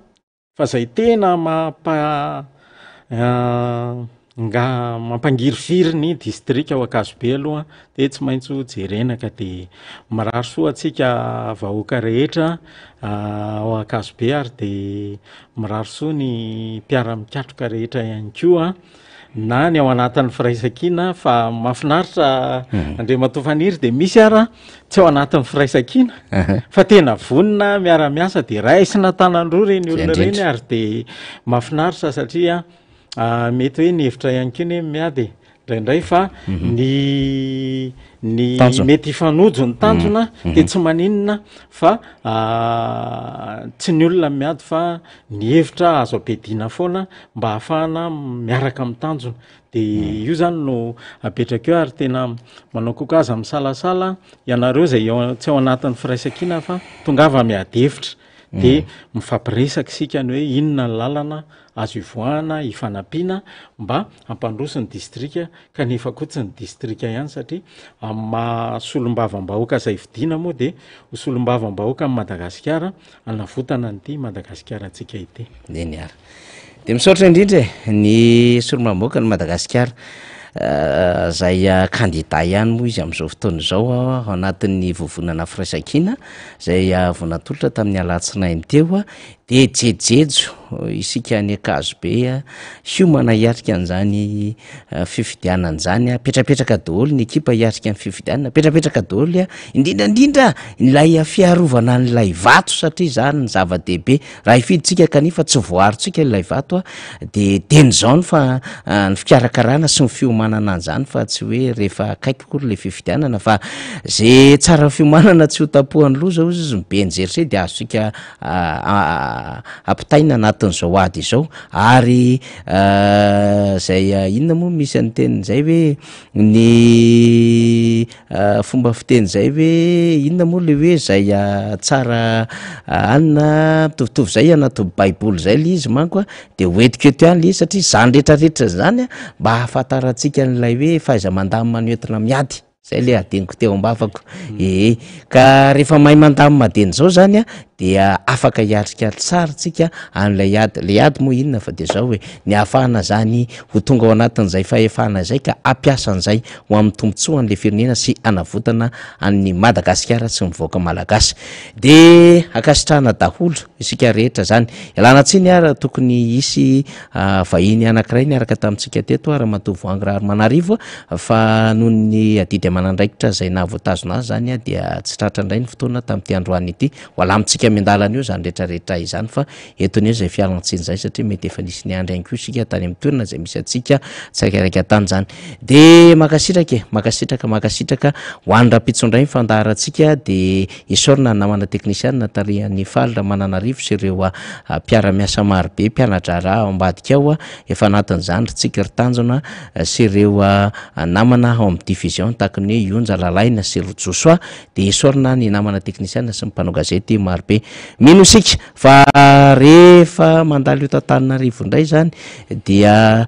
Fa zay tena mampa nga mampangirifiry ny distrika ao Ankazobe aloha de tsy maintsy ho jerena ka de mirary soa antsika vahoaka rehetra ao Ankazobe ary de mirary soa ny mpiara-mikatroka rehetra ihany koa na ny ao anatin'ny firaisankina fa mahafinaritra Andriamatoa Faniry de misy ara tsy ao anatin'ny firaisankina fa tena vonona miara-miasa de raisina an-tanan-droa ireny olona ireny ary de mahafinaritra satria ah, mety hoe ny hevitra ihany koa ne miady e indraindray fa mhm. ny ny mety hifanojo ny tanjona mhm. de tsy maninona fa ah, tsy ny olona miady fa ny hevitra azo ampiadiana foana mba hahafahana miaraka amin'ny tanjona De io zany no apetraka eo ary tena manao koka aza misalasala ianareo zay ao tsy ao anatin'ny firaisankina fa tongava miady hevitra. Dia mifampiresaka isika ny hoe inona ny lalana azo ivoahana, ifanampiana mba hampandroso ny distrika kanefa koa tsy ny distrika ihany satria amin'ny maha solombavambahoaka izay fidiana moa dia ho solombavambahoaka amin'i Madagasikara hanavotana an'ity Madagasikarantsika ity. Eny ary. Dia misaotra indrindra e, ny solombavambahoakan'i Madagasikara izay kandida ihany moa izy amin'izao fotoana izao ao anatin'ny vovonana Firaisankina izay vao natolotra tamin'ny alatsinainy teo dia jejojejo isika any Ankazobe hiomana hiatrika an'izany fifidianana izany, apetrapetraka daholo ny ekipa hiatrika ny fifidianana, apetrapetraka daholo indrindra indrindra ilay fiarovana an'ilay vato satria izany ny zava-dehibe, raha hifidy tsika kanefa tsy voaarontsika ilay vato de dieny izao ny fa ny fikarakarana sy ny fiomanana an'izany fa tsy hoe rehefa akaiky akory ilay fifidianana fa ze tsara fiomanana tsy ho tapohan'ny loza hozy izy ny be nijery de azontsika ampitaina anatin'izao ady izao ary zay inona moa misy an'ny tenin'izay hoe ny fomba fiteny zay hoe inona moa le hoe zay tsara anina mitovitovy zay anaty baiboly zay le izy manko a de hoentiko eto ihany le izy satria zany retraretra zany a mba ahafantarantsika an'ilay hoe fahaiza-mandamina no entina miady. Zay le adinoko teo am-bavako ee. Ka rehefa mahay mandamina dieny zao zany a dia afaka hiatrika tsara tsika an'ilay ady. Le ady moa inona fa de zao e, ny ahafahana zany ho tonga ao anatin'izay fahefana izay ka hampiasa an'izay ho amin'ny tombotsoan'le firenena sy hanavotana an'i Madagasikara sy ny vahoaka malagasy. De ankasitrahana daholo isika rehetra zany. Ialana tsiny ary tokony hisy Vahiny anankiray niaraka tamintsika teto Ramatoa Voahangy Raharimanarivo fa noho ny adidy aman'andraikitra izay nahavoatazona azy izany dia tsy tratra indray ny fotoana tamin'ity androany ity. Ho alamintsika miandalana eo izany rehetra rehetra izany fa eto anie izay fialantsiny izay satria mety efa nisy niandry ihany koa isika tany amin'ny toerana izay misy antsika tsiraikaraika tany izany. Dia mankasitraka e, mankasitraka, mankasitraka ho an'ny rahampitso indray ny fandaharantsika dia Esorina ny namana teknisianina tarihan'i Faly Ramananarivo sy ireo mpiara-miasa marobe mpiana-draharaha ao ambadika ao, efa anatin'izany ry Tsiky ry Tanjona sy ireo namana ao amin'ny diffusion tahaka ny hoe Ionja Lalaina sy ry Josoa, dia esorina ny namana teknisianina sy ny mpanao gazety marobe. Mino isika fa rehefa mandalo eto Antananarivo indray izany dia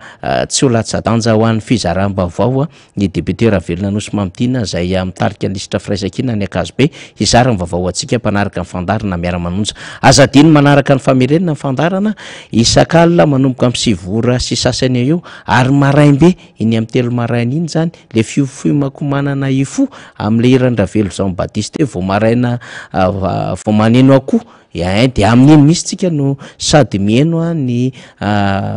tsy ho latsa-danja ho an'ny fizaram-baovao Ny député Ravelona Nosy Mamitiana izay mitarika ny lisitra Firaisankina any Ankazobe hizara ny vaovao ho antsika mpanaraka ny fandaharana Miara-manonja. Aza adino manaraka ny famerenana ny fandaharana isak'alina manomboka amin'ny sivy ora sy sasany eo eo ary maraim-be iny amin'ny telo maraina iny izany le fiofoimako manana hifoha amin'ilay hiran'i Ravelo Jean Baptiste hoe vao maraina vao maneno akoho Eeh dia amin'iny mihitsy tsika no sady miheno ny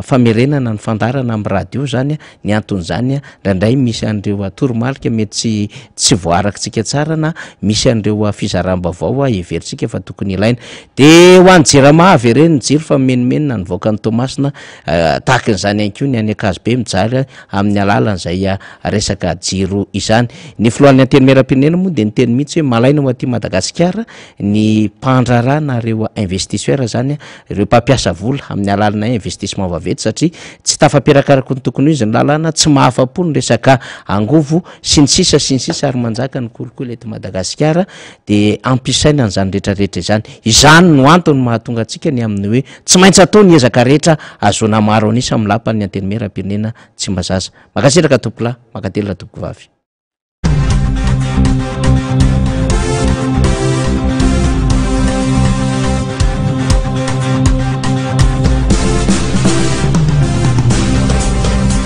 famerenana ny fandaharana amin'ny radio zany, ny anton'izany indraindray misy an'ireo toromarika mety tsy tsy voarakitsika tsara na misy an'ireo fizaram-baovao heverintsika fa tokony ilaina. De ho an'ny jirama avereno ny jiro fa mimenomenona ny vahoakan'i Toamasina, tahaka an'izany ihany koa ny any Ankazobe mijaly amin'ny alalan'izay resaka jiro izany. Ny filohan'ny Antenimierampirenena moa dia niteny mihitsy hoe malaina ho aty Madagasikara ny mpandraharaha na ireo investisseur zany, ireo mpampiasa vola amin'ny alalana investissement vaventy satria tsy tafaperaka araka ny tokony ho izy ny lalàna, tsy mahafa-po ny resaka angovo sy ny sisa sy ny sisa ary manjaka ny kolikoly eto Madagasikara dia ampiasaina an'izany rehetrarehetra izany. Izany no antony mahatonga antsika ny amin'ny hoe tsy maintsy atao ny ezaka rehetra ahazoana maro an'isa amin'ny lapan'ny Antenimierampirenena Tsimbazaza. Mankasitraka tompokolahy, mankatelina tompokovavy.